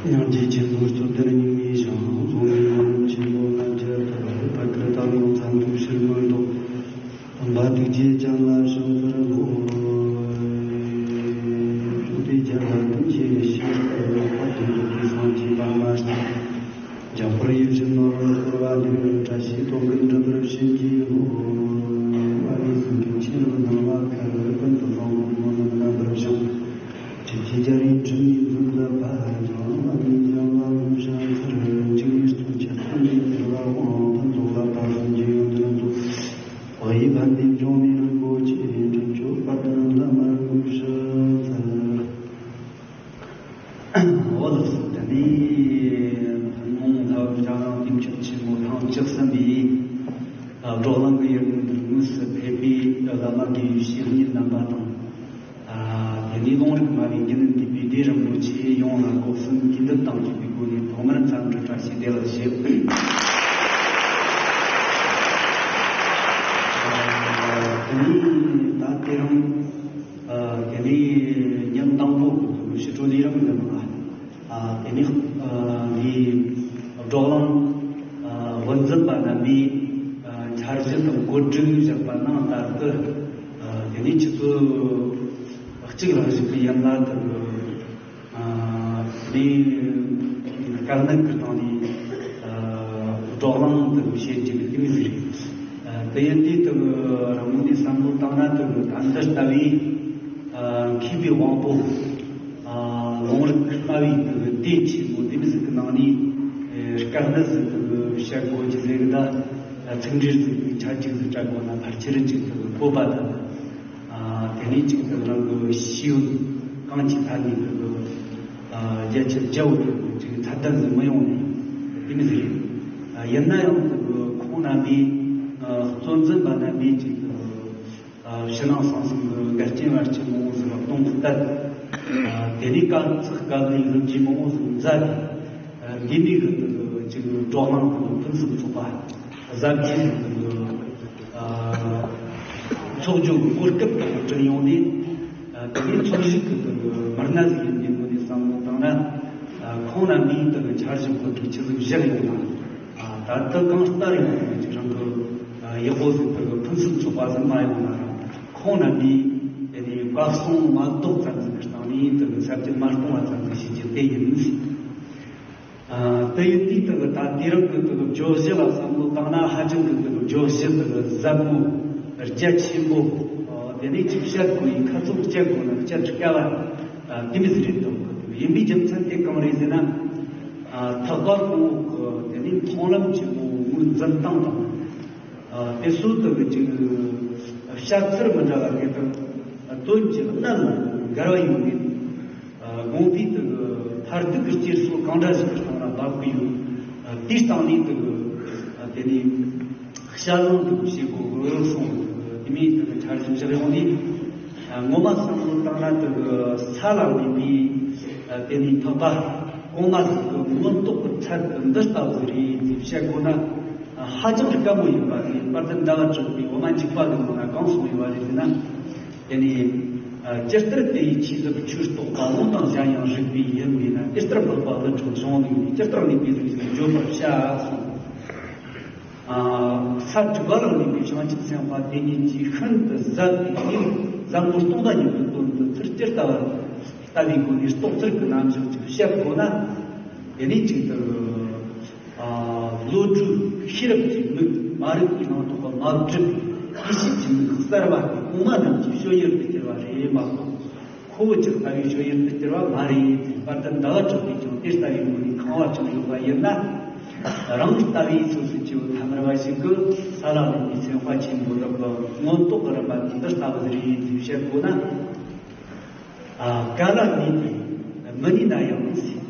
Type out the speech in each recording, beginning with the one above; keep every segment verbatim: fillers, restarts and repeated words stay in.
སྙིང་རྗེ་ཆེན་པོས་གཙོ་བདེར་སྙིང་ནས་བཞེངས། ལོངས་སྤྱོད་ཡོན་ཏན་ཆེན་པོ་རྣམས་ཀྱི་ཐུགས། ཐུགས་ཀར་དམ་ལོངས་ཚངས་པའི་ཕྱིར་མངོན་རྟོགས། སྟོན་པ་ཐུགས་རྗེ་ཅན་ལ་ཕྱག་འཚལ་ལོ། བཅོམ་ལྡན་རྒྱལ་བ་ཀུན་གྱི་ཞལ་དུ། དཔལ་ལྡན་འབྲུག་པའི་སངས་རྒྱས་པདྨ་སྟེང་། འཇམ་དཔལ་ཡིད་བཞིན་ནོར་བུར་བསྐོར་བ་འདི། བཀྲ་ཤིས་དོན་ཀུན་འགྲུབ་པར་བྱིན་གྱིས་རློབས། དམའ་བའི་སེམས་ཀྱིས་ཆོས་རྣམས་སྣང་བ་མཁར། ཀུན་ཏུ་བཟང་པོའི་སྨོན་ལམ་རྣམ་པར་བཞེངས། ཁྲིམས་ཀྱི་རྒྱལ་བའི་ཁྲིམས་ཉིད་འཛིན་པ། འཇམ་དབྱངས་ལ་ཕྱག་འཚལ། འཇིགས་མེད་གཙོ་ཆེར་ཐུགས་ཉིད་ཟེར་བ་དབང་། ཕུན་ཚོགས་ལ་དཔག་བསམ་གྱི་ཡོན་ཏན་རྫོགས། དཔག་ཡས་ཕན་བདེ་འབྱུང་གནས་རིན་པོ་ཆེ། འགྲུབ་མཆོག་དཔལ་ལྡན་བླ་མར་ཕྱག་འཚལ། འོ་ལགས་སོ། དེ་ནས་ཐུན་མོང་ལྷ་བབས་འཇམ་དབྱངས་བསྟན་མཆོག་ཆེན་མོ་ཐེངས་བཅུ་གསུམ་པའི་བགྲོ་གླེང་གི་ཡུལ་དངོས་འདིར་དངོས་སུ་ཕེབས་པའི་བླ་མ་དགེ་བའི་བཤེས་གཉེན་རྣམ་པ་དང་། དེ་ནས་ལུང་རིགས་སྨྲ་བའི་དགེ་འདུན་འདུས་པའི་སྡེ་རིན་པོ་ཆེ་ཡོངས་ལ་སྒོ་གསུམ་གུས་འདུད་དང་བཅས་པའི་སྒོ་ནས་ཐོག་མར་འཚམས་འདྲི་བཀྲ་ཤིས་བདེ་ལེགས་ཞུ། དེ་ནས་ད་དེ་རིང་། ཨ། དེ་ནས་ཉིན་དང་པོ་ཕྱི་དྲོ་ལས་རིམ་གྱི་ནང་ལ། ཨ། དེ་ནས། ཨ། འདིའི་བགྲོ་གླེང་། ཨ། དབུ་འཛིན་པ་རྣམ་པས། ཨ། འཆར་གཞི་དང་བཀོད་སྒྲིག་བཞག་པ་ནང་ལྟར་དུ། ཨ། དེ་ནས་ཆུ་ཚོད་གཅིག་ལྷག་ཞིག་གི་ཡན་ལ་དུ། ཨ། དེ་ནས་དཀའ་གནད་ཀྱི་སྟེང་ནས། ཨ། བགྲོ་གླེང་དུ་བྱེད་ཀྱི་དེ་མི་ཟིག་རེད། ཨ། དེ་ཡིན་དུས་དུ་རང་ངོས་ནས་བསམ་བློ་བཏང་ན་དུ་ད་འདི་ལྟ་བུའི། ཨ། མཁས་པའི་དབང་པོ། ཨ། ལུང་རིགས་སྨྲ་བའི་དུ་སྡེ་ཆེན་པོ་དེ་མི་ཟིག་གི་ནང་ནས། ཨ། དཀའ་གནད་ཟིག་དུ་བཤད་དགོས་ཀྱི་ཟེར་གི་ད། ཚིག་འགྲེལ་ཟིག་གི་ཆ་གཅིག་ཟིག་སྤྲད་དགོས་ན་ཕལ་ཆེར་གཅིག་དུ་བཀོད་པ་དང་། ཨ། དེ་ནས་གཅིག་ཏུ་རང་གི་ཤེས་ཡོན་གང་ཅིག་ཐད་ནས་དེ་གི། ཨ། རྒྱ་ཆེར་རྒྱ་བོ་དེ་གི་ཅིག་ཚད་ལྡན་ཟིག་མི་ཡོང་ནས་དེ་མི་ཟིག་རེད། ཨ། ཡིན་ན་ཡང་དེ་གི་ཁོང་རྣམ་པའི། ཨ། གཙོ་འཛིན་པ་རྣམ་པའི་ཅིག་དེ་གི། ཨ། ཕྱི་ནང་གསང་གསུམ་གི་འགལ་རྐྱེན་བར་ཆད་མང་བོ་ཟིག་ལ་སྟོང་དུ་བཏབ། ཨ། དེ་ནས་དཀའ་ཚེགས་དཀའ་ལས་ལོ་རྒྱུས་མང་བོ་ཟིག་མཛད། ཨ། འདི་ནས་གི་དེ་གི་ཅིག་བགྲོ་གླེང་དེ་གི་ཕུན་སུམ་ཚོགས་པ། གཟབ་རྒྱས་ཟིག་དེ་གི། ཨ། འཚོགས་རྒྱུ་གི་གོ་སྐབས་དང་བསྐྲུན་ཡོང་དུས། ཨ། དེ་ནས་འཚོགས་གཞིས་ཀྱི་དེ་གི་མི་སྣ་ཟིག་ཡིན་པའི་ངོས་ནས་བསམ་བློ་བཏང་ན། ཨ། ཁོང་རྣམ་པས་དེ་གི་འཆར་གཞི་བཀོད་སྒྲིག་ཆི་ཟིག་བཞག་ཡོང་ན། ཨ། ད་ལྟ་གང་ལྟར་ཡོང་དུས་ཅིག་རང་གི། ཨ། ཡག་པོ་ཟིག་དེ་གི་ཕུན་སུམ་ཚོགས་པ་ཟིག་མ་ཡོང་ན་རང་ཁོང་རྣམ་པས་དེ་ནས་བཀའ་གསུང་མ་གཏོགས་ཙམ་ཟིག་གི་སྟེང་ནས་དེ་གི་ཚབ་ཀྱི་མ་གཏོང་བ་ཙམ་ཟིག་བྱེད་རྒྱུ་དེ་ཡིན། ཨ། དེ་ཡིན་དུས་དེ་གི་ད་དེ་རིང་གི་དེ་གི་བརྗོད་གཞི་ལ་བསམ་བློ་བཏང་ན་ཧ་ཅང་གི་དེ་གི་བརྗོད་གཞི་དེ་གི་ཟབ་མོ། རྒྱ་ཆེན་པོ། ཨ། དེ་ནས་ཅིག་བཤད་དགོས་ཡི་ཁ་ཚོན་བཅད་དགོས་ན་བཅད་དཀའ་བ། ཨ། དེ་མི་ཟིག་རེད་འདུག་ཡིན་པའི་རྒྱུ་མཚན་དེ་གང་རེད་ཟེར་ན། ཨ། ཐེག་པ་གོང་འོག་གི་དེ་ནས་མཐོང་ལམ་ཆེན་མོ་ངོས་འཛིན་སྟངས་དང་། ཨ། དེ་སོགས་དེ་གི་ཅིག་བཤད་ཚུལ་མི་འདྲ་བ་དེ་དང་། ཨ། དོན་གྱི་གནད་ལ་འགལ་བ་ཡོད་མེད། ཨ། དགོངས་པའི་དེ་གི་མཐར་ཐུག་གི་སྐྱེལ་སྲོལ་གང་འདྲ་ཞིག་གི་སྟེང་ལ་བབས་ཀྱི་ཡོད། ཨ། དེའི་སྟེང་ནས་དེ་གི། ཨ། དེ་ནས་བཤད་ལུང་དེ་གི་བྱེད་དགོས་གི་གསུངས། དེ་མིན་དེ་གི་འཆར་གཞི་བཞག་ཡོང་དུས། ཨ། ངོ་མ་བསམ་བློ་བཏང་ན་དེ་གི་ས་ལ་གནས་པའི། ཨ། དེ་ནས་ཐེག་པ་གོང་མ་ཟིག་གི་མངོན་རྟོགས་ཀྱི་ཚད་དེ་འདི་ལྟ་བུ་རེད་ཅེས་བཤད་དགོས་ན། ཧ་ཅང་དཀའ་མོ་ཡིན་པ་དེ་དཔལ་ལྡན་ཟླ་བ་གྲགས་པའི་འོ་མ་འཇིགས་པ་གི་ནང་ན་གང་གསུངས་ཡོད་པ་རེད་ཟེར་ན། དེ་ནས། ཨ། ཇི་ལྟར་དེ་ཡི་ཆོས་ཟབ་ཆོས་རྟོགས་པ། ལུང་དང་གཞན་ཡང་རིགས་པས་ཡིད་མོས་ན། དེ་ལྟར་འཕགས་པ་ཀླུ་སྒྲུབ་གཞུང་ལུགས་ནས། ཇི་ལྟར་གནས་པའི་ལུགས་བཞིན་བརྗོད་པར་བྱ་གསུངས། ཨ། ས་དྲུག་པ་ལ་གནས་པའི་བྱང་ཆུབ་སེམས་དཔའ་དེ་ཉིད་ཀྱིས་ཤིན་ཏུ་ཟབ་པའི་གནས་ཟབ་མོ་སྟོང་པ་ཉིད་ཀྱི་དོན་དུ་ཚུལ་ཇི་ལྟ་བ་ལྟ་བུའི་སྒོ་ནས་རྟོགས་ཚུལ་གྱི་རྣམ་གཞག་ཅིག་བཤད་དགོས་ན། དེ་ནས་ཅིག་ཏུ། ཨ། བློ་གྲོས་ཤེས་རབ་ཀྱི་མིག་མ་རིག་པའི་ངང་ཐོག་གི་མ་བསྒྲིབས་པའི་ཤེས་བྱའི་མིག་གསར་བ་དེ་གོང་མ་རྣམས་ཀྱི་སྤྱོད་ཡུལ་དུ་གྱུར་པ་རེད་མ་གཏོགས། ཁོ་བོ་ཅིག་ལྟ་བུའི་སྤྱོད་ཡུལ་དུ་གྱུར་པ་མ་རེད། དཔལ་ལྡན་ཟླ་བ་གྲགས་པས་ཀྱང་དེ་ལྟ་བུའི་ངོས་ནས་ཁེངས་པ་བཅངས་ཡོད་པ་ཡིན་ན། རང་ལྟ་བུའི་སོ་སོའི་སྐྱེ་བོ་ཐ་མལ་པ་ཞིག་གིས་ས་ལ་གནས་པའི་སེམས་དཔའ་ཆེན་པོ་དག་གི་མངོན་རྟོགས་ཀྱི་རིམ་པ་དེ་འདི་ལྟ་བུ་རེད་ཅེས་བཤད་དགོས་ན། ཨ། ག་ལ་གནས་པའི་མི་གནས་ན་ཡང་ཟེར།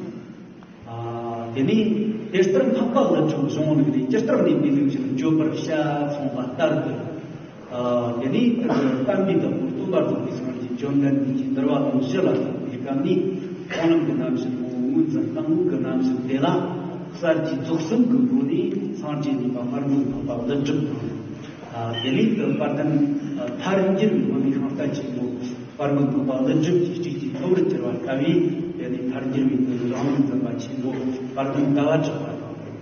ཨ། དེ་ནས་དེ་ལྟར་འཕགས་པ་ཀླུ་སྒྲུབ་གཞུང་ལུགས་ནས། ཇི་ལྟར་གནས་པའི་ལུགས་བཞིན་བརྗོད་པར་བྱ་གསུངས་པ་ལྟར་དུ། ཨ། དེ་ནས་དེ་གི་བསྟན་པའི་བདག་པོ་སྟོན་པ་རྫོགས་པའི་སངས་རྒྱས་བཅོམ་ལྡན་འདས་ཀྱིས་འདུལ་བ་ལུང་བཞི་ལ་སོགས་པའི་སྐབས་ནས་མཐོང་ལམ་གྱི་རྣམ་གཞག་དང་ངོས་འཛིན་སྟངས་ཀྱི་རྣམ་གཞག་དེ་ལ་གསར་བརྗེ་རྫོགས་གསུམ་གྱི་སྒོ་ནས་སངས་རྒྱས་གཉིས་པ་དཔལ་མགོན་འཕགས་པ་ཀླུ་སྒྲུབ་དང་། ཨ། དེ་ནས་དེ་དཔལ་ལྡན་ཐར་འགྱུར་བའི་བུད་མེད་ཤིང་རྟ་ཆེན་པོ་དཔལ་མགོན་འཕགས་པ་ཀླུ་སྒྲུབ་ཀྱི་སྤྱི་གཅིག་ལྟ་བུར་གྱུར་པ་ལྟ་བུའི་དེ་ནས་ ཐར་འགྱུར་བའི་དོན་རང་ལུགས་འཛིན་པ་ཆེན་པོ་དཔལ་ལྡན་ཟླ་བ་གྲགས་པ་དང་།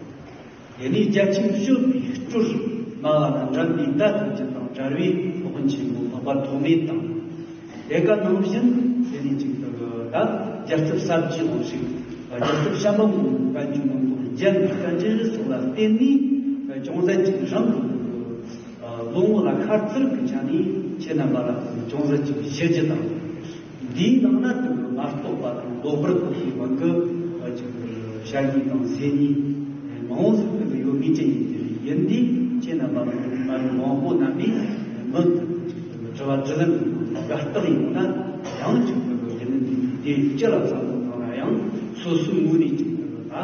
དེ་ནས་རྒྱ་ཆེན་སྤྱོད་པའི་སྤྲུལ་སྨྲ་བ་དང་འགྲན་པའི་ཟླ་ཐམས་ཅད་དང་བྲལ་བའི་དབང་ཆེན་པོ་འཕགས་པ་ཐོགས་མེད་དང་། དེ་ག་ནང་བཞིན་དེ་ནས་ཅིག་ཏུ་ད་རྒྱལ་ཚབ་ཟབ་རྒྱས་དབང་ཕྱུག་རྒྱལ་ཚབ་བྱམས་པ་མགོན་པོ་བཀའ་འགྱུར་མང་པོ་རྒྱལ་བའི་བསྟན་འགྲོའི་སྲོག་ལ་བརྟེན་ནས་ཅུང་ཟད་ཅིག་རང་གི་ལོ་ངོ་ལ་ཁ་རྩིར་གྱི་ཆ་ནས་ཁྱེད་རྣམ་པ་ལ་ཅུང་ཟད་ཅིག་ཞུ་རྒྱུ་དང་། འདིའི་ནང་ན་དུ་མ་རྟོགས་པ་དང་ལོག་པར་རྟོག་པའི་དབང་གིས་ཅིག་བཤད་ཉེས་དང་ཟེར་ཉེས་མང་བོ་ཟིག་དུ་ཡོད་ངེས་ཅན་ཡིན་གྱི་རེད། ཡིན་དུས་ཁྱེད་རྣམ་པ་མ་རིག་མང་པོ་རྣམ་པས་མི་དྲི་བ་དྲི་ལན་དགའ་རྟགས་ཡོང་ན་ཡང་ཅིག་དུ་ཡིན་ནི་འདི་དེ་སྤྱི་ལ་བསམ་བློ་བཏང་ན་ཡང་སོ་སོའི་ངོས་ནས་ཅིག་དུ་ད་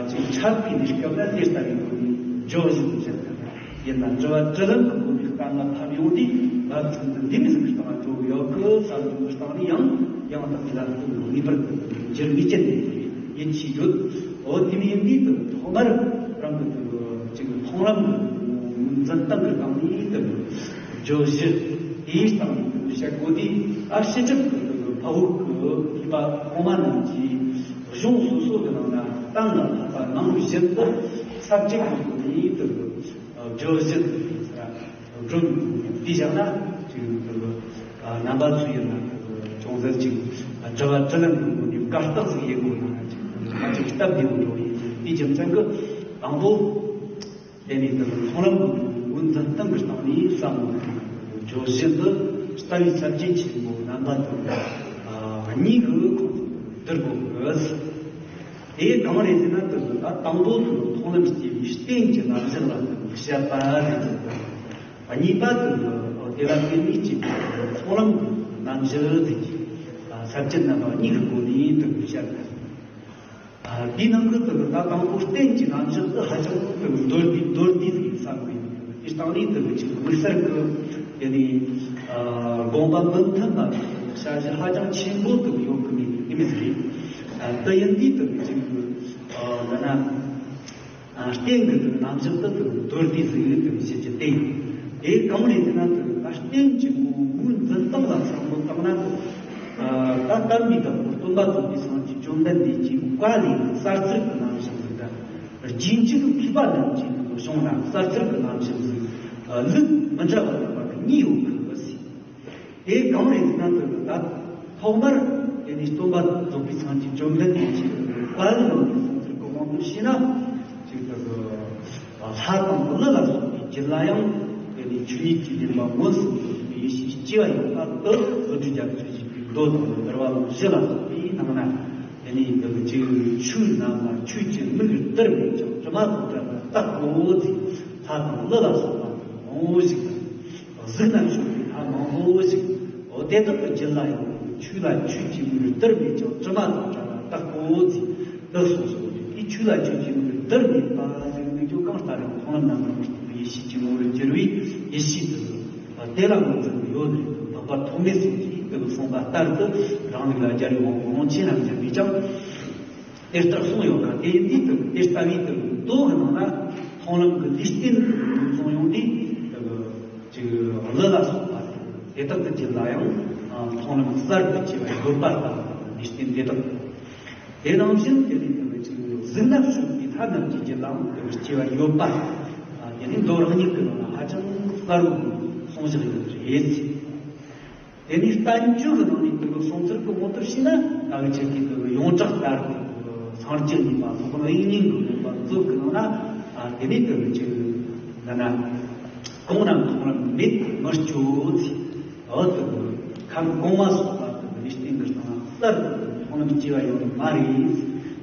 ཅིག་ཆགས་པའི་གནས་སྐབས་ལ་དེ་ལྟ་བུའི་སྒོ་ནས་བརྗོད་བཞིན་དུ་བཤད་པ། ཡིན་ན་དྲི་བ་དྲི་ལན་གྱི་སྒོ་ནས་བལྟས་ན་ཕབ་ཡོང་དུས་རབ་བྱུང་དུ་འདི་མི་ཟིག་གི་སྟེང་འགྲོ་གི་ཡོད་གི་བསམ་བློ་གི་སྟེང་ནས་ཡང་ཡང་དག་གི་ལམ་སྟོན་ངེས་པར་དུ་འགྱུར་ངེས་ཅན་དེ་ཡིད་ཆེས་ཡོད། འོ་དེ་མིན་འདི་དུ་ཐོག་མར་རང་གི་དུ་ཅིག་མཐོང་ལམ་གྱི་འཛིན་སྟངས་ཀྱི་སྟེང་ནས་དུ་བརྗོད་གཞི་དེའི་སྟེང་ནས་དུ་བཤད་དགོས་དུས། ཨ་ཕྱི་སྒྲུབ་ཀྱི་དུ་འཕགས་བོད་ཀྱི་མཁས་པ་གོང་མ་རྣམས་ཀྱིས་གཞུང་སོ་སོ་གི་ནང་ན་གཏན་ལ་ཕབ་པ་ནང་བཞིན་དུ་ས་བཅད་ཀྱི་སྒོ་ནས་དུ། བརྗོད་གཞི་དེ་ཚོ་སྒྲུབ་དེ་བཞག་ན་ཅིག་རྣམ་པ་ཚོ་ཡིན་ན་ཅུང་ཟད་ཅིག་དྲི་བ་དྲི་ལན་གྱི་དགའ་རྟགས་ཟིག་ཡིན་དགོས་ན་ཅིག་ཧ་ཅང་སྟབས་བདེ་བོ་འགྲོ་ཡིན། དེའི་རྒྱུ་མཚན་གྱིས་དང་པོ་དེ་ནས་དུ་མཐོང་ལམ་གྱི་འཛིན་སྟངས་ཀྱི་སྟེང་ནས་བསམ་བློ་བརྗོད་གཞི་འདི་ལྟ་བའི་ས་བཅད་ཆེན་པོ་རྣམ་པ་དང་གཉིས་ཀྱི་ཁོངས་སུ་བསྡུར་དགོས་ཀྱི། དེ་གང་རེད་ཟེར་ན་དུ་ད་དང་པོ་དུ་མཐོང་ལམ་སྐྱེ་བའི་རྟེན་གྱི་རྣམ་གཞག་ལ་དུ་བཤད་པ་རེད། གཉིས་པ་དུ་དེ་ལ་བརྟེན་ནས་སྐྱེ་བའི་མཐོང་ལམ་གྱི་རྣམ་གཞག་དེ་ས་བཅད་རྣམ་པ་གཉིས་ཀྱི་སྒོ་ནས་དུ་བཤད་པ། དེའི་ནང་གི་དུ་ད་དང་པོ་རྟེན་གྱི་རྣམ་གཞག་དུ་ཧ་ཅང་དུ་མདོར་བསྡུས་མདོར་བསྡུས་ཀྱི་བསམ་གྱི་ཡོད། དེ་སྟེང་ནས་དུ་ཅིག་དམིགས་བསལ་གྱི་དེ་ནས་དགོངས་པ་མི་མཐུན་པ་བྱ་གཞི་ཧ་ཅང་ཆེན་པོ་དུ་ཡོད་གི་མེད་ནི་མི་ཟིག་རེད། དུ་ཡིན་དུས་དུ་ཅིག་འདི་ན་རྟེན་གྱི་དུ་རྣམ་གཞག་དུ་དུ་མདོར་བསྡུས་ཟིག་དུ་བྱེད་ཀྱི་སྟེ། དེ་གང་རེད་ཟེར་ན་དུ་ད་རྟེན་གྱི་ངོ་བོའི་འཛིན་སྟངས་ལ་བསམ་བློ་བཏང་ན་དུ་ད་ལྟར་མི་དང་སྟོན་པ་ཐོབ་པའི་སངས་རྒྱས་བཅོམ་ལྡན་འདས་ཀྱི་བཀའ་ལས་གསར་ཚུལ་གྱི་རྣམ་གཞག་ཟིག་དང་། རྗེས་འཇུག་མཁས་པ་རྣམས་ཀྱི་གཞུང་ན་གསར་ཚུལ་གྱི་རྣམ་གཞག་ཟིག་ལུགས་མི་འདྲ་བ་ཡོད་པ་གཉིས་ཡོད་གི་ཟེར། དེ་གང་རེད་ཟེར་ན་དུ་ད་ཐོག་མར་དེ་ནས་སྟོན་པ་རྫོགས་པའི་སངས་རྒྱས་བཅོམ་ལྡན་འདས་ཀྱི་བཀའ་ལུང་གི་གསུང་ཚུལ་གྱི་དབང་དུ་བྱས་ན་ཅིག་ཏུ་ལྷ་དང་ཀླུ་ལ་སོགས་པའི་རྒྱུད་ལ་ཡང་དེ་ནས་ཆོས་ཉིད་ཀྱི་བདེན་པ་མངོན་སུམ་དུ་ཡེ་ཤེས་སྐྱེ་བ་ཡོད་པ་དུ་བློ་གྲོས་རྒྱ་མཚོས་བཞེད་པའི་མདོ་དང་འདུལ་བ་ལུང་བཞི་ལ་སོགས་པའི་ནང་ན། དེ་ནས་འདི་ཅིག་ཆོས་རྣམས་ལ་ཆོས་ཀྱི་མིག་བདུར་མེད་ཀྱང་དྲི་མ་དང་བྲལ་བར་བརྟག་གོ་ཚེ་ལྷ་དང་ཀླུ་ལ་སོགས་པ་མང་བོ་ཞིག་དང་། གཟུགས་རྣམས་ཕྱོགས་པའི་ལྷ་མང་བོ་ཞིག་འོ་དེ་དག་གི་རྒྱུད་ལ་ཡང་ཆོས་ལ་ཆོས་ཀྱི་མིག་བདུར་མེད་ཀྱང་དྲི་མ་དང་བྲལ་བར་བརྟག་གོ་ཚེ་འདི་གསུངས་སོ། དེ་ཆོས་ལ་ཆོས་ཀྱི་མིག་བདུར་མེད་པ་ཟེར་མི་ཀྱང་གང་ལྟར་ཡང་མཐོང་ལམ་རྣམ་པར་མི་རྟོག་པའི་ཡེ་ཤེས་ཀྱི་ངོ་བོར་གྱུར་པའི་ཡེ་ཤེས་དེ། དེ་ལ་ངོས་འཛིན་ཡོད་ནས་འཕགས་པ་ཐོགས་མེད་སོགས་ཀྱིས་དེ་གསུངས་པ་ལྟར་དུ་རང་ལུགས་ལ་རྒྱལ་བའི་དབང་པོ་ལོངས་སྤྱོད་རྣམས་ཀྱིས་ཀྱང་དེ་ལྟར་གསུངས་ཡོད་ཀ། དེ་ཡིན་དུས་དེ་ལྟ་བུའི་དེ་མདོ་གི་ནང་ན་མཐོང་ལམ་གྱི་ལུས་རྟེན་དུ་གསུངས་ཡོང་དུས་དེ་ཅིག་ཀླུ་ལ་སོགས་པ་དེ་དག་གི་རྒྱུད་ལ་ཡང་མཐོང་ལམ་གསར་དུ་སྐྱེ་བ་ཡོད་པ་ལྟ་བུ་ལུས་རྟེན་དེ་དག་དེ་ནང་བཞིན་དེ་ནས་དེ་ཅིག་གཟུགས་སྣ་ཕྱོགས་པའི་ལྷ་རྣམས་ཀྱི་རྒྱུད་ལའང་དེ་སྐྱེ་བ་ཡོད་པ། དེ་ནས་མདོ་རང་ཉིད་ཀྱི་ནང་ན་ཧ་ཅང་གསལ་བོ་གསུངས་བཞག་ཡོད་པ་རེད། དེ་ནས་བསྟན་བཅོས་ཀྱི་ནང་ནས་དེ་གསུང་ཚུལ་གྱི་ངོ་བོ་ལྟར་བྱས་ན་ད་གི་ཆེད་ཀྱི་དེ་ཡོངས་གྲགས་ལྟར་དེ་སངས་རྒྱས་གཉིས་པ་སློབ་དཔོན་དབྱིག་གཉེན་གྱི་དགོངས་པ་མཛོད་ཀྱི་ནང་ན་དེ་ནས་དེ་ཅིག་འདི་ན། གང་རྣམས་མཐོང་ལམ་མེད་མི་སྐྱོ་ཚེ། འོ་དེ་ཁམས་གོང་མ་སོགས་ལ་དེ་ལུས་རྟེན་གྱི་སྟེང་ལ་གསར་དུ་མཐོང་ལམ་སྐྱེ་བ་ཡོད་ནི་མ་རེད།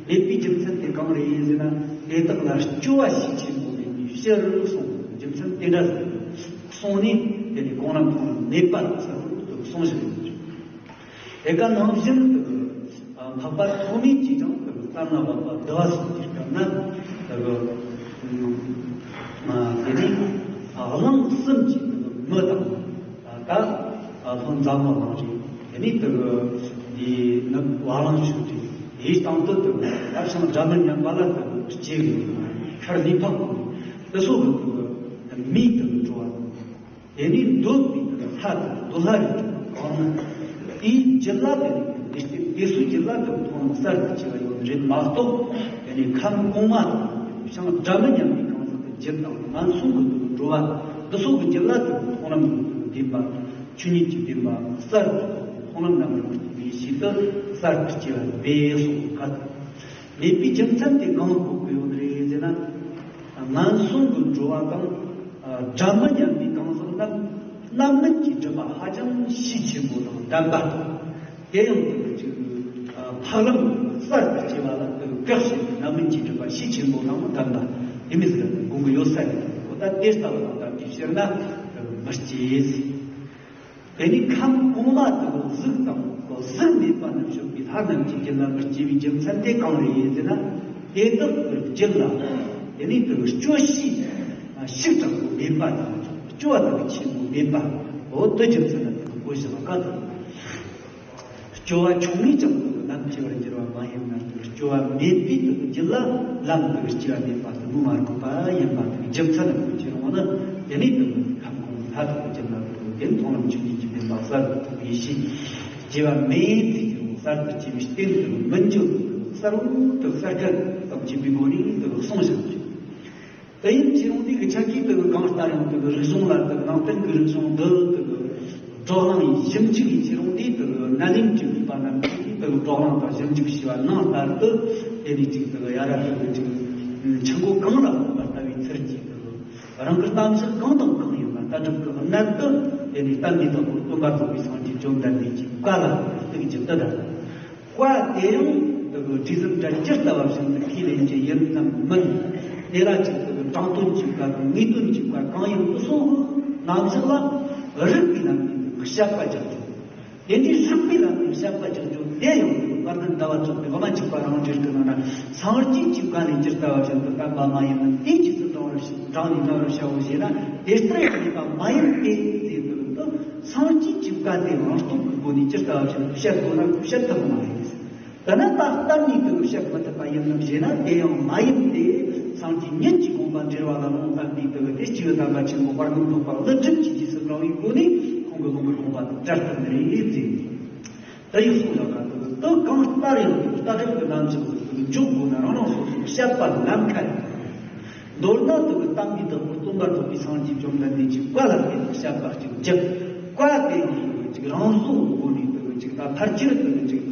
མེད་པའི་རྒྱུ་མཚན་དེ་གང་རེད་ཟེར་ན། དེ་དག་ལ་སྐྱོ་བ་ཤས་ཆེན་པོ་མེད་པའི་ཕྱིར་གསུངས། རྒྱུ་མཚན་དེ་འདྲ་ཟེར་གསུངས་ནས་དེ་ནས་གང་རྣམས་མཐོང་ལམ་མེད་པ་ཟེར་དུ་གསུངས་བཞག་ཡོད། དེ་ག་ནང་བཞིན་དུ་འཕགས་པ་ཐོགས་མེད་ཀྱིས་ཀྱང་གཏན་ལ་དབབ་པ་འདུལ་བ་སོགས་ཀྱི་སྐབས་ན་དེ་ནས་གླིང་གསུམ་གྱི་མི་དང་ད་ལྷོ་འཛམ་བུ་གླིང་རེད། དེ་ནས་དེ་འདི་ནི་བ་གླང་ཆོས་རེད། དེའི་སྟེང་དུ་དེ་ད་ཞིང་སྒྲ་མི་སྙན་པ་ལ་དེ་སྐྱེ་དགོས། ཤར་ལུས་འཕགས་དེ་སོགས་ཀྱི་མིའི་དེ་འགྲོ་བ། དེ་ནས་འདོད་པའི་ལྷ་དང་འདོད་ལྷ་རིགས་གང་ན། དེའི་རྒྱུད་ལ་དེ་ དེ་ཚོའི་རྒྱུད་ལ་དེ་མཐོང་ལམ་གསར་དུ་སྐྱེ་བ་ཡོད་རེད་མ་གཏོགས། དེ་ནས་ཁམས་གོང་མ་དང་ཞིང་སྒྲ་མི་སྙན་པའི་གང་ཟག་གི་རྒྱུད་དང་ངན་སོང་གི་དུ་འགྲོ་བ་འདི་ཚོ་གི་རྒྱུད་ལ་དེ་མཐོང་ལམ་གྱི་བདེན་པ། ཆོས་ཉིད་ཀྱི་བདེན་པ་གསར་དུ་མཐོང་ལམ་རྣམ་པར་རྟོག་པའི་ཡེ་ཤེས་དེ་གསར་དུ་སྐྱེ་བ་སྦས་སོ། ག་མེད་པའི་རྒྱུ་མཚན་དེ་གང་གོ་གི་ཡོད་རེད་ཟེར་ན། ངན་སོང་གི་འགྲོ་བ་དང་སྒྲ་མི་སྙན་པའི་གང་ཟག་རྣམས་རྣམ་སྨིན་གྱི་སྒྲིབ་པ་ཧ་ཅང་ཤས་ཆེན་པོ་དང་ལྡན་པ། དེ་ཡང་དེ་ཅིག་འཕགས་ལམ་གསར་དུ་སྐྱེ་བ་ལ་དེ་བཀག་བྱེད་པའི་རྣམ་སྨིན་གྱི་སྒྲིབ་པ་ཤས་ཆེན་པོ་དང་ལྡན་པ་དེ་མི་ཟེར་དགོངས་ཀྱི་ཡོད་ས་རེད། འོ་ད་དེ་ལྟ་བུ་དང་ལྡན་པའི་ཕྱིར་ན་དེ་མི་སྐྱེ་ཟེར། དེ་ནི་ཁམས་གོང་མ་དེ་གཟུགས་དང་གཟུགས་མེད་པ་རྣམས་བྱུང་བའི་ལྷ་རྣམས་ཀྱི་རྒྱུད་ལ་མི་སྐྱེ་བའི་རྒྱུ་མཚན་དེ་གང་རེད་ཟེར་ན། དེ་དག་གི་རྒྱུད་ལ་དེ་ནི་དེ་སྐྱོ་ཤས་ཤིག་དྲག་པོ་མེད་པ་དང་སྐྱོ་བ་དག་ཆེན་པོ་མེད་པ། འོ་དེ་རྒྱུ་མཚན་ལ་དེ་གོ་བཞག་ག་སྐྱོ་བ་བྱུང་ནས་ཀྱང་དེ་ལམ་སྐྱེ་བར་འགྱུར་བ་མ་ཡིན་ན། དེ་སྐྱོ་བ་མེད་པའི་དེ་རྒྱུད་ལ་ལམ་དེ་སྐྱེ་བ་མེད་པ་དེ་མོ་མ་གོ་བ་ཡིན་པ་དེ་རྒྱུ་མཚན་ལ་གོ་ཅི་རུང་བ་ན། དེ་ནས་དེ་ཁམས་གོང་མའི་ལྷ་དེ་རྒྱུད་ལ་དེ་མཐོང་ལམ་ཆོས་ཉིད་ཀྱི་བདེན་པ་གསར་དུ་རྟོགས་པའི་ཡེ་ཤེས་སྐྱེ་བ་མེད་ཅེས་ཀྱི་གསར་དུ་སྐྱེ་བའི་རྟེན་དེ་མི་འགྱུར་གསར་བུ་དེ་གསར་སྐལ་དང་བཅས་པའི་སྒོ་ནས་དེ་གསུངས་བཞག་པ་རེད། དེ་ཡིན་གྱི་རུང་དེ་གི་ཆ་གིས་དེ་གི་གང་ལྟར་ཡང་དེ་གི་རིག་གཞུང་ལ་དེ་གི་ནང་བསྟན་གི་རིག་གཞུང་འདི་དེ་གི་བགྲོ་གླེང་ཡིན་ཞིབ་འཇུག་ཡིན་གྱི་རུང་དེ་དེ་གི་ནཱ་ལེནྡྲའི་བོད་པ་རྣམས་ཀྱིས་དེ་གི་བགྲོ་གླེང་དང་ཞིབ་འཇུག་བྱས་པ་ནང་ལྟར་དུ། དེ་ནས་ཅིག་དེ་གི་ཡ་རབས་དེ་གི་ཅིག་ཆུ་མགོ་གངས་ལ་ལྷུང་བ་ལྟ་བུའི་ཚུལ་གྱིས་དེ་གི་རང་གི་རྣམ་གཞག་གང་དང་གང་ཡིན་ལ་ལྟ་གྲུབ་ཀྱི་གནད་དུ། དེ་ནས་བསྟན་པའི་བདག་པོ་སྟོན་པ་རྫོགས་པའི་སངས་རྒྱས་བཅོམ་ལྡན་འདས་ཀྱི་བཀའ་ལ་གཏུགས་རྒྱུ་དེ་དང་། བཀའ་དེ་ཡང་དེ་གི་སྒྲིག་གསུམ་གྲལ་ཇི་ལྟ་བ་བཞིན་དུ་ཁས་ལེན་གྱི་ཡིན་ནམ་མིན། དེ་ལ་ཅིག་དེ་གི་དྲང་དོན་གྱི་བཀའ་དང་ངེས་དོན་གྱི་བཀའ་གང་ཡིན་དེ་ཚོ་རྣམ་གཞག་ལ་རིགས་པའི་ལམ་ནས་དེ་གི་དཔྱད་པ་རྒྱག་རྒྱུ། དེ་ནས་རིགས་པའི་ལམ་ནས་དཔྱད་པ་རྒྱག་རྒྱུ་དེ་ཡང་དེ་གི་དཔལ་ལྡན་ཟླ་བ་གྲགས་པའི་དབུ་མ་འཇུག་པ་རང་འགྲེལ་གྱི་ནང་ན། སངས་རྒྱས་ཀྱི་བཀའ་ནི་ཇི་ལྟ་བ་བཞིན་དུ་བསྟན་པ་མ་ཡིན་ནོ། དེ་རྗེས་སུ་འབྲང་བར་འབྲང་ནས་འབྲང་བར་བྱའོ་ཞེ་ན། དེ་ལྟར་ཡང་མེད་པ་མ་ཡིན་ཏེ་ཟེར་དུས། སངས་རྒྱས་ཀྱི་བཀའ་དེ་ལུང་རྟོགས་ཀྱི་སྒོ་ནས་ཇི་ལྟ་བ་བཞིན་དུ་བཤད་དགོས་ན་བཤད་ཐུབ་པ་མ་རེད། དེ་ན་ད་གཏན་ནས་དེ་བཤད་མི་ཐུབ་པ་ཡིན་ནམ་ཞེ་ན། དེ་ཡང་མ་ཡིན་ཏེ། སངས་རྒྱས་ཉིད་ཀྱི་དགོངས་པ་འགྲེལ་བ་ལ་ལུང་བསྟན་པའི་དེ་དེ་སྤྱི་བོའི་དམ་པ་ཆེན་པོ་དཔལ་ལྡན་འབྱོར་པ་ཀླུ་སྒྲུབ་ཀྱིས་རྗེས་སུ་འབྲང་བའི་སྒོ་ནས་ཁོང་གི་ལུང་གི་དགོངས་པ་དེ་བཀྲལ་ཐུབ་ནི་རེད་ཟེར། ད་ཡིག་གསུང་ཡག་ག་དེ་དེ་གང་ལྟར་ཡང་ལྟ་གྲུབ་ཀྱི་རྣམ་གཞག་དེ་འཇོག་དགོས་ན་རང་རང་སོ་སོའི་བཤད་པ་ལམ་ཁ་ཡིན། མདོར་ན་དེ་གི་བསྟན་པའི་བདག་པོ་སྟོན་པ་རྫོགས་པའི་སངས་རྒྱས་བཅོམ་ལྡན་འདས་ཀྱི་བཀའ་ལ་བརྟེན་ནས་བཤད་པ་གཅིག་བརྒྱབ། བཀའ་དེ་ཡང་དེ་གི་གཅིག་རང་བཟོ་གི་སྒོ་ནས་དེ་གི་གཅིག་ད་ཕལ་ཆེར་དེ་གི་གཅིག་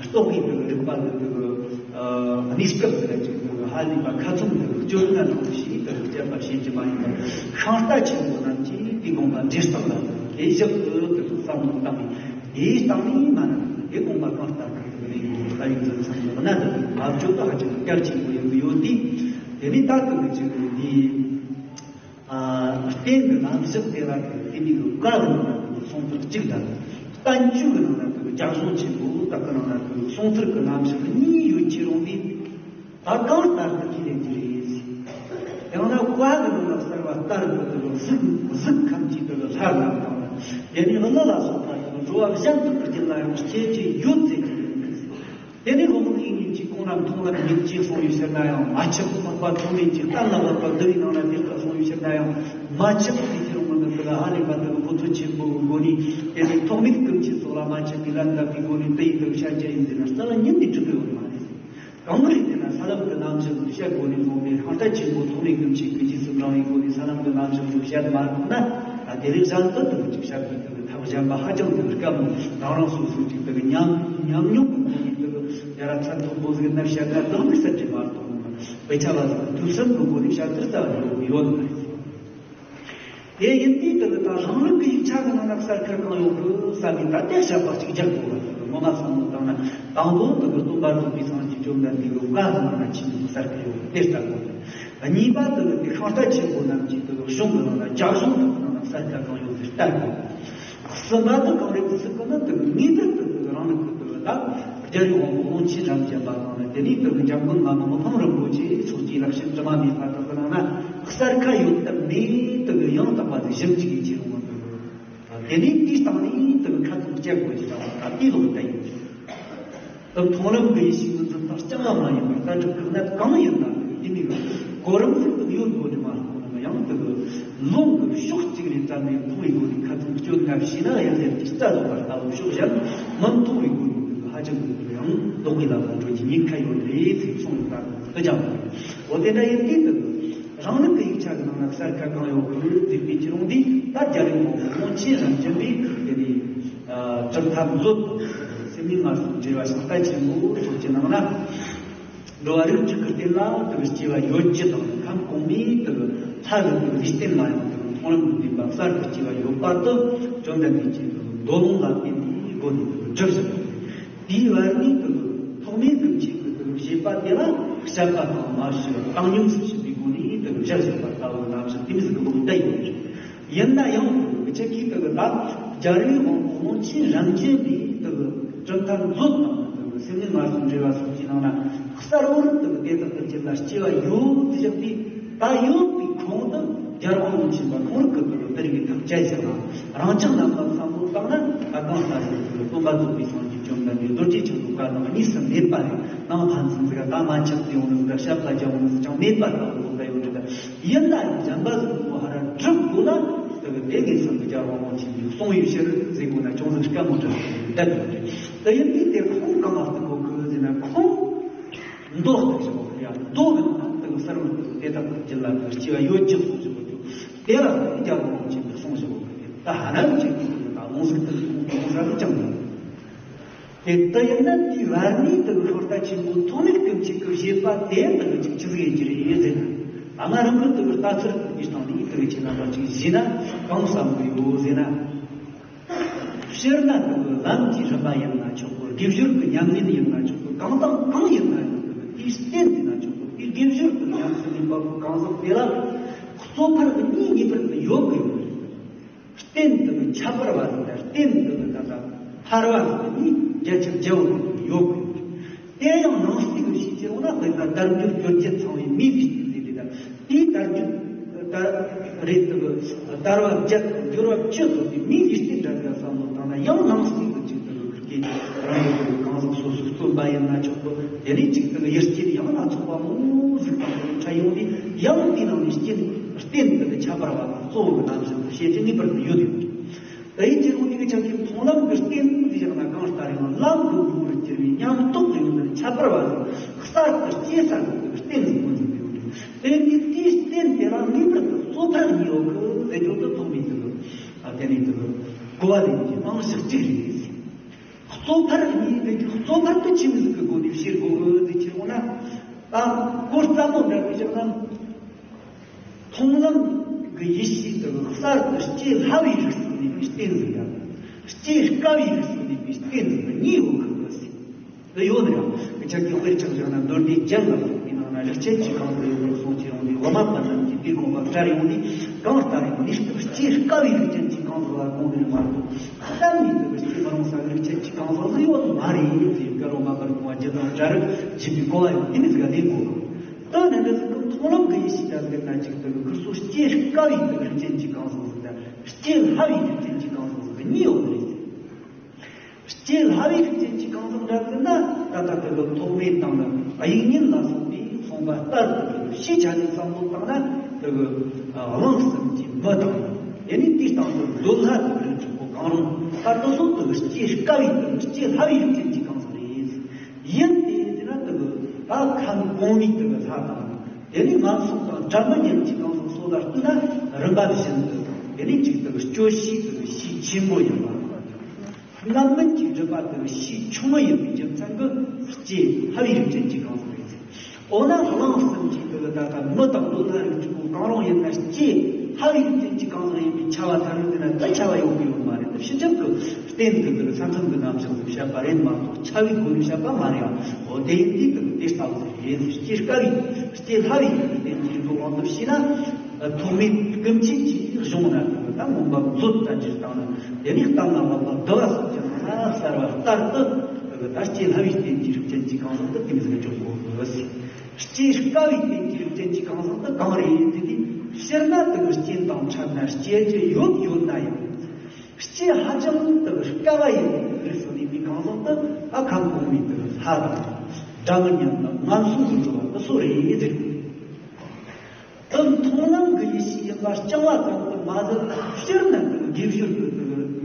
རྟོགས་པའི་དེ་གི་རིག་པ་ལ་དེ་གི་གནས་སྐབས་དེ་ལ་གཅིག་དེ་གི་ཧ་ལས་པ་ཁ་ཚུམ་དེ་གི་སྤྱོད་ལྔ་ནང་བཞིན་དེ་གི་སྤྱད་པ་བྱེད་ཀྱི་མ་ཡིན་པར། ཤིང་རྟ་ཆེན་པོ་རྣམས་ཀྱིས་དེའི་དགོངས་པ་འགྲེལ་སྟངས་ལ་དེ་བཞག་ཏུ་དེ་གི་བསམ་བློ་བཏང་ནས། དེའི་སྟེང་ནས་མ་ན་དེ་དགོངས་པ་གང་ལྟར་དུ་དེ་གི་ལས་ཡིན་ལྷ་ཡུལ་འཛིན་ཚང་གི་མ་ན་དེ་གི་བབ་ཅོལ་དུ་ཧ་ཅང་གལ་ཆེན་པོ་ཡོང་གི་ཡོད་དེ། དེ་ནས་ད་དེ་གི་གཅིག་གི་དེའི། ཨ། རྟེན་གྱི་རྣམ་གཞག་དེ་ལ་དེ་དེ་ནས་བཀའ་གི་ནང་ན་དེ་གསུང་ཚུལ་གཅིག་དང་། བསྟན་བཅོས་ཀྱི་ནང་ན་དེ་རྒྱ་གཞུང་ཆེན་པོ་དག་གི་ནང་ན་དེ་གསུང་ཚུལ་གྱི་རྣམ་གཞག་གཉིས་ཡོད་ཀྱི་རུང་དེ། ད་གང་ལྟར་དུ་ཁས་ལེན་གྱི་རེད། ཡང་ན་བཀའ་གི་ནང་ན་གསལ་བ་ལྟར་དུ་དེ་གཟུགས་གཟུགས་ཁམས་ཀྱི་དེ་ལྷ་རྣམས་དང་། དེ་ནས་ཀླུ་ལ་སོགས་པ་དེ་འགྲོ་བ་གཞན་དག་གི་རྒྱུད་ལ་ཡང་སྐྱེ་རྒྱུ་ཡོད་ཟེར་གྱི་ཡོད་གི། དེ་ནས་ལོ་ངོ་ཤིང་ཡིན་གྱི་ཁོང་རྣམས་མཐོང་ལམ་ཡིན་གྱི་གསུང་བའི་ཕྱིར་ན་ཡང་མ་ཆགས། འཕགས་པ་ཐོགས་མེད་ཀྱི་གཏན་ལ་དབབ་པ་འདི་ཡི་ནང་ན་དེ་ལྟར་གསུང་བའི་ཕྱིར་ན་ཡང་མ་ཆགས་ཀྱི་ཕྱིར་ངོ་ནི་དེ་ལ་ཨ་ནི་པ་དེ་ལ་ཁོ་ཚོ་ཆེན་པོ་གི་སྒོ་ནས། དེ་ནས་ཐོགས་མེད་ཀུན་གྱི་ཚོགས་ལ་མ་ཆགས་པའི་ལམ་བཏབ་པའི་སྒོ་ནས་དེ་ཡི་དེ་བཤད་རྒྱུ་ཡིན་ཟེར་ན་རྩ་བ་ཉིད་ནས་འགྲིག་གི་ཡོད་མ་རེད། གང་རེད་ཟེར་ན་ས་ལམ་གྱི་རྣམ་གཞག་འདི་བཤད་སྒོ་ནས་བཟུང་སྟེ་ཤིང་རྟ་ཆེན་པོ་ཐོགས་མེད་ཀུན་གྱི་རྗེས་སུ་འབྲང་བའི་སྒོ་ནས་ས་ལམ་གྱི་རྣམ་གཞག་འདི་བཤད་མ་ཐུབ་ན། ད་དེ་རིང་གཞན་དུ་དུ་ཅིག་བཤད་པའི་དུ་ཐབས་གཞན་པ་ཧ་ཅང་དུ་དཀའ་མོ། རང་རང་སོ་སོའི་ཅིག་དུ་ཉམས་ཉམས་མྱོང་གི་སྒོ་ནས་དུ་ཡ་ར་ཚད་མཐོན་པོ་ཟིག་ན་བཤད་ན་བདག་མེད་ས་ཅིག་མ་གཏོགས་དཔེ་ཆ་བ་ཟིག་དུས་གསུམ་གྱི་སྒོ་ནས་བཤད་ཚུལ་རྩ་བ་ཡོད་ཡོད་ནི་མ་རེད། དེ་ཡིན་དུས་དེ་གི་ད་རང་ལུགས་ཀྱི་ཡིག་ཆ་གི་ནང་ན་གསལ་ཁ་གང་ཡོད་གི་བསམ་པའི་ད་ལྟའི་བཤད་པ་གཅིག་རྒྱག་དགོས་པ་དེ་གི་ངོ་མ་བསམ་བློ་བཏང་ན། དང་པོ་དེ་གི་སྟོན་པ་རྫོགས་པའི་སངས་རྒྱས་བཅོམ་ལྡན་འདས་ཀྱི་བཀའ་གི་ནང་ན་ཆེན་པོ་གསལ་ཁ་ཡོད་དེ་ལྟ་དགོས། གཉིས་པ་དེ་གི་དེ་ཤིང་རྟ་ཆེན་པོ་རྣམས་ཀྱིས་དེ་གི་གཞུང་གི་ནང་ན་རྒྱ་གཞུང་དེ་གི་ནང་ན་གསལ་ཁ་གང་ཡོད་དེ་ལྟ་དགོས། གསུམ་པ་དེ་གང་རེད་ཟེར་གི་ན་དེ་གི་ངེས་པར་དུ་དེ་གི་རང་ལུགས་ཀྱི་དེ་གི་ད་རྒྱལ་བའི་དབང་པོ་ཀློང་ཆེན་རབ་འབྱམས་པ་དང་ནི། དེ་ནས་དེ་གི་འཇམ་མགོན་བླ་མ་མི་ཕམ་རིན་པོ་ཆེ་སོགས་ཀྱི་ལེགས་བཤད་དྲི་མ་མེད་པ་དག་གི་ནང་ན། གསལ་ཁ་ཡོད་དམ་མེད་དེ་གི་ཡང་དག་པ་དེ་ཞིབ་འཇུག་གིས་བྱེད་རུང་བ་དེ་གི། དེ་ནས་དེའི་སྟེང་ནས་དེ་གི་ཁ་ཚུམ་སྐྱེ་དགོས་ཀྱི་ད་བ་ད་དེ་ལོག་བསྟན་ཡོད། དེ་མཐོང་ལམ་གྱི་ཡེ་ཤེས་ཀྱི་འཛིན་སྟངས་རྐྱང་བ་མ་ཡིན་པར་ལྟ་གྲུབ་ཀྱི་གནད་གང་ཡིན་ན་དེ་ནས་གོ་རིམ་ཟིག་ཏུ་ཡོད་དགོས་ནི་མ་གཏོགས་ན་ཡང་དེ་གི་ལུང་གི་ཕྱོགས་གཅིག་ནས་བཀྲམ་ནས་མཐོང་བའི་སྒོ་ནས་ཁ་ཚུམ་སྐྱོན་ང་ཕྱིས་ན་ཡང་ཟེར་གྱི་རྩ་ལོག་པར་ལྟ་བུ་ཕྱོགས་གཞན་མི་མཐོང་བའི་སྒོ་ནས་དེ་གི་ ཧ་ཅང་གི་ཡང་ལོག་གི་ལ་ལ་འགྲོ་གི་མྱི་ཁ་ཡོད་རེད་ཟེར་གསུངས་ཡོད་པ་དང་། འོ་དེ་འདྲ་ཡིན་དུས་དུ་རང་ལུགས་ཀྱི་ཡིག་ཆ་གི་ནང་ལ་གསར་ཁ་གང་ཡོད་གི་ཟེར་བའི་ཕྱིར་འོང་དུས། ད་རྒྱལ་བའི་དབང་པོ་ཀློང་ཆེན་རབ་འབྱམས་པའི་དེ་ནས་གྲུབ་མཐའ་མཛོད། སེམས་ཉིད་སྔར་སོང་འགྲེལ་བ་ཤིང་རྟ་ཆེན་པོ་སོགས་ཀྱི་ནང་ན། འགྲོ་བ་རིགས་དྲུག་གི་རྟེན་ལ་དུ་སྐྱེ་བ་ཡོད་ཅེས་དང་། ཁམས་གོང་མའི་དུ་ལྷ་གི་དུ་ལུས་རྟེན་ལ་ཡང་དུ་མཐོང་ལམ་གྱི་བདེན་པ་གསར་དུ་སྐྱེ་བ་ཡོད་པ་དུ་བཅོམ་ལྡན་འདས་ཀྱིས་དུ་མདོ་ལུང་ལ་བརྟེན་ནས་སྒོ་ནས་དུ་བསྒྲུབས་ཟིན། དེའི་བར་ནས་དུ་ཐོག་མའི་ཀུན་མཁྱེན་གྱི་དུ་བཞེད་པ་དེ་ལ་བཤད་པ་དང་མ་བཤད་བཏང་སྙོམས་སུ་ཕྱིན་པའི་སྒོ་ནས་དུ་བཞག་ཟིན་པ་ལྟ་བུ་རྣམ་གཞག་དེ་མི་ཟིག་གི་ལུང་བསྟན་ཡོད། ཡིན་ན་ཡང་དུ་ཁྱེད་ཀྱིས་དུ་ད་རྒྱལ་བའི་དབང་པོ་ཀློང་ཆེན་རབ་འབྱམས་པའི་དུ་གྲུབ་མཐའ་མཛོད་དང་དུ་སེམས་ཉིད་སྔར་སོང་འགྲེལ་བ་སོགས་ཀྱི་ནང་ན་གསར་བོར་དུ་དེ་དག་གི་རྒྱུད་ལ་སྐྱེ་བ་ཡོད་དུ་བཞག་པས། ད་ཡོད་པའི་ཁོངས་དུ་རྒྱལ་བ་ཀློང་ཆེན་པ་ཁོང་རང་གི་དུ་དེ་རིགས་ཀྱི་ཐག་བཅད་ཟིན་ལ། རང་ཅག་རྣམས་ལ་བསམ་བློ་བཏང་ན་ད་གང་ལྟར་དུ་སྟོན་པ་རྫོགས་པའི་སངས་རྒྱས་བཅོམ་ལྡན་འདས་རྡོ་རྗེ་འཆང་གི་བཀའ་དང་གཉིས་སུ་མེད་པ་རེད། ནང་ཕན་ཚུན་ཟིག་ད་མ་ཆགས་ཏེ་ཡོང་ནི་ཟིག་བཤད་པ་རྒྱག་ཡོང་ནི་ཟིག་ཅང་མེད་པ་ལྟ་བུ་ལོག་ད་ཡོད་རེད། ད་ཡིན་ན་ཡང་གཞན་པ་ཟིག་གི་ངོ་ཧ་ར་གྲུབ་དགོས་ན་དེ་གི་དེ་ངེས་སམ་གི་རྒྱལ་བ་ཀློང་ཆེན་གྱིས་གསུངས་ཡོད་ཕྱིར་ཟེར་དགོས་ན་ཅུང་ཟད་དཀའ་མོ་འདྲ་ཞིག་བསྡད་ཡོད་རེད། དེ་ཡིན་དུས་དེ་ཁོང་གང་ལ་བརྟེན་དགོས་གི་ཟེར་ན། ཁོང་མདོ་ལྟ་ཞིག་གོ་ཡ། མདོ་གི་ནང་དེ་གི་གསར་མ་དེ་དག་གི་རྒྱུད་ལ་དེ་སྐྱེ་བ་ཡོད་ཅེས་གསུངས་ཞིག་གོ། དེ་ལ་རྒྱལ་བ་ཀློང་ཆེན་གྱིས་གསུངས་ཞིག་གོ། ད་ཧ་ནམ་ཅིག་གི་ད་ལོང་ཟིག་དེ་ལོང་ཟ་གི་ཅང་མེད། དེ་ལྟ་ཡིན་ན་དེའི་བར་ནས་དེ་གི་ཤོ་རྟ་ཆེན་པོ་ཐོགས་མེད་ཀུན་མཁྱེན་གྱི་བཞེད་པ་དེ་དེ་གི་ཅིག་ཅི་ཟིག་ཡིན་གྱི་རེད་ཟེར་ན། ད་ང་རང་གི་དེ་གི་ལྟ་ཚུལ་དེ་སྟེང་ནས་དེ་གི་ཁྱེད་རྣམ་པ་ཅིག་གཞི་ན་གང་བསམ་གི་ཡོད་ཟེར་ན། སྤྱིར་ན་དེ་གི་ལམ་གྱི་རིམ་པ་ཡིན་ན་ཆོག་གི། དགེ་སྦྱོར་གྱི་ཉམས་ལེན་ཡིན་ན་ཆོག་གི། གང་དང་གང་ཡིན་ན་ཡང་དེ་གི་དེའི་རྟེན་ཡིན་ན་ཆོག་གི། དེའི་དགེ་སྦྱོར་གྱི་ཉམས་སུ་ལེན་པ་པོ་གང་ཟག་དེ་ལ་གཙོ་ཕལ་གྱི་གཉིས་ངེས་པར་དུ་ཡོད་དགོས་པ་རེད། རྟེན་དེ་གི་ཁྱད་པར་བ་དང་། རྟེན་དེ་གི་ད་ལྟ་ཐར་བ་དང་གཉིས་རྒྱ་ཆེར་རྒྱལ་བོ་ཡོད་དགོས། དེ་ཡང་ནང་གསེས་ཀྱི་ཕྱིར་ཟེར་བ་ན། དཔེར་ན་དལ་འབྱོར་འབྱོར་བརྒྱད་ཚང་བའི་མིའི་ལུས་རྟེན་ཟེར་རེད། ད་དེའི་དལ་འབྱོར་ད་རེད་དེ་གི་དལ་བ་བརྒྱད་དང་འབྱོར་བ་བཅུ་ཐོབ་པའི་མིའི་ལུས་རྟེན་འདྲ་འདྲ་བསམ་བློ་བཏང་ན། ཡང་ནང་གསེས་ཀྱི་ཅིག་དེ་གི་ཁུར་གེ་རང་གི་དེ་གི་གང་ཟག་སོ་སོའི་བརྩོན་པ་ཡིན་ན་ཆོག་གི། དེ་ནས་ཅིག་དེ་གི་ཡུལ་སྐྱེས་ཡང་སྣ་ཚོགས་པ་མང་ཟིག་དང་དེ་འཕྲད་ཡོང་དུས། ཡང་དེའི་ནང་ནས་རྐྱེན་རྟེན་དེ་གི་ཁྱད་པར་བ་དང་གཙོ་བོ་གི་རྣམ་གཞག་དེ་བཤད་རྒྱུ་ངེས་པར་དུ་ཡོད་དེ། ད་ཡིན་གྱི་རུང་དེ་གི་ཆ་ཁྱབ་མཐོང་ལམ་གྱི་རྟེན་ཟེར་ན་གང་ལྟར་ཡང་ལམ་གྱི་ངོ་བོར་གྱུར་པའི་ཉམས་རྟོགས་ཀྱི་ཡོན་ཏན་ཁྱད་པར་བ་ཟིག་གསར་དུ་སྐྱེས་ས་གི་རྟེན་ཟིག་ངོས་འཛིན་དུ་ཡོད་རེད། དེ་ནི་དེའི་རྟེན་དེ་ལ་ངེས་པར་དུ་གཙོ་ཕལ་གཉིས་ཡོད་གི་ཟེར་རྒྱུ་དེ་ཐོག་མའི་དེ་གི་ཨ་དེ་ནས་དེ་གི་གོ་བ་ལེན་གྱི་རྨང་གཞི་གཅིག་རེད། གཙོ་ཕལ་གཉིས་ཟེར་རྒྱུ་གཙོ་ཕལ་དེ་ཆི་མོ་ཟིག་གི་སྒོ་ནས་བཤད་དགོས་གི་ཟེར་གྱི་རུང་ན། ད་གོ་རྩ་མོ་འདྲ་བའི་ཆ་ན། མཐོང་ལམ་གྱི་ཡེ་ཤེས་དེ་གི་གསར་དུ་སྐྱེ་སླ་བའི་རིགས་སུ་གནས་པའི་རྟེན་ཟིག་དང་། སྐྱེ་དཀའ་བའི་རིགས་སུ་གནས་པའི་རྟེན་ཟིག་གཉིས་ཡོད་གི་ཟེར། དེ་ཡོད་ན་ཡང་ཁྱེད་ཀྱིས་དཔེར་ཆ་བཞག་ན་མདོ་སྡེ་རྒྱན་ལ་སོགས་པའི་ནང་ན་རིགས་ཅན་གྱི་གང་ཟག་ཡོད་པར་གསུངས་ཀྱི་ཡོང་དུས། དབུ་མ་པ་རྣམས་ཀྱིས་དེའི་དགོངས་པ་བཀྲལ་ཡོང་དུས། གང་ལྟར་ཡང་གནས་སྐབས་སྐྱེ་དཀའ་བའི་རིགས་ཅན་གྱི་གང་ཟག་ལ་དགོངས་ནས་མ་གཏོགས། གཏན་ནས་དེ་གི་སྐྱེ་མི་རུང་ས་གི་རིགས་ཅན་གྱི་གང་ཟག་ཟིག་ཡོད་མ་རེད་ཅེས་བཀའ་ལུང་མ་པར་གོང་བ་རྒྱུད་དང་འདྲ་རིགས་བྱེད་པའི་གོ་བ་ཡང་དེ་མི་ཟིག་ག་ལེན་དགོས། དོན་ནི་འདི་ཟིག་གི་མཐོང་ལམ་གྱི་ཡེ་ཤེས་ད་ཟིག་ན་ཅིག་དེ་གི་ཁུར་ཚོ་སྐྱེ་དཀའ་བའི་དེ་གི་རིགས་ཅན་གྱི་གང་ཟག་ཟིག་དང་། སྐྱེ་སླ་བའི་རིགས་ཅན་གྱི་གང་ཟག་ཟིག་གཉིས་ཡོད་རེད། སྐྱེ་སླ་བའི་རིགས་ཅན་གྱི་གང་ཟག་འདྲ་ཟིག་ན། ད་ལྟ་དེ་གི་ཐོག་མའི་དང་ནི་དབྱིག་གཉེན་ལ་སོགས་པའི་གསུངས་པ་ལྟར་དུ་ཕྱིའི་ཆ་ནས་བསམ་བློ་བཏང་ན། དེ་གི་གླང་གསུམ་གྱི་མི་དང་། དེ་ནས་དེའི་སྟེང་དུ་འདོད་ལྷ་དེ་གི་རིགས་དྲུག་པོ་གང་རུང་། ད་དེ་ཚོ་དེ་གི་སྐྱེ་དཀའ་བའི་དེ་གི་སྐྱེ་སླ་བའི་རིགས་ཅན་གྱི་གང་ཟག་རེད། ཡིན་ཏེ་ཟེར་ན་དེ་གི་ད་ཁམས་གོང་མའི་དེ་གི་ལྷ་དང་། དེ་ནས་ངན་སོང་དང་སྒྲ་མི་སྙན་གྱི་གང་ཟག་སོགས་ལ་ལྟོས་ན། རིམ་པ་བཞིན་དུ་དེ་ནས་གཅིག་དེ་གི་སྤྱོད་བྱེད་དེ་གི་ཕྱིའི་ཆེན་པོ་ཡིན་པ། རྣམ་སྨིན་གྱི་སྒྲིབ་པ་དེ་གི་ཕྱིའི་ཆུང་ངུ་ཡིན་པའི་རྒྱུ་མཚན་གྱིས་སྐྱེ་སླ་བའི་རིགས་ཅན་གྱི་གང་ཟག་རེད། འོ་ན་གླང་གསུམ་གྱི་དེ་གི་ད་ལྟ་མི་དང་འདོད་ལྷ་རིགས་དྲུག་པོ་གང་རུང་ཡིན་ན། སྐྱེ་སླ་བའི་རིགས་ཅན་གྱི་གང་ཟག་ཡིན་པའི་ཁྱབ་པ་ཐལ་རེད་ཟེར་ན། དེ་ཁྱབ་པ་ཡོང་གི་ཡོད་མ་རེད། དེ་ཕྱི་རྒྱལ་གྱི་རྟེན་དེ་གི་ས་མཚམས་ཀྱི་རྣམ་གཞག་ཏུ་བཤད་པ་རེད་མ་གཏོགས། ཁྱབ་པའི་སྒོ་ནས་བཤད་པ་མ་རེད་ཨ། འོ་དེ་ཡིན་དུས་དེ་གི་དེ་ལྟ་བུ་རེད། སྐྱེ་དཀའ་བའི་སྐྱེ་སླ་བའི་རིགས་ཅན་གྱི་རིགས་པོ་དབང་དུ་བྱས་ན། ཐོག་མའི་ཀུན་མཁྱེན་གྱི་གཞུང་ན་དེ་གི་ད་མངོན་པ་མཛོད་ལྟ་ཅིར་བཏང་ན། དེ་ནས་གཏན་ལ་དབབ་པ་བསྡུ་བ་སོགས་ཀྱི་ནང་ན་གསལ་བ་ལྟར་དུ་དེ་གི་ད་སྐྱེ་སླ་བའི་རྟེན་གྱི་རིགས་ཅན་གྱི་གང་ཟག་དེ་དེ་མོ་ཟིག་འཇོག་དགོས་ཟེར། སྐྱེ་དཀའ་བའི་རྟེན་གྱི་རིགས་ཅན་གྱི་གང་ཟག་དེ་གང་རེད་ཟེར་དུས། སྤྱིར་ན་དེ་གི་རྐྱེན་དང་འཕྲད་ན་སྐྱེ་རྒྱུ་ཡོད་ཡོད་ན་ཡང་། སྐྱེ་ཧ་ཅང་དེ་གི་དཀའ་བ་ཡིན་པའི་རིགས་སུ་གནས་པའི་གང་ཟག་དེ་ཨ་ཁམས་གོང་མའི་དེ་གི་ལྷ་དང་། སྒྲ་མི་སྙན་དང་ངན་སོང་དུ་འགྲོ་བ་དེ་ཚོ་རེད་ཟེར། དེ་མཐོང་ལམ་གྱི་ཡེ་ཤེས་ཡིན་པ་རྐྱང་བ་ཙམ་དུ་ མ་ཟད་སྤྱིར་ན་དགེ་སྦྱོར་གྱི་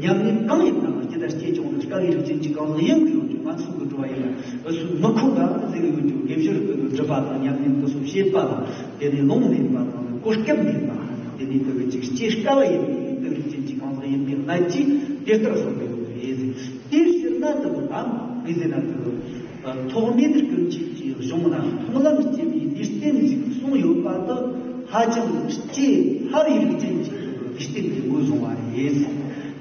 ཉམས་ལེན་གང་ཡིན་ནའང་ཇི་ལྟར་སྐྱེ་ཆུང་ལ་དཀའ་བའི་རིགས་ཅན་གྱི་གང་ཟག་ཡིན་གྱི་ཡོད་ཀྱི། ང་ཚོ་གི་འགྲོ་བ་ཡིན་ན་སུ་མི་ཁོམ་པ་ཟེར་གྱི་ཡོད་ཀྱི། དགེ་སྦྱོར་གྱི་སྒྲུབ་པ་དང་ཉམས་ལེན་དུ་སོགས་བྱེད་པ་དང་། དེ་ནས་ལུང་ལྡན་པ་དང་གོ་སྐབས་ལྡན་པ། དེ་ནས་དེ་གི་ཅིག་སྐྱེ་དཀའ་བ་ཡིན་པའི་དེ་རིགས་ཅན་གྱི་གང་ཟག་ཡིན་པའི་གནད་ཀྱིས་དེ་ལྟར་གསུངས་པའི་ཡོད་རེད། དེའི་ཕྱིར་ན་དེ་གི་དམ་དེ་ཟེར་ན་དེ་གི་ཐོགས་མེད་ཀུན་བྱེད་ཀྱི་གཞུང་ན་མཐོང་ལམ་སྐྱེ་བའི་ལུས་རྟེན་ཞིག་གསུངས་ཡོད་པ་དེ་ཧ་ཅང་སྐྱེ་སླ་བའི་རིགས་ཅན་གྱི་ལུས་རྟེན་དེ་ངོས་བཟུང་བ་རེད།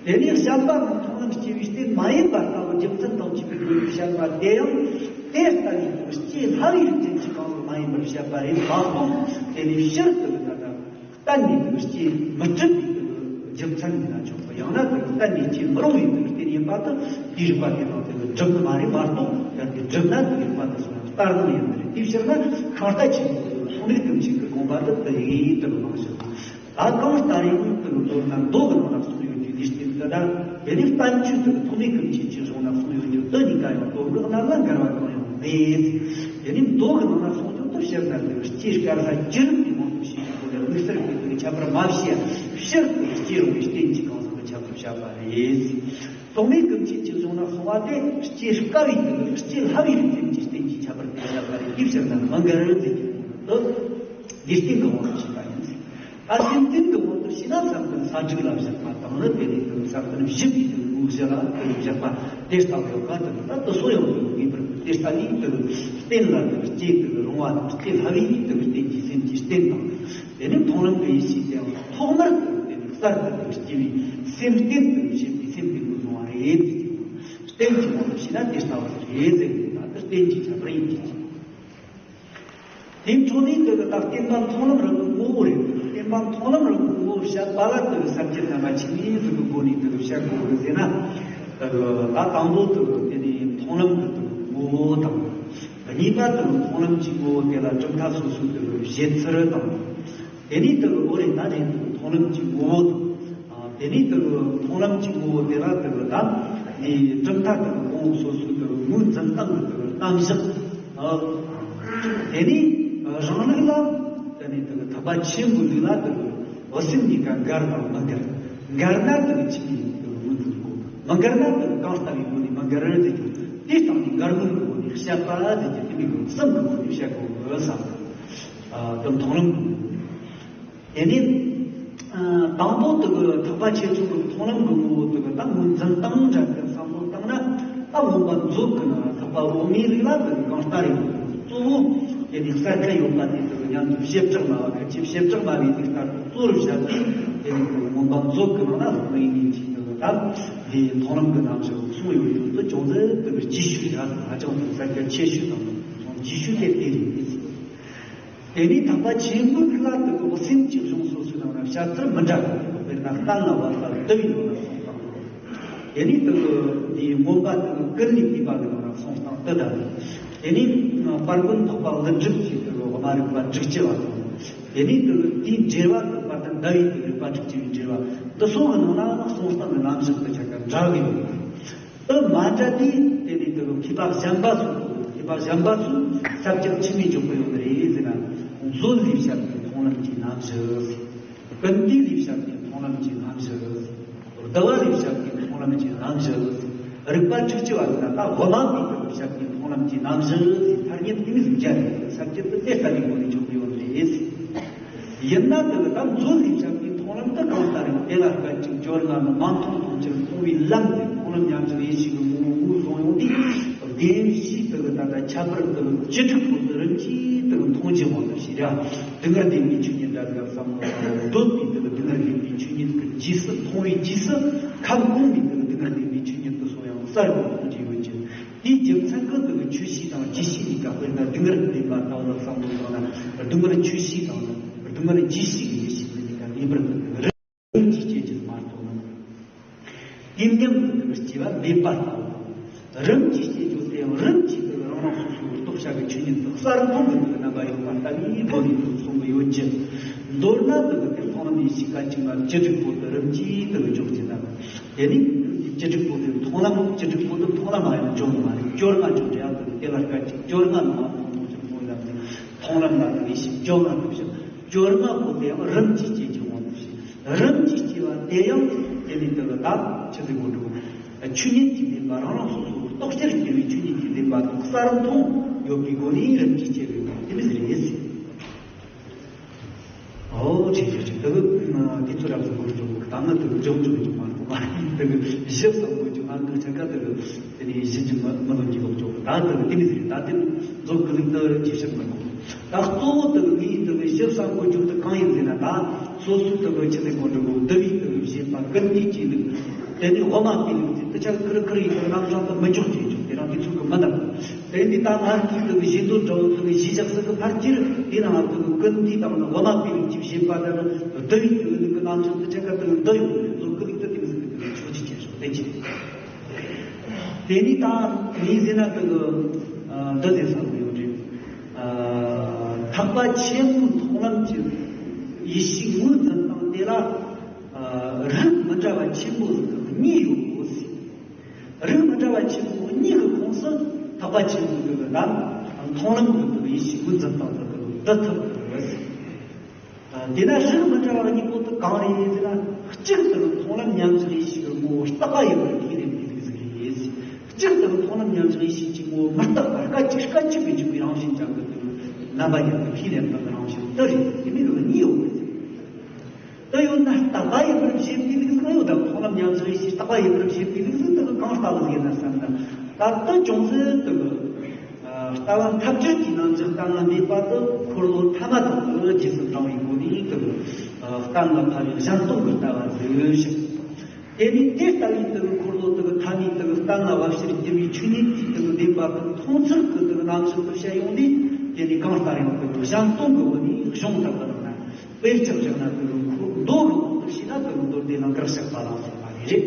དེ་ནས་བཤད་པ་ནི་མཐོང་ལམ་སྐྱེ་བའི་རྟེན་མ་ཡིན་པ་ལྟ་བུ་རྒྱུ་མཚན་དང་བཅས་པའི་སྒོ་ནས་བཤད་པ་དེ་ཡང་དེ་ལྟ་བུའི་སྐྱེ་སླ་བའི་རིགས་ཅན་གྱི་གང་ཟག་མ་ཡིན་པར་བཤད་པ་རེད་མ་གཏོགས། དེ་ནས་ཕྱིར་དུ་ད་ལྟ་གཏན་ནས་དེ་སྐྱེ་མི་སྲིད་པའི་རྒྱུ་མཚན་ཡིན་ན་ཆོག་པ། ཡང་ན་དེ་གཏན་ནས་སྐྱེ་མི་རུང་བའི་དེ་རྟེན་ཡིན་པ་དེ་དེའི་རིགས་པ་དེ་དང་དེ་ལ་སྒྲུབ་ནི་མ་རེད་མ་གཏོགས། ཡང་དེ་སྒྲུབ་ན་དེའི་རིགས་པ་དེ་སོང་ཡང་ལྟར་སྣང་ཡིན་པ་རེད། དེའི་ཕྱིར་ན་ཤིང་རྟ་ཆེན་པོ་ཐོགས་མེད་ཀུན་བྱེད་ཀྱི་དགོངས་པ་དེ་དེ་ཡིན་དུ་མང་ཞིང་། ད་གང་ལྟར་ཡང་དེ་ལ་མདོར་ན་མདོ་གི་ནང་ན་གསུངས་ཡོད་རྒྱུ་ལུས་རྟེན་དེ་དང་། དེ་ནས་བསྟན་བཅོས་དེ་ཐོགས་མེད་ཀུན་བྱེད་ཀྱི་གཞུང་ན་གསུངས་ཡོད་རྒྱུ་དེ་གཉིས་ཀ་ཡང་མདོ་སྔགས་རྣམས་ལ་འགལ་བ་གང་ཡང་མེད། དེ་ནས་མདོ་གི་ནང་ན་གསུངས་རྒྱུ་དེ་ཕྱིར་ན་དེ་སྐྱེ་དཀའ་ས་ཅི་རིགས་པའི་དབང་དུ་བྱས་ཡོད་པ་ལས་དམིགས་བསལ་གྱི་དེ་ཁྱད་པར་མ་བྱས། ཕྱིར་དུ་སྐྱེ་རུང་བའི་རྟེན་གྱི་གང་ཟག་གི་ཁྱད་པར་བཤད་པ་རེད། ཐོགས་མེད་ཀུན་བྱེད་ཀྱི་གཞུང་ན་གསུངས་པ་དེ་སྐྱེ་དཀའ་བའི་དེ་སྐྱེ་སླ་བའི་རིགས་ཅན་གྱི་རྟེན་གྱི་ཁྱད་པར་དེ་བཤད་པ་རེད། དེའི་ཕྱིར་ན་མི་འགལ་ཟེར་རྒྱུ་དེ་ལུས་རྟེན་གྱི་དབང་དུ་བྱས་པ་ཡིན། ད་སེམས་རྟེན་གྱི་དབང་དུ་བྱས་ན་བསམ་གཏན་ས་དྲུག་ལ་བཞག་པ་དང་ནི། དེ་ནས་དེ་བསམ་གཏན་བཞི་པའི་དེ་ངོ་བོ་བཞི་ལ་དེ་བཞག་པ་དེ་ལྟ་བུ་ཡོད་པ་དེ། ད་དེ་སོགས་ཡང་དེ་ངེས་པར་དེ་ལྟ་བུའི་དེ་རྟེན་ལ་དེ་སྐྱེ་དེ་རུང་བ་དང་། སྐྱེ་སླ་བའི་དེ་རྟེན་གྱི་སེམས་ཀྱི་རྟེན་དང་། དེ་ནས་མཐོང་ལམ་གྱི་ཡེ་ཤེས་དེའང་ཐོག་མར་དེ་གསར་དུ་དེ་སྐྱེ་བའི་སེམས་རྟེན་དུ་བྱེད་པའི་སེམས་དེ་ངོས་བཟུང་བ་རེད། རྟེན་གྱི་དབང་དུ་བྱས་ན་དེ་ལྟ་བུ་རེད་ཟེར་ནས། ད་དེ་རྟེན་གྱི་ཁྱད་པར་ཡིན་གྱི། དེའི་འཕྲོ་ནས་དེ་གི་ད་བརྟེན་པ་མཐོང་ལམ་རང་གི་ངོ་བོ་རེད། བརྟེན་པ་མཐོང་ལམ་རང་གི་ངོ་བོ་བཤད་པ་ལ་དེ་གི་ས་བཅད་རྣམ་པ་ཆེན་པོའི་དེ་གི་སྒོ་ནས་དེ་གི་བཤད་དགོས་རེད་ཟེར་ན། དེ་གི་ད་དང་པོ་དེ་གི་དེ་ནས་མཐོང་ལམ་གྱི་དེ་གི་ངོ་བོ་དང་། གཉིས་པ་དེ་གི་མཐོང་ལམ་གྱི་ངོ་བོ་དེ་ལ་གྲུབ་མཐའ་སོ་སོའི་དེ་གི་བཞེད་ཚུལ་དང་། དེ་ནས་དེ་གི་འོ་རེད། ད་ནས་དེ་གི་མཐོང་ལམ་གྱི་ངོ་བོ་དང་། དེ་ནས་དེ་གི་མཐོང་ལམ་གྱི་ངོ་བོ་དེ་ལ་དེ་གི་ད་ནས་གྲུབ་མཐའ་དེ་གི་གོང་འོག་སོ་སོའི་དེ་གི་ངོས་འཛིན་སྟངས་ཀྱི་དེ་གི་རྣམ་གཞག་ཨ། དེ་ནས་རང་ལུགས་ལ། དེ་ནས་དེ་གི་ཐེག་པ་ཆེན་པོའི་ལུགས་ལ་དེ་གི་འོ་སེམས་གཉིས་ཀ་འགལ་དང་མི་འགལ། འགལ་ན་དེ་གི་ཆོས་ཉིད་དེ་གི་ངོས་འཛིན་དགོས། མི་འགལ་ན་དེ་གི་གང་ལྟ་བུའི་སྒོ་ནས་མི་འགལ་རེད་ཟེར་རྒྱུ། དེ་སྟེང་ནས་འགལ་སློང་གི་སྒོ་ནས་བཤད་པ་ཟེར་རྒྱུ་དེ་མིན་གི་གསུམ་གི་སྒོ་ནས་བཤད་དགོས་བསམ། ཨ། དེ་མཐོང་ལམ་གི། དེ་ནས་ཨ། དང་པོ་དེ་གི་ཐེག་པ་ཆེ་ཆུང་གི་མཐོང་ལམ་གི་ངོ་བོ་དེ་གི་ད་ངོས་འཛིན་སྟངས་འདྲ་གི་བསམ་བློ་བཏང་ན། ད་མངོན་པ་མཛོད་གི་ནང་ཐེག་པ་འོག་མའི་ལུགས་ལ་དེ་གི་གང་ལྟར་ཡོད། གཙོ་བོ་དེ་ནས་གསལ་ཁ་ཡོད་པ་དེ་དེ་གི་མཉམ་དུ་བྱེ་བྲག་སྨྲ་བ། ཁ་ཅིག་བྱེ་བྲག་སྨྲ་བའི་ལུགས་ལྟར་དུ་གཙོ་བོར་བཞག་སྟེ། དེ་ནས་དེ་གི་མངོན་པ་མཛོད་གི་ནང་ན་དངོས་ཡིན་གྱི་དེ་གི་ད་དེ་མཐོང་ལམ་གི་རྣམ་གཞག་གསུངས་ཡོད་རྒྱུ་དེ་ཅུང་ཟད་དེ་གི་རྒྱས་ཤོས་ར། ཧ་ཅང་དེ་གསལ་ཁ་ཆེ་ཤོས་དང་རྒྱས་ཤོས་དེ་དེ་རེད། དེ་ནས་ཐེག་པ་ཆེན་པོའི་ལུགས་ལ་དེ་གི་སེམས་ཀྱི་གཞུང་སོ་སོའི་ནང་ན་བཤད་ཚུལ་མི་འདྲ་བ། དཔེར་ན་གཏན་ལ་དབབ་པ་བསྡུ་བའི་ནང་ན་གསུངས་སྟངས། དེ་ནས་དེ་གི་དེའི་མངོན་པ་དེ་གི་ཀུན་ནས་བསྡུས་པ་གི་ནང་ན་གསུངས་སྟངས་དེ་འདྲ་རེད། དེ་ནས་དཔལ་མགོན་འཕགས་པ་ཀླུ་སྒྲུབ་ཀྱི་དེ་གི་དབུ་མ་རིག་པ་དྲུག་ཅུ་པ་དང་། དེ་ནས་དེ་གི་དེའི་འགྲེལ་པ་དེ་དཔལ་ལྡན་ཟླ་བའི་དེ་གི་རིགས་པ་དྲུག་ཅུ་པའི་འགྲེལ་པ་འདི་སོགས་ཀྱི་ནང་ན་གསུངས་སྟངས་ཀྱི་རྣམ་གཞག་དེ་ཆ་ག་འདྲ་གི་ཡོད། དེ་མ་འདྲ་དེ་དེ་ནས་དེ་གི་མཁས་པ་གཞན་པ་ཚོ། མཁས་པ་གཞན་པ་ཚོས་ས་བཅད་ཆི་མོ་འཇོག་གི་ཡོད་རེད་ཟེར་ན། མཛོད་ལས་བཤད་པའི་མཐོང་ལམ་གྱི་རྣམ་གཞག། ཀུན་བཏུས་ལས་བཤད་པའི་མཐོང་ལམ་གྱི་རྣམ་གཞག། བསྡུ་བ་ལས་བཤད་པའི་མཐོང་ལམ་གྱི་རྣམ་གཞག། རིགས་པ་དྲུག་ཅུ་པ་ཟེར་ན་ད་དབུ་མ་པའི་དེ་གི་བཤད་པའི་མཐོང་ལམ་གྱི་རྣམ་གཞག་ཟེར་ཐ་སྙད་དེ་མོ་ཟིག་སྦྱར་ནས་ས་བཅད་དེ་དེ་ལྟ་བུའི་སྒོ་ནས་འཇོག་གི་ཡོད་རེད། ཡིན་ན་དེ་གི་ད་མཛོད་ལས་བཤད་པའི་མཐོང་ལམ་དེ་གང་ལྟར་ཡང་དེ་ལ་སྐད་ཅིག་སྦྱོར་ལྔ་ནི་མ་མཐོང་མཐོང་ཕྱིར་མཐོང་བའི་ལམ་དེ། མཐོང་ལམ་ཉམས་སུ་ལེན་བྱེད་ཀྱི་ངོ་བོ་ངོས་བཟུང་ཡོང་དུས། བདེན་བཞིའི་དེ་གི་ད་ལྟ་ཁྱད་པར་དེ་གི་བཅུ་དྲུག་པོ་དེ་རིམ་གྱིས་དེ་གི་མཐོང་རྒྱུ་མང་དུ་བྱེད་ར། སྡུག་བསྔལ་བདེན་པའི་ཆོས་ཉིད་འདྲ་དགའ་བསམ་བློ་བཏང་བ། འདོད་པའི་དེ་གི་སྡུག་བསྔལ་བདེན་པའི་ཆོས་ཉིད་ཀྱི་རྗེས་སུ། མཐོང་བའི་རྗེས་སུ་ཁམས་གོང་མའི་དེ་གི་སྡུག་བསྔལ་བདེན་པའི་ཆོས་ཉིད་དེ་སོགས་ཡང་གསལ་པོ་མཐོང་རྒྱུ་ཡོད་ཀྱི། དེའི་རྒྱུ་མཚན་གྱིས་དེ་གི་ཆོས་ཤེས་དང་རྗེས་ཤེས་གཉིས་ཀ། དཔེར་ན་སྡུག་བསྔལ་བདེན་པ་ལྟ་བུ་ལ་བསམ་བློ་བཏང་ན། སྡུག་བསྔལ་ཆོས་ཤེས་དང་སྡུག་བསྔལ་རྗེས་ཤེས་ཀྱི་ཡེ་ཤེས་དེ་གཉིས་ཀ་ངེས་པར་དུ་རིམ་གྱིས་སྐྱེ་རྒྱུ་མ་གཏོགས། དུས་མཉམ་དུ་དེ་གི་སྐྱེ་བ་མེད་པ་ལྟ་བུ་དང་། རིམ་གྱིས་སྐྱེ་རྒྱུ་དེ་ཡང་རིམ་གྱིས་དེ་གི་རང་རང་སོ་སོའི་རྟོགས་བྱ་གི་ཆོས་ཉིད་དེ་གསལ་མཐོང་གི་དེ་གི་རྣམ་པ་ཡོད་པ་ལྟ་བུའི་སྒོ་ནས་དེ་གསུང་གི་ཡོད་ཀྱི། མདོར་ན་དེ་གི་དེ་མཐོང་ལམ་ཡེ་ཤེས་སྐད་ཅིག་མ་བཅུ་དྲུག་པོ་དེ་རིམ་གྱིས་དེ་གི་འཇོག་ཅེས་དང་། དེ་ནས་བཅུ་དྲུག་པོ་དེ་མཐོང་ལམ། བཅུ་དྲུག་པོ་དེ་མཐོང་ལམ་མ་ཡང་འཇོག་ནི་མ་རེད། སྦྱོར་ལྔ་འཇོག་རེད། ཡང་དེ་གི་དེ་ལ་སྐད་ཅིག་སྦྱོར་ལྔ་ནི་མ་མཐོང་མཐོང་ཕྱིར་མཐོང་བའི་ལམ་དེ། མཐོང་ལམ་ལ་དེ་ཡེ་ཤེས་སྦྱོར་ལྔ་དེ་བཤད། སྦྱོར་ལྔ་པོ་དེ་ཡང་རིམ་གྱིས་སྐྱེ་རྒྱུ་དབང་དུ་བྱས། རིམ་གྱིས་སྐྱེ་བ་དེ་ཡང་དེ་ནི་དེ་ལ་ད་ཆི་ཟིག་གོ་འགྲོ། ཆོས་ཉིད་ཀྱི་བདེན་པ་རང་རང་སོ་སོར་རྟོགས་བྱར་གྱུར་པའི་ཆོས་ཉིད་ཀྱི་བདེན་པ་དང་གསལ་མཐོང་ཡོད་པའི་སྒོ་ནས་རིམ་གྱིས་སྐྱེ་བའི་དེ་མི་ཟེར་ཡིན། ཨོ་ཆེ་ཆེ་ཆེ་དེ་གི་དེ་ཚོ་རབ་ཏུ་གོ་འགྲོ་གི་ད་ང་དེ་གི་འཇོག་འཇོག་འཇོག་མ་རེད་མ་རེད། དེ་གི་ཞིབ་ཚགས་པོ་འཇོག་ང་གི་ཆ་ག་དེ་གི་དེ་ནས་གཞི་གྱི་མི་མི་ལོ་འཇིག་ལོག་འཇོག་ད་དེ་གི་དེ་མི་ཟེར་ད་དེ་འཇོག་གི་ལུགས་དེ་ཅི་ཞིག་མི་གོ། ད་གཙོ་བོ་དེ་གི་ངའི་དེ་གི་ཞིབ་ཚགས་པོ་འཇོག་དེ་གང་ཡིན་ཟེར་ན། ད་སོ་སོའི་དེ་གི་ཆི་ཟིག་གོ་འགྲོ་གི་བསྡུ་བའི་དེ་གི་བཞེད་པ་ཀུན་གྱི་ལུགས། དེ་ནས་དབུ་མ་པའི་ལུགས་ཀྱི་དེ་ཆ་ཁིར་ཁིར་ཡིན་པའི་རྣམ་གཞག་དེ་མི་འཇོག་ཅེས་འཇོག་དེ་རང་དེ་ཚོ་གི་མི་འདང་། དེ་འདི་ད་ང་གིས་དེ་གི་བཞེད་དོན་འདྲ་བོ་དེ་གི་གཞི་བཞག་ས་གི་ཕར་ཁྱེར་དེ་ནང་དེ་གི་ཀུན་དེ་དང་ནི་དབུ་མ་པའི་ལུགས་ཀྱི་བཞེད་པ་དང་ནི་བསྡུ་བའི་དེ་གི་ལུགས་ཀྱི་རྣམ་གཞག་དེ་ཆ་ཁ་དེ་གི་འདི་ཡོང་དེ་ཚོ་ཀི་ལུགས་དེ་དེ་མི་ཟིག་གི་དེ་གི་ཆོག་ཅེས་ཅེས་སོ་དེ་ཅི། དེ་ནི་ད་ངས་ཟེར་ན་དེ་གི་འདི་ཟེར་ས་གི་ཡོད་རེད། ཐེག་པ་ཆེན་པོའི་མཐོང་ལམ་གྱི་ཡེ་ཤེས་ངོས་འཛིན་སྟངས་དེ་ལ་རིགས་མི་འདྲ་བ་ཆེན་པོ་གཉིས་ཡོད་ཟེར། རིགས་མི་འདྲ་བ་ཆེན་པོ་གཉིས་ཀྱི་ཁོངས་སུ་ཐེག་པ་ཆེན་པོའི་གི་ལམ་མཐོང་ལམ་གྱི་གི་ཡེ་ཤེས་ངོས་འཛིན་སྟངས་དེ་གི་འདི་ཐུབ་གི་རེད། དེ་ན་རིགས་མི་འདྲ་བ་གཉིས་པོ་དེ་གང་རེད་ཟེར་ན། གཅིག་དེ་མཐོང་ལམ་མཉམ་གཞག་ཡེ་ཤེས་ཀྱི་ངོ་བོ་རྟག་པ་ཡིན་པར་ཁས་ལེན་པའི་ལུགས་ཟིག་རེད། གཅིག་དེ་མཐོང་ལམ་མཉམ་གཞག་ཡེ་ཤེས་ཀྱི་ངོ་བོ་མི་རྟག་པ་སྐད་ཅིག་སྐད་ཅིག་གི་འཇུག་པའི་རང་བཞིན་ཅན་གྱི་དེ་རྣམ་པ་ཉིད་དུ་ཁས་ལེན་པའི་རང་བཞིན་དེ་རེད། དེ་མིན་གཉིས་ཡོད་རེད། དེ་ཡོད་ན་རྟག་པ་ཡིན་པར་བཞེད་པའི་ལུགས་ཟིག་ཡོད་དམ། མཐོང་ལམ་མཉམ་གཞག་ཡེ་ཤེས་རྟག་པ་ཡིན་པར་བཞེད་པའི་ལུགས་ཟིག་དེ་གི་གང་ལྟ་བུ་ཟིག་ཡིན་ན་བསམ་ན། ད་ལྟ་ཅུང་ཟད་དེ་གི་ལྟ་བ་འཐབ་ཇུས་ཀྱི་རྣམ་གཞག་ལྟ་ན་འདས་པ་དེ་འཁོར་ལོ་ཐ་མ་དག་གི་རྗེས་སུ་འབྲང་བའི་སྒོ་ནས་དེ་གི་གཏན་ལ་ཕབ་པའི་གཞན་སྟོང་གི་ལྟ་བ་ཟིག་ཞིག་དེ་ནས་དེ་ལྟ་བུའི་དེ་གི་འཁོར་ལོ་དེ་གི་ཐ་མའི་དེ་གི་གཏན་ལ་བབ་ཕྱིར་གྱུར་པའི་ཆོས་ཉིད་ཀྱི་དེ་གི་བདེན་པ་དེ་མཐོང་ཚུལ་གྱི་དེ་གི་རྣམ་གཞག་དེ་བཤད་ཡོང་དུས། དེ་ནས་གང་ལྟར་ཡང་དེ་གི་གཞན་སྟོང་གི་སྒོ་ནས་གཞུང་དག་གི་ནང་ན། དཔེ་ཆ་བཞག་ན་དེ་གི་འཁོར་མདོ་གི་དབང་དུ་བྱས་ན་དེ་གི་མདོ་སྡེ་ལ་གར་བཤད་པ་ལ་སོགས་པ་རེད།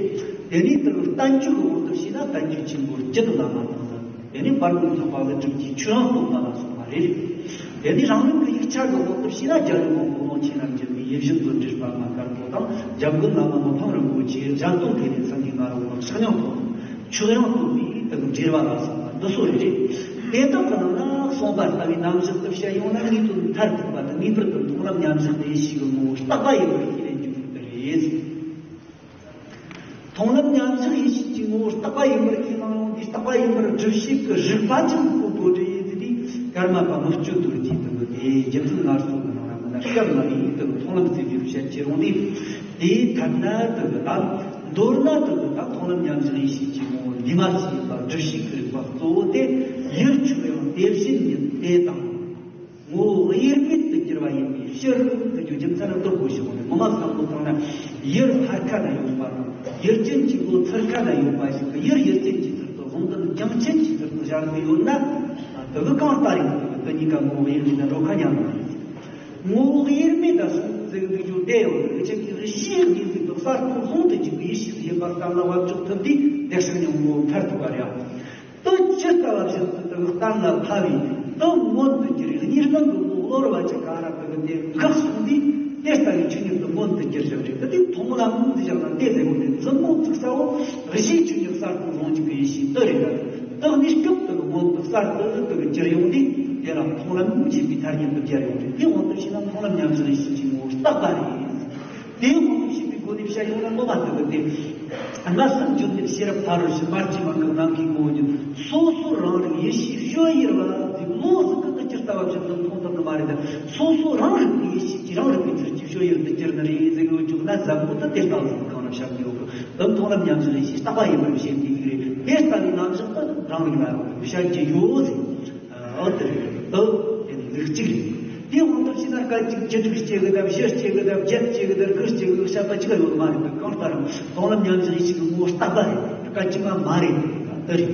དེ་ནས་དེ་གི་བསྟན་བཅོས་ཀྱི་དབང་དུ་བྱས་ན་བསྟན་བཅོས་ཆེན་པོ་རྒྱུད་བླ་མ་དང་ནི། དེ་ནས་བར་དུ་འཛིན་པ་ལ་སྒྲུབ་ཀྱི་ཆོས་དབྱིངས་སྟོན་པ་ལ་སོགས་པ་རེད། དེ་ནས་རང་ལུགས་ཀྱི་ཡིག་ཆ་གི་དབང་དུ་བྱས་ན་རྒྱལ་བའི་དབང་པོ་ཀུན་ལོངས་ཆེ་རྣམས་ཀྱི་ཡིད་བཞིན་དུ་འདྲིས་པ་མ་དཀར་པོ་དང་། འཇམ་མགོན་བླ་མ་མི་ཕམ་རིན་པོ་ཆེ། གཞན་སྟོང་ཐེག་ལེའི་སེང་གེ་ང་རོ་དང་། ཕྱག་སྙིང་ཐུན་མོང་ཆོས་དབྱིངས་སྟོན་པའི་དེ་གི་འགྲེལ་པ་ལ་སོགས་པ་འདི་ཚོ་རེད། དེ་དག་གི་ནང་ན་གསུངས་པ་ལྟ་བུའི་རྣམ་གཞག་ཏུ་བཤད་ཡོང་ན། ངེས་དོན་མཐར་ཐུག་པ་དང་ངེས་པར་དུ་མཐོང་ལམ་མཉམ་གཞག་ཏུ་ཡེ་ཤེས་ཀྱི་ངོ་བོ་རྟག་པ་ཡིན་པར་ཁས་ལེན་རྒྱུ་དེ་རེད། མཐོང་ལམ་མཉམ་གཞག་ཡེ་ཤེས་ཀྱི་ངོ་བོ་རྟག་པ་ཡིན་པར་ཁས་བླངས་ཡོང་དུས། རྟག་པ་ཡིན་པར་སྒྲུབ་བྱེད་ཀྱི་རིགས་པ་ཅན་གོ་དགོས་རེད་ཟེར་དུས། ཀརྨ་པ་མི་བསྐྱོད་རྡོ་རྗེ་དེ་གི་དེའི་རྒྱུ་མཚན་སྔར་སོང་གི་ནང་ན་མི་ལ་སྐབས་ལ་ཡིན་དུ་མཐོང་ལམ་ཟེར་རྒྱུར་བཤད་ཀྱི་རུང་དུས། དེའི་ཐད་ན་དེ་གི་དང་མདོར་ན་དེ་གི་དང་མཐོང་ལམ་མཉམ་གཞག་ཡེ་ཤེས་ཀྱི་ངོ་བོ་འདུས་མ་བྱས་པ་སྒྲུབ་བྱེད་ཀྱི་རིགས་པ་གཙོ་བོ་དེ། ཡུལ་ཆོས་དབྱིངས་དེ་བཞིན་ཉིད་དེ་དང་། ངོ་བོ་དབྱེར་མེད་དུ་གྱུར་པ་ཡིན་པའི་ཕྱིར་ཟེར་རྒྱུ་རྒྱུ་མཚན་ནི་དོག་པོ་ཞིག་ཡོད་རེད། ངོ་མ་བསམ་བློ་བཏང་ན། ཡུལ་ཕར་ཁ་ན་ཡོད་པ་དང་ཡུལ་ཅན་གྱི་ངོ་བོ་ཚུར་ཁ་ན་ཡོད་པ་ཞིག་གི། ཡུལ་ཡུལ་ཅན་གྱི་ཚུལ་དུ་བཟུང་དང་རྒྱུ་མཚན་གྱི་ཚུལ་དུ་སྦྱར་གྱི་ཡོད་ན། དེ་གི་གང་ལྟར་ཡང་དེ་གཉིས་ཀ་ངོ་བོ་དབྱེར་མེད་ན་འགྲོ་ཁ་མཉམ་པ་རེད། ངོ་བོ་དབྱེར་མེད་ལ་སོགས་ཟེར་འདུག་རྒྱུ་དེ་ཡང་རིགས་ཅན་གྱི་གཞིའི་གནས་ལུགས་དང་གསར་དུ་ཟུང་དུ་འཇུག་པའི་ཡེ་ཤེས་ཡིན་པ་ལྟར་ན་བབ་ཆོག་ཐུབ་དུས། དེ་ཕྱིར་ཡང་ངོ་བོ་མཐར་ཐུག་པ་རེད། དེ་ཇི་ལྟ་བ་བཞིན་དུ་དེ་གཏན་ལ་ཕབ་པས་དེ་མངོན་དུ་གྱུར། གཉིས་སྟོང་གི་ངོ་བོ་བློ་རུ་བ་ཅིག་ག་ར་དེ་གི་དེ་འགག་སོང་དུས། དེ་ལྟ་བུའི་ཆོས་ཉིད་དེ་མངོན་དུ་གྱུར་ཞིང་རེད། དེ་དུས་མཐོང་ལམ་ཟེར་ཡང་ན་དེ་ལས་འོང་དུས་མཛུབ་མོ་བཙུགས་ས་བོ་གཞིའི་ཆོས་ཉིད་གསར་དུ་ཟུང་འཇུག་པའི་ཡེ་ཤེས་དེ་རེད། དེ་གནས་སྐབས་དེ་གི་མངོན་དུ་གསར་དུ་དེ་གི་གྱུར་ཡོང་དུས། དེ་ལ་མཐོང་ལམ་ཞེས་པའི་ཐ་སྙད་དེ་སྦྱར་ཡོང་རེད། དེ་དབང་དུ་བྱས་ན་མཐོང་ལམ་མཉམ་གཞག་ཡེ་ཤེས་ཀྱི་ངོ་བོ་རྟག་པ་རེད། དེའི་དབང་དུ་བྱས་པའི་སྒོ་ནས་བཤད་ཡོང་ན་སློབ་མ་དེ་གི་དེ། ལྔ་བསམ་བརྗོད་མེད་ཤེས་རབ་ཕ་རོལ་ཕྱིན། མ་སྐྱེས་མ་འགགས་ནམ་མཁའི་ངོ་བོ་ཉིད། སོ་སོ་རང་རིག་ཡེ་ཤེས་སྤྱོད་ཡུལ་བ་ཟེར། བློ་ཟིག་གིས་དེ་ཇི་ལྟ་བ་བཞིན་དུ་མཐོང་ཐུབ་ནི་མ་རེད། སོ་སོ་རང་རིག་པའི་ཡེ་ཤེས་ཀྱིས་རང་རིག་པའི་ཚུལ་གྱིས་སྤྱོད་ཡུལ་དུ་གྱུར་ནི་རེད་ཟེར་གི་ཡོད་རྒྱུ་ན། ཟབ་དགོས་དེ་དེ་ལྟ་བུ་གང་ལ་བཤད་ཀྱི་ཡོད་གི། དེ་མཐོང་ལམ་མཉམ་གཞག་ཡེ་ཤེས་རྟག་པ་ཡིན་པར་བཞེད་པའི་རིགས་རེད། དེ་ལྟ་བུའི་རྣམ་གཞག་ཏུ་རང་རིག་ལ་བཤད་ཀྱི་ཡོད་ཟེར། འོ་དེ་རེད། དེ་དེ་ནི་ལུགས་གཅིག་རེད། དེའི་དབང་དུ་བྱས་ན་སྐད་ཅིག་བཅུ་དྲུག་སྐྱེ་གི་དང་། བཞི་སྐྱེ་གི་དང་། བརྒྱད་སྐྱེ་གི་དང་། དགུ་སྐྱེ་གི་བཤད་པ་གཅིག་ཡོད་མ་རེད། གང་ལྟར་མཐོང་ལམ་མཉམ་གཞག་ཡེ་ཤེས་ཀྱི་ངོ་བོ་རྟག་པ་རེད། སྐད་ཅིག་མ་མ་རེད། དེ་རེད།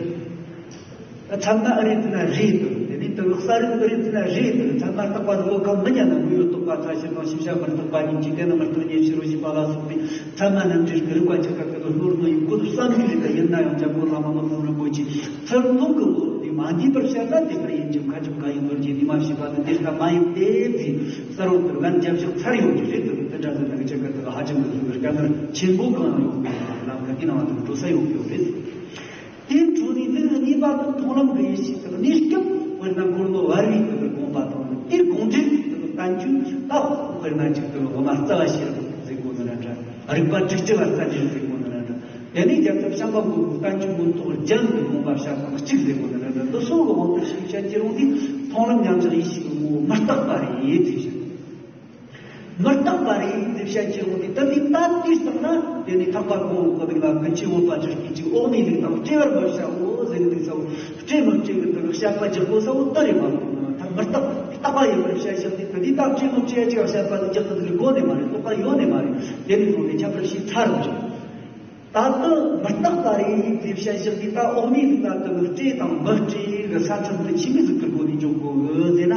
མཚན་མ་ཨ་རེད་ཟེར་ན་རེད་དེ། དེ་ནས་དེ་གི་གསལ་རིག་ཨ་རེད་ཟེར་ན་རེད་དེ། མཚན་མ་རྟག་པ་དེ་བློ་ཁ་མི་ཉན་ན། དངོས་ཡོད་རྟོགས་པ་ཐ་ཤལ་དང་ཤེས་བྱ་མི་རྟོགས་པ་གཉིས་ཀྱིས་དེ་ནི་མི་རྟོགས་ཉེར་ཞི་རོ་ཞེས་པ་ལ་སོགས་པའི་མཚན་མ་རྣམ་འགྲེལ་གྱི་རིགས་པ་ཆ་ཁ་ཁ་གི་སྣོར་དངོས་ཡིན་ཁུལ་དུ་བསམ་གྱི་རེད། ད་ཡིན་ན་ཡང་འཇམ་མགོན་བླ་མ་མི་ཕམ་རིན་པོ་ཆེས། ཚུར་མཐོང་གི་བློ་དེ་མ་འདས་པར་བཤད་ན། དེ་ལྟར་ཡིན་གྱི་ཁ་ཆུང་ག་ཡིན་ནོར་གྱི་ནུས་མ་ཤེས་པ་ནི་དེ་ལྟ་མ་ཡིན་ཏེ་ཟེར། གསལ་བོ་དེ་ལན་རྒྱབ་བཞག་ཚར་ཡོད་ཀྱི་རེད། དེ་དེ་འདྲ་ཟེར་ན་གི་ཆ་ག་དེ་ཧ་ཅང་གི་ཐུགས་ཀྱི་སྐད་ནར་ཆེན་པོ་གང་ཡང་ཡོད་པའི་ལམ་ཁ་དེ་ནང་དུ་འགྲོ་ས་ཡོད་ཡོད་རེད། དེའི་འཕྲོ་ནས་ལུགས་གཉིས་པ་དེ་མཐོང་ལམ་གྱི་ཡེ་ཤེས་དེ་གནས་སྐབས་དཔེར་ན་འཁོར་ལོ་བར་བའི་དེ་གི་དགོངས་པ་དང་། དེའི་དགོངས་འགྲེལ་དེ་གི་བསྟན་བཅོས་ད་དཔེར་ན་ཅིག་དེ་གི་དབུ་མ་རྩ་བ་ཤེས་རབ་ཟེར་དགོས་ན་ར། རིག་པ་དྲུག་ཅུ་བ་རྩ་འགྲེལ་ཟེར་གོ་ནི་རེད། དེ་ནས་རྒྱལ་ཚབ་བྱམས་པ་མགོན་པོའི་བསྟན་བཅོས་མངོན་རྟོགས་རྒྱན་གྱི་དགོངས་པ་བཤད་སྟངས་གཅིག་ཟེར་གོ་ནི་རེད། འདི་སོགས་ཀྱི་དབང་དུ་བྱས་བཤད་ཀྱི་རུང་དུས་མཐོང་ལམ་མཉམ་བཞག་ཡེ་ཤེས་ཀྱི་ངོ་བོ་མི་རྟག་པ་རེད་ཅེས་བཤད། མི་རྟག་པ་རེད་ཅེས་བཤད་ཀྱི་རུང་དུས་དེ་ནས་ད་དེའི་སྟེང་ན་དེ་ནས་ཐེག་པ་གོང་འོག་གི་རིགས་ལ་ཀུན་མཁྱེན་བོད་པ་ཆོས་སྐྱིད་ཀྱིས་འོག་མིན་རིགས་དང་སྤྲེལ་བར་མི་བྱའོ་ཟེར་ནས་འདུག་ས་བོ། སྤྲེལ་མི་སྤྲེལ་གྱི་དེ་ལ་བཤད་པ་རྒྱག་དགོས་ས་བོ་དེ་རེད་མ་གཏོགས་ད་མི་རྟག་རྟག་པ་ཡིན་པར་བཤད་བཞག་དུས་དེ་དུས་ད་སྤྲེལ་མི་སྤྲེལ་ཅིག་བཤད་པ་དེ་རྒྱག་ཐུབ་ཀྱི་དགོས་ནི་མ་རེད། དོགས་པ་ཡོད་ནི་མ་རེད། དེ་ནས་བཟུང་སྟེ་ཁྱད་པར་ཞིག་ཚར་རུ་བྱུང་། ད་ལྟ་མི་རྟག་པ་རེད་ཅེས་བཤད་བཞག་དུས་ད་འོག་མིན་རིགས་ལ་དེ་ལ་སྤྲེལ་དང་མི་སྤྲེལ་གྱི་ས་མཚམས་དེ་ཆི་མོ་ཟིག་གི་སྒོ་ནས་འཇོག་དགོས་ཟེར་ན།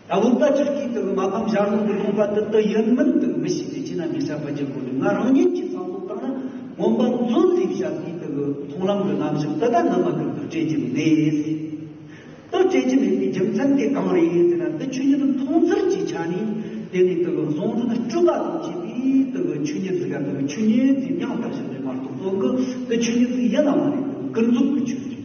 ད་བོད་པ་ཆོས་སྐྱིད་དེ་གི་མ་ཕམ་ཞལ་ལུང་གི་དགོངས་པ་དེ་དེ་ཡིན་མིན་དེ་གི་མི་ཤེས་ཏེ་ཁྱེད་རྣམ་པས་བཤད་པ་རྒྱག་དགོས་ནི། ང་རང་ཉིད་ཀྱིས་བསམ་བློ་བཏང་ན་མངོན་པ་མཛོད་ལས་བཤད་དུས་དེ་གི་མཐོང་ལམ་གྱི་རྣམ་གཞག་དེ་ད་ནི་མ་གི་དེ་སྤྲད་ཀྱི་མེད། དེ་སྤྲད་ཀྱི་མེད་པའི་རྒྱུ་མཚན་དེ་གང་རེད་ཟེར་ན། འདི་ཆོས་ཉིད་མཐོང་ཚུལ་གྱི་ཆ་ནས་དེ་ནས་དེ་གི་གཟུང་འཛིན་སྤྲོས་པ་དང་བཅས་པའི་དེ་གི་ཆོས་ཉིད་ཟིག་ག་དེ་གི་ཆོས་ཉིད་ཀྱི་མིང་བཏགས་བཞག་པ་རེད་མ་གཏོགས་དོན་གྱི་དེ་ཆོས་ཉིད་ཟིག་ཡིན་ན་མ་རེད། ཀུན་རྫོབ་ཀྱི་ཆོས་ཅིག་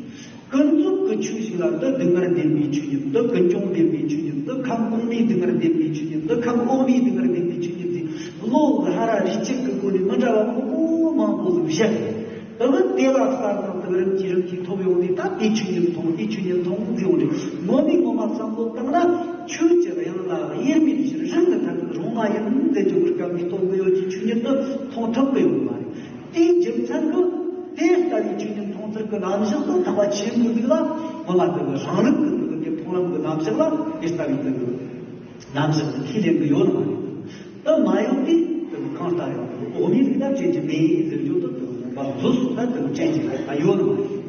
ཀུན་རྫོབ་ཀྱི་ཆོས་ཤིག་ལ་འདི་སྡུག་བསྔལ་བདེན་པའི་ཆོས་ཉིད། འདི་ཀུན་འབྱུང་བདེན་པའི་ཆོས་ཉིད། འདི་ཁམས་གོང་མའི་སྡུག་བསྔལ་བདེན་པའི་ཆོས་ཉིད། འདི་ཁམས་འོག་མའི་སྡུག་བསྔལ་བདེན་པའི་ཆོས་ཉིད་ཟེར། བློ་ཧ་ར་རིག་བྱེད་ཀྱི་སྒོ་ནས་མི་འདྲ་བ་མང་པོ་མང་པོ་ཟིག་བཤད། དེ་ནི་དེ་ལ་གསར་དང་དེ་རིམ་གྱིས་རིམ་གྱིས་ཐོབ་ཡོང་དུས་ད་དེ་ཆོས་ཉིད་མཐོང་། དེ་ཆོས་ཉིད་མཐོང་ཟེར་ཡོང་དུས་ངོ་མའི་ངོ་མ་བསམ་བློ་བཏང་ན་ཆོས་ཀྱི་དབྱིངས་ལ་དབྱེར་མེད་ཕྱིར་རང་གི་ཐད་དུ་རུང་མ་ཡིན་ཟེར་རྒྱུ་གི་སྐབས་ནས་སྟོན་གྱི་ཡོད་ཀྱི་ཆོས་ཉིད་དེ་མཐོང་ཐུབ་ཀྱི་ཡོད་མ་རེད། དེའི་རྒྱུ་མཚན་གྱིས་དེ་ལྟ་བུའི་ཆོས་ཉིད་མཐོང་ཚུལ་གྱི་རྣམ་གཞག་ཏུ་ཐེག་པ་ཆེན་པོའི་ལུགས་ལ་ངོ་མ་དེ་གི་རང་རིག་གི་དེ་གི་མཐོང་ལམ་གྱི་རྣམ་གཞག་ལ་དེ་ལྟ་བུའི་དེ་གི་རྣམ་གཞག་ཏུ་ཁས་ལེན་གྱི་ཡོད་ནི་མ་རེད། དེ་མ་ཡོང་དུས་དེ་གི་གང་ལྟར་ཡང་དེ་གི་འོག་མིན་རིགས་ལ་སྤྲད་རྒྱུ་མེད་ཟེར་རྒྱུ་དེ་དེ་གི་ངོ་མ་བཟོ་སོང་ན་དེ་གི་སྤྲད་རྒྱུ་ད་ཡོད་ནི་མ་རེད།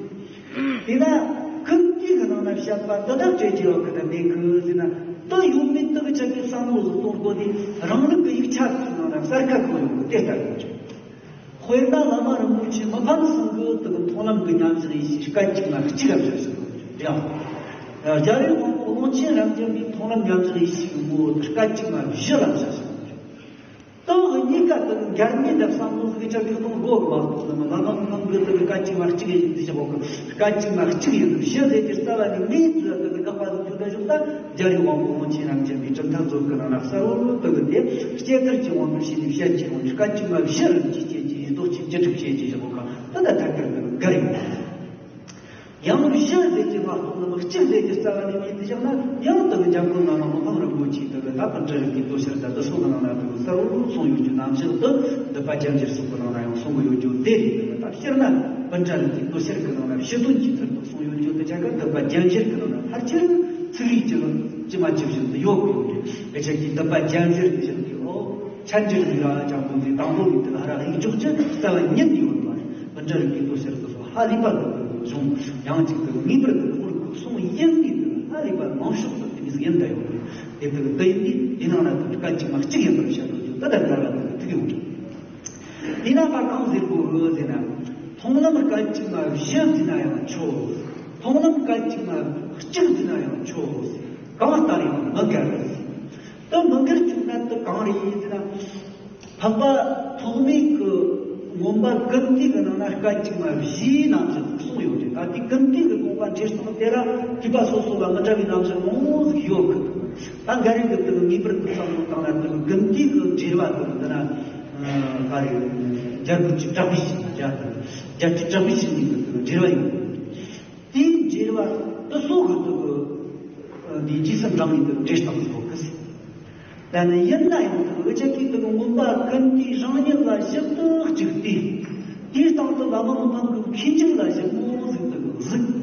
དེས་ན་ཀུན་བཏུས་ཀྱི་ནང་ན་བཤད་པ་འདི་དག་སྤྲད་རྒྱུ་ཡོད་གི་ན་མེད་གི་ཟེར་ན། དེ་ཡོད་མེད་དེ་གི་ཆ་གི་བསམ་བློ་ཟིག་གཏོང་དགོས་དུས་རང་རིག་གི་ཡིག་ཆ་ཟིག་གི་ནང་ན་གསལ་ཁ་གང་ཡོང་གི་དེ་ལྟར་ཡོང་ཆོག་དཔེར་ན་བླ་མ་རིན་པོ་ཆེ་མི་ཕམ་ཚང་གི་དེ་གི་མཐོང་ལམ་གྱི་མཉམ་བཞག་ཡེ་ཤེས་སྐད་ཅིག་མ་གཅིག་ལ་བཞག་ཟིག་ཡང་། རྒྱལ་བའི་དབང་པོ་ཀློང་ཆེན་རབ་འབྱམས་པའི་མཐོང་ལམ་མཉམ་བཞག་ཡེ་ཤེས་ཀྱི་ངོ་བོ་དེ་སྐད་ཅིག་མ་བཞི་ལ་བཞག་ཟིག་ཡང་། དེ་གཉིས་ཀ་དེ་འགལ་མེད་དུ་བསམ་བློ་ཟིག་ཆ་གི་གཏོང་དགོས་གི་མ་གཏོགས་ནི་མི་ལ་ལམ་ལམ་གི་དེ་གི་སྐད་ཅིག་མ་གཅིག་ཡིན་ཟེར་བཞག་གོ་གི། སྐད་ཅིག་མ་གཅིག་ཡིན་ཟེར་ཟེར་གྱི་རྩ་བ་ནས་མེད་ཟེར་དེ་གི་དགག་པ་ཟིག་ཐུག་ད་བཞག་ད་རྒྱལ་བའི་དབང་པོ་ཀློང་ཆེན་རབ་འབྱམས་པའི་གྲུབ་མཐའ་མཛོད་གི་ནང་ན་གསལ་བོ་དེ་གི་དེ་སྐྱེ་ཐར་གྱི་དབང་དུ་བྱས་ནས་བཤད་ཀྱི་ཡོང་དུས་སྐད་ཅིག་མ་བཞི་རིམ་གྱིས་སྐྱེ་གྱི་ཡིན་མདོག་གཅིག་ཅི་སྒྲུབ་བྱེད་ཀྱི་བཞག་གོ་གི། དེ་ལ་ཐད་ཀར་དེ་གི་འགལ་ཡོད། ཡང་བཞི་ཟེར་གྱི་མ་གཏོགས་ནི་མི་གཅིག་ཟེར་གྱི་རྩ་བ་ནས་མེད་དུ་བཞག་ན་ཡང་དེ་གི་འཇམ་མགོན་བླ་མ་མི་ཕམ་རིན་པོ་ཆེ་དེ་གི་ད་པཎ་ཌི་རི་ཏའི་དོ་ཤལ་དང་དེ་སོགས་ཀྱི་ནང་ན་དེ་གི་གསལ་བོ་གསུངས་ཡོད་རྒྱུ་རྣམ་གཞག་དེ་སྡུད་པ་རྒྱན་འགྱུར་སོགས་ཀྱི་ནང་ན་ཡང་གསུང་གི་ཡོད་རྒྱུ་དེ་རེད། དེ་གི་ད་སྤྱིར་ན་པཎ་ཌི་རི་ཏའི་དོ་ཤལ་གྱི་ནང་ན་ཕྱི་དོན་གྱི་ཚུལ་དུ་གསུངས་ཡོད་རྒྱུ་དེ་ཆ་ག་སྡུད་པ་རྒྱན་འགྱུར་གྱི་ནང་ན་ཕལ་ཆེར་ཚིག་རིས་ཅི་ལ་ཇི་མ་ཇི་བཞིན་དུ་ཡོད་དགོས་ཡོད་རེད། དེ་ཆ་གི་སྡུད་པ་རྒྱན་འགྱུར་གྱི་ཕྱིར་དུ་ཨོ་ཆ་འགྱུར་ལས་ར་ཅང་པོ་འདི་དང་པོ་ནས་དེ་ལ་ཧ་ར་ཡིག་འཇོག་ཅི་རྩ་བ་ཉིད་ཡོད་པ་རེད། པཎ་ཌི་རི་ཏའི་དོ་ཤལ་དེ་སོགས། ཧ་ལས་པ་དང་གཞུང་ཡང་གཅིག་ཏུ་ངེས་པར་དུ་ཁོར་ཁུག་སོང་ཡིན་ནི་དུ་ཧ་ལས་པ་མང་ཤོས་སུ་དེ་མི་ཟིག་ཡིན་ད་ཡོད་རེད། དེ་དུ་དུ་ཡིན་ཏེ་དེ་ནང་ན་དུ་སྐད་ཅིག་མ་གཅིག་ཡིན་པར་བཤད་དུ་ད་ལྟ་འགལ་བ་དུ་ཐུག་ཡོང་གི། དེ་ན་ད་གང་ཟེར་དགོས་འོ་ཟེར་ན། མཐོང་ལམ་སྐད་ཅིག་མ་བཞི་ཟེར་ན་ཡང་ཆོག་མཐོང་ལམ་སྐད་ཅིག་མ་གཅིག་ཟེར་ན་ཡང་ཆོག་གང་ལྟར་ཡང་མི་འགལ་བ་ཟེར། དུ་མི་འགལ་བཅུག་ན་དུ་གང་རེད་ཟེར་ན། འཕགས་པ་ཐོགས་མེད་ཀྱི་མངོན་པ་ཀུན་བཏུས་ཀྱི་ནང་ན་སྐད་ཅིག་མ་བཞིའི་རྣམ་གཞག་གསུངས་ཡོད་རེད། ད་དེ་ཀུན་བཏུས་ཀྱི་དགོངས་པ་འགྲེལ་སྟངས་དེ་ལ་ཐོས་པ་སོ་སོ་ལ་མི་འདྲ་བའི་རྣམ་གཞག་མང་པོ་ཟིག་ཡོད་གི། ད་འགའ་རེ་གི་དེ་ངེས་པར་དུ་བསམ་བློ་བཏང་ན་དེ་ཀུན་བཏུས་ཀྱི་འགྲེལ་བ་དེ་འདི་ན་ག་རེ་རྒྱལ་པོ་གཅིག་གྲགས་པའི་ཞིང་རྒྱལ་རྒྱལ་གཅིག་གྲགས་པའི་ཞིང་ནས་འགྲེལ་བ་ཡོད། དེའི་འགྲེལ་བ་དེ་སོགས་ཀྱི་དེ་གི་འདིའི་རྗེས་སུ་འབྲང་བའི་དེ་འགྲེལ་སྟངས་སོགས་ཀྱི། ད་ནི་ཡིན་ན་ཡང་དེ་གི་འུ་ཅག་གིས་དེ་གི་མངོན་པ་ཀུན་བཏུས་རང་ཉིད་ལ་ཞིབ་ཏུ་གཅིག་བལྟས། དེའི་སྟེང་དུ་བླ་མ་མི་ཕམ་གྱི་མཁས་འཇུག་ལ་ཞིབ་མོ་ཟིག་དེ་གི་གཟིགས།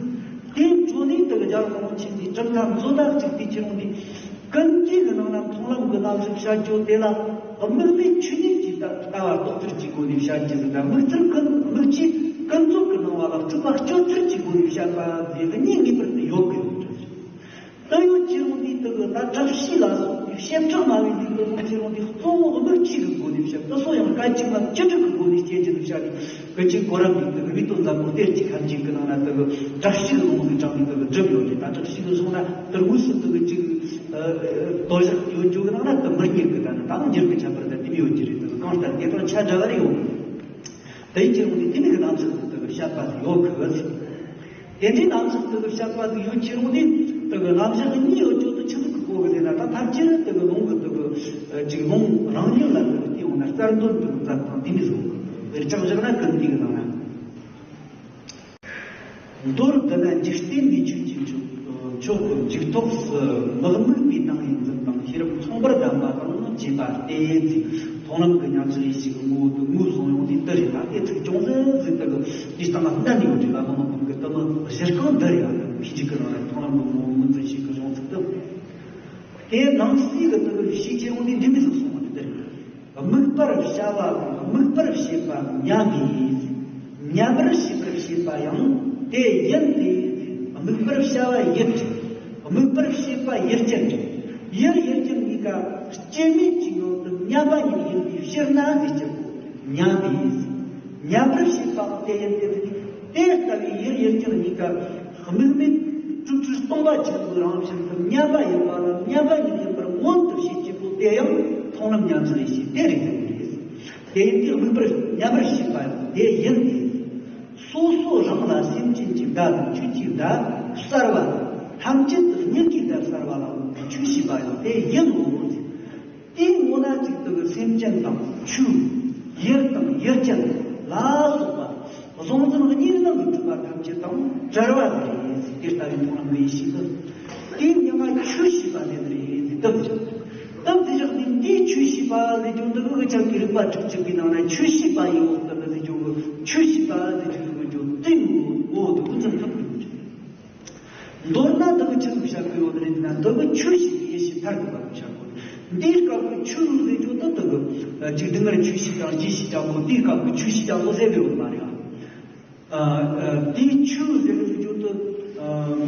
དེའི་འཕྲོ་ནས་དེ་གི་རྒྱལ་བ་ཀློང་ཆེན་གྱི་གྲུབ་མཐའ་མཛོད་ལ་གཅིག་བལྟས་ཁྱེར་འོང་དུས། ཀུན་བཏུས་ཀྱི་ནང་ན་མཐོང་ལམ་གྱི་རྣམ་གཞག་བཤད་རྒྱུ་དེ་ལ་དམིགས་མེད་ཆོས་ཉིད་ཀྱི་ལྟ་ལྟ་བ་རྟོགས་ཚུལ་གྱི་སྒོ་ནས་བཤད་རྒྱུ་ཟིག་དང་། དམིགས་ཚུལ་ཀུན་དམིགས་ཀྱིས་ཀུན་རྫོབ་ཀྱི་སྣང་བ་ལ་སྤྲོས་པ་གཅོད་ཚུལ་གྱི་སྒོ་ནས་བཤད་པ་དེ་གཉིས་ངེས་པར་དུ་ཡོད་དགོས་ཡོད་འདྲ་ཟེར། ད་ཡོད་ཀྱི་རུང་དེ་དག་གི་ད་དྲག་ཤུལ་ལ་སོགས་པའི་བྱེ་བྲག་སྨྲ་བའི་ལུགས་ལ་ཡོང་ཀྱི་རུང་དེ་གཙོ་བོ་དམིགས་ཀྱི་སྒོ་ནས་བཤད། ད་སོ་ཡང་སྐད་ཅིག་མ་བཅུ་དྲུག་གི་སྒོ་ནས་སྐྱེ་རྒྱུ་ནས་བཤད་པའི་ཀུན་མཁྱེན་གོ་རམས་པའི་དག་བི་དོ་འཛམ་བུ་གཏེར་གྱི་ཁ་འཇུག་གི་ནང་ན་དག་དྲག་ཤུལ་ལུང་གི་དྲངས་ནས་དག་བསྒྲུབས་ཡོད་ཀྱི། ད་དྲག་ཤུལ་གི་སོང་ན་དུ་དངོས་སུ་དག་གཅིག་དོ་བཞག་ཡོད་རྒྱུ་གི་ནང་ན་དུ་མི་རྙེད་གི། ད་ནི་ད་འགྱུར་གི་ཁྱད་པར་དུ་དེ་མི་ཡོད་ཀྱི་རེད། དུ་གང་ལྟར་དེ་དང་ཆ་འདྲ་བ་རེ་ཡོད་གི། དེ་ཡིན་གྱི་རུང་དེ་དེ་མི་གི་རྣམ་གཞག་དུ་དག་བཤད་པ་ཡོད་གི་ཟེར། དེ་འདྲའི་རྣམ་གཞག་དུ་བཤད་པ་དུ་ཡོད་ཀྱི་རུང་དེ་དུ་རྣམ་གཞག་གཉིས་ཡོད་རྒྱུ་དུ་ཆི་ཟིག་གི་གོ་གི་ཟེར་ན། ད་ཐམས་ཅད་དུ་ལུང་གི་དུ་གཅིག་ལུང་རང་ཉིད་ལ་དུ་དེ་ ཡོང་ན་རྩ་འདོན་དུ་མཛད་དང་དེ་མི་བཟོ། བེར་ལྕག་བཞག་ན་ཀུན་དེའི་ནང་ན། མདོར་བསྡུ་ན་འཇིག་རྟེན་འདི་ཆོས་ཀྱི་མཆོག་མཆོག་གི་མཇུག་ཐོགས་སུ་མི་དམིགས་པའི་སྣང་བའི་འཛིན་སྟངས་ཤེས་རབ་མཚུངས་པར་ལྡན་པ་དང་བཅས་པ་སྟེ། མཐོང་ལམ་གྱི་ཉམས་སུ་ལེན་ཞིག་ངོ་བོ་དུ་ངོས་བཟུང་ཡོང་དུས་དེ་རེད་ད། དེ་ཚིག་ཅུང་ཟད་ཟིག་དག་དེའི་སྟེང་ལ་བསྟན་ཡོད་རེད་ལ། མི་དམིགས་པའི་གཏི་མུག་གཞིར་བསྐང་འདི་རེད་ཡ། ཕི་འཇིག་གི་རང་རེད། མཐོང་ལམ་གྱི་ངོ་བོ་ངོས་འཛིན་ཞིག་གི་གཞུང་ཚིག་དུ། དེ་ནང་གསེས་ཀྱི་དུ་ཤེས་ཆེ་འོང་དུས་འདི་མི་ཟིག་གསུངས་པ་དེ་རེད། དམིགས་པར་བྱ་བ་དང་དམིགས་པར་བྱེད་པ་མཉམ་པས། མཉམ་པར་བྱེད་པར་བྱེད་པ་ཡང་དེ་ཡིན་ཏེ། དམིགས་པར་བྱ་བ་ཡིད་ཀྱི། དམིགས་པར་བྱེད་པ་ཡུལ་ཅན། ཡུལ་ཡུལ་ཅན་གཉིས་ཀ་སྐྱེ་མེད་ཀྱི་ངང་དུ་མཉམ་པ་ཉིད་ཡིན་པའི་ཕྱིར་ན་ཟེར་གྱི། མཉམ་པས། མཉམ་པར་བྱེད་པའང་དེ་ཡིན་ཏེ། དེ་ལྟ་བུའི་ཡུལ་ཡུལ་ཅན་གཉིས་ཀ་དམིགས་མེད་དྲུག་ཅུ་སྟོང་པ་ཆེན་པོའི་རང་བཞིན་དུ་མཉམ་པ་ཡིན་པ་ལ་མཉམ་པ་ཉིད་ཡིན་པར་མངོན་དུ་བྱེད་ཀྱི་པོ་དེ་ཡང་མཐོང་ལམ་ཉམས་སུ་ལེན་ཞིང་དེ་རེད་དེ་རེད། དེ་ཡིན་ཏེ་དམིགས་པར་མཉམ་པར་བྱེད་པ་ཡང་དེ་ཡིན་ཏེ། སོ་སོ་རང་ལ་སེམས་ཅན་གྱི་བརྡ་དང་ཆོས་ཀྱི་བརྡ་གསར་བ་དང་། ཐམས་ཅད་དུ་མྱུ་གུའི་བརྡ་གསར་བ་ལ་དམིགས་ཏེ་ཆོས་བྱེད་པ་ཡང་དེ་ཡིན་ནོ། དེའི་ངོ་ན་ཅིག་ཏུ་སེམས་ཅན་དང་ཆོས། ཡུལ་དང་ཡུལ་ཅན་ལ་སོགས་པ་གཟུང་འཛིན་གཉིས་སྣང་གི་འཁྲུལ་པ་ཐམས་ཅད་དང་བྲལ་བ་རེད། དེ་ལྟ་བུའི་མཐོང་ལམ་ཡེ་ཤེས་སུ། དེའི་མྱིང་ང་ཆོས་ཞེས་པ་དེ་རེད། སྟབས་ཀྱིས། སྟབས་དེ་བཞག་ནས་འདིའི་ཆོས་ཞེས་པ་ཟེར་རྒྱུ་འདི་ནི་ཆ་གི་རིགས་པ་དྲུག་ཅུ་པའི་ནང་ན་ཆོས་ཞེས་པ་ཡི་འོག་ཏུ་ཟེར་རྒྱུ་གི་ཆོས་ཞེས་པ་ཟེར་རྒྱུ་གི་རྒྱུ་དེ་ངོ་བོ་དུ་ཀུན་ཙམ་ཐུབ་དགོས། མདོར་ན་འདི་གི་ཆི་ཟིག་བཤད་གི་ཡོད་རེད་ན། འདི་གི་ཆོས་ཞེས་པའི་ཡེ་ཤེས་མཐར་ཐུག་པ་གི་བཤད་གོ། འདིའི་སྐབས་ཀྱི་ཆོས་ཟེར་རྒྱུ་དེ་འདི་གི་འཇིག་རྟེན་ལ་ཆོས་ཞེས་དང་རྗེས་ཤེས་ཀྱང་གོ། འདིའི་སྐབས་ཀྱི་ཆོས་ཞེས་ཀྱང་གོ་ཟེར་གི་ཡོད་མ་རེད་ཨ། ཨ། དེའི་ཆོས་ཟེར་རྒྱུ་དེ་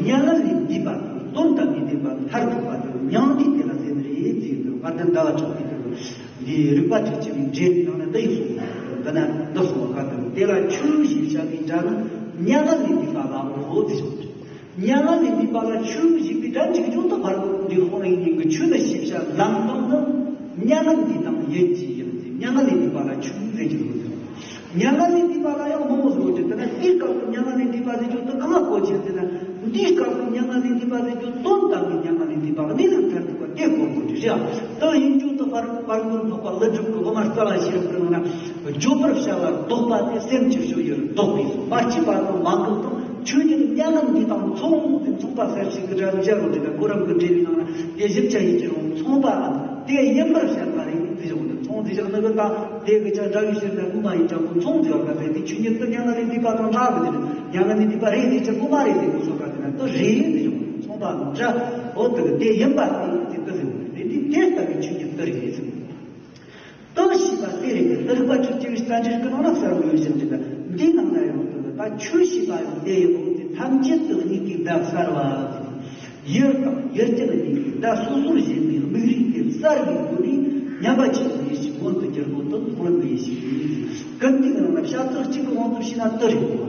མྱ་ངན་ལས་འདས་པ་དང་དོན་དམ་པའི་བདེན་པ་མཐར་ཐུག་པ་དེ་མྱང་འདས་དེ་ལ་ཟེར་ནི་རེད་ཟེར་གི་འདུག་དཔལ་ལྡན་ཟླ་བ་གྲགས་པས་དེ་གི་འདི་རིགས་པ་དྲུག་ཅུ་པའི་འགྲེལ་ནང་ན་འདི་ཡིན་གསུངས། འདི་ན་འདི་གསུངས་པ་ག་དེ་དེ་ལ་ཆོས་ཞེས་བྱ་བའི་སྒྲ་ནི་མྱ་ངན་ལས་འདས་པ་ལའོ་ཟེར། མྱ་ངན་ལས་འདས་པ་ལ་ཆོས་ཞེས་པའི་སྒྲ་འཇུག་རྒྱུ་དེ་བར་དུ་འདི་ཁོ་ན་ཡིན་གྱི་ཆོས་ལ་ཞེས་བྱ་ལམ་སྟོན་ནི་མྱ་ངན་འདས་དང་ཡིད་ཀྱིས་ཡིན་ཏེ། མྱ་ངན་ལས་འདས་པ་ལ་ཆོས་ཟེར་གྱི་ཡོད་ཟེར། མྱ་ངན་ལས་འདས་པ་ལ་ཡང་མང་བོ་ཟེར་གྱི་དེ་ན་དེའི་སྐབས་སུ་མྱ་ངན་ལས་འདས་པ་ཟེར་རྒྱུ་དེ་གང་ལ་གོ་རྒྱུ་ཟེར་ན། འདིའི་སྐབས་སུ་མྱ་ངན་ལས་འདས་པ་ཟེར་རྒྱུ་དོན་དམ་པའི་མྱ་ངན་ལས་འདས་པ་གནས་ལུགས་མཐར་ཐུག་པ་དེ་གོ་དགོས་རྒྱུ་རེད། དེ་ཡིན་རྒྱུ་དེ་དཔལ་དཔལ་མགོན་འཕགས་པ་ཀླུ་སྒྲུབ་ཀྱི་དབུ་མ་རྩ་བ་ཤེས་རབ་ཀྱི་ནང་ན། བརྗོད་པར་བྱ་བ་ལྡོག་པ་ནི་སེམས་ཀྱི་སྤྱོད་ཡུལ་ལྡོག་པས་སོ། མ་སྐྱེས་པ་དང་མ་འགགས་དང་ཆོས་ཉིད་མྱ་ངན་འདས་དང་མཚུངས་ཏེ་མཚུངས་པ་གསལ་བྱེད་ཀྱི་སྒྲ་སྦྱར་རོ་དེ་ལ་གོ་རིམ་གྱི་འགྲེལ་བའི་ནང་ན་དེ་བཞི་བཅུ་ཡི་གྱི་རུང་མཚུངས་པའམ་དེ་ཡིན་པར་བཤད་པ་རེད། དེ་བཞག་ནས་མཚུངས་དེ་བཞག་ནི་གི་དང་དེ་གི་ཆ་འདྲ་བའི་ཕྱིར་ན་དབུ་མ་ཡིན་ཀྱང་གོ་མཚུངས་དེ་བར་ག་ཟེར་དེ་ཆོས་ཉིད་དུ་མྱ་ངན་ལས་འདས་པ་དང་འདྲ་གི་དེ་མྱ་ངན་ལས་འདས་པ་རེད་དེ་ཆ་དབུ་མ་རེད་དེ་གོ་སོ་ག་དེ་ན་དུ་རེད་དེ་བཞག་མཚུངས་པའམ་འདྲ་འོ་དེ་གི་དེ་ཡིན་པ་དེ་དེ་དུ་ཟེར་དེ་འདི་དེ་ལྟ་བུའི་ཆོས་ཉིད་དུ་རེད་ཟེར། དོན་ཞེས་པ་དེ་རེད། དེ་རིགས་པ་བཅུ་གཅིག་གི་རྩ་འགྲེལ་གྱི་ནང་ན་གསལ་པོ་ཡོད་བཞིན་དུ་འདིའི་ནང་ན་ཡང་དེ་ད་ཆོས་ཞེས་པ་ཡང་དེ་ཡིན་ནོ། དེ་ཐམས་ཅད་དུ་མྱུ་གུའི་བརྡ་གསར་བ་དེ་ཡུལ་དང་ཡུལ་ཅན་གཉིས་ཀྱི་བརྡ་སོ་སོར་བཞེད་པའི་དམིགས་རིགས་དེ་གསར་བའི་སྒོ་ནས་མཉམ་པ་ཆོས་ཀྱི་ཡེ་ཤེས་མངོན་དུ་གྱུར་པོ་དེ་མཐོང་ལམ་གྱི་ཡེ་ཤེས་ཡིན། ཀུན་དེའི་ནང་ན་བཤད་ཚུལ་གཅིག་གི་དབང་དུ་བྱས་ན་དེ་རེད་གོ།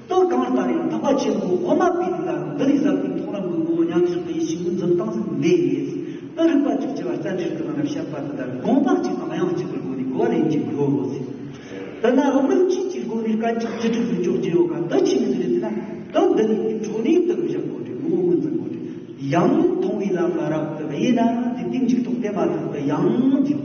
དེ་གང་ལྟར་ཡང་ཐེག་པ་ཆེན་པོ་གོ་མ་པའི་ལུགས་ལ་འདི་ལས་ཟབ་པའི་མཐོང་ལམ་གྱི་ངོ་བོ་ཉམས་སུ་ལེན་ཞིང་འཛིན་སྟངས་སུ་མེད། དེ་རིགས་པ་བཅུ་གཅིག་པ་རྩ་འགྲེལ་གྱི་ནང་ན་བཤད་པ་དེ་ལྟར་དགོངས་པ་གཅིག་དང་དབྱངས་གཅིག་གི་སྒོ་ནས་གོ་བ་ལེན་གྱི་ཡོད་ཟེར། དེ་ན་དམིགས་བཅས་ཀྱི་སྒོ་ནས་སྐད་ཅིག་བཅུ་དྲུག་ཏུ་འཇོག་རྒྱུ་ཡོད་ག་དེ་ཆི་མོ་ཟིག་རེད་ཟེར་ན། དེ་འདི་ནི་འཕྲོ་ནས་དེ་བཞག་དགོས་རེད། ངོ་བོ་ངོས་འཛིན་དགོས་རེད། ཡང་མཐོང་བའི་ལམ་ལ་རབ་ཏུ་དབྱེ་ན་ཟེར། དེ་མཇུག་ཐོགས་དེ་མ་ཐག་ཏུ་ཡང་ཟེར།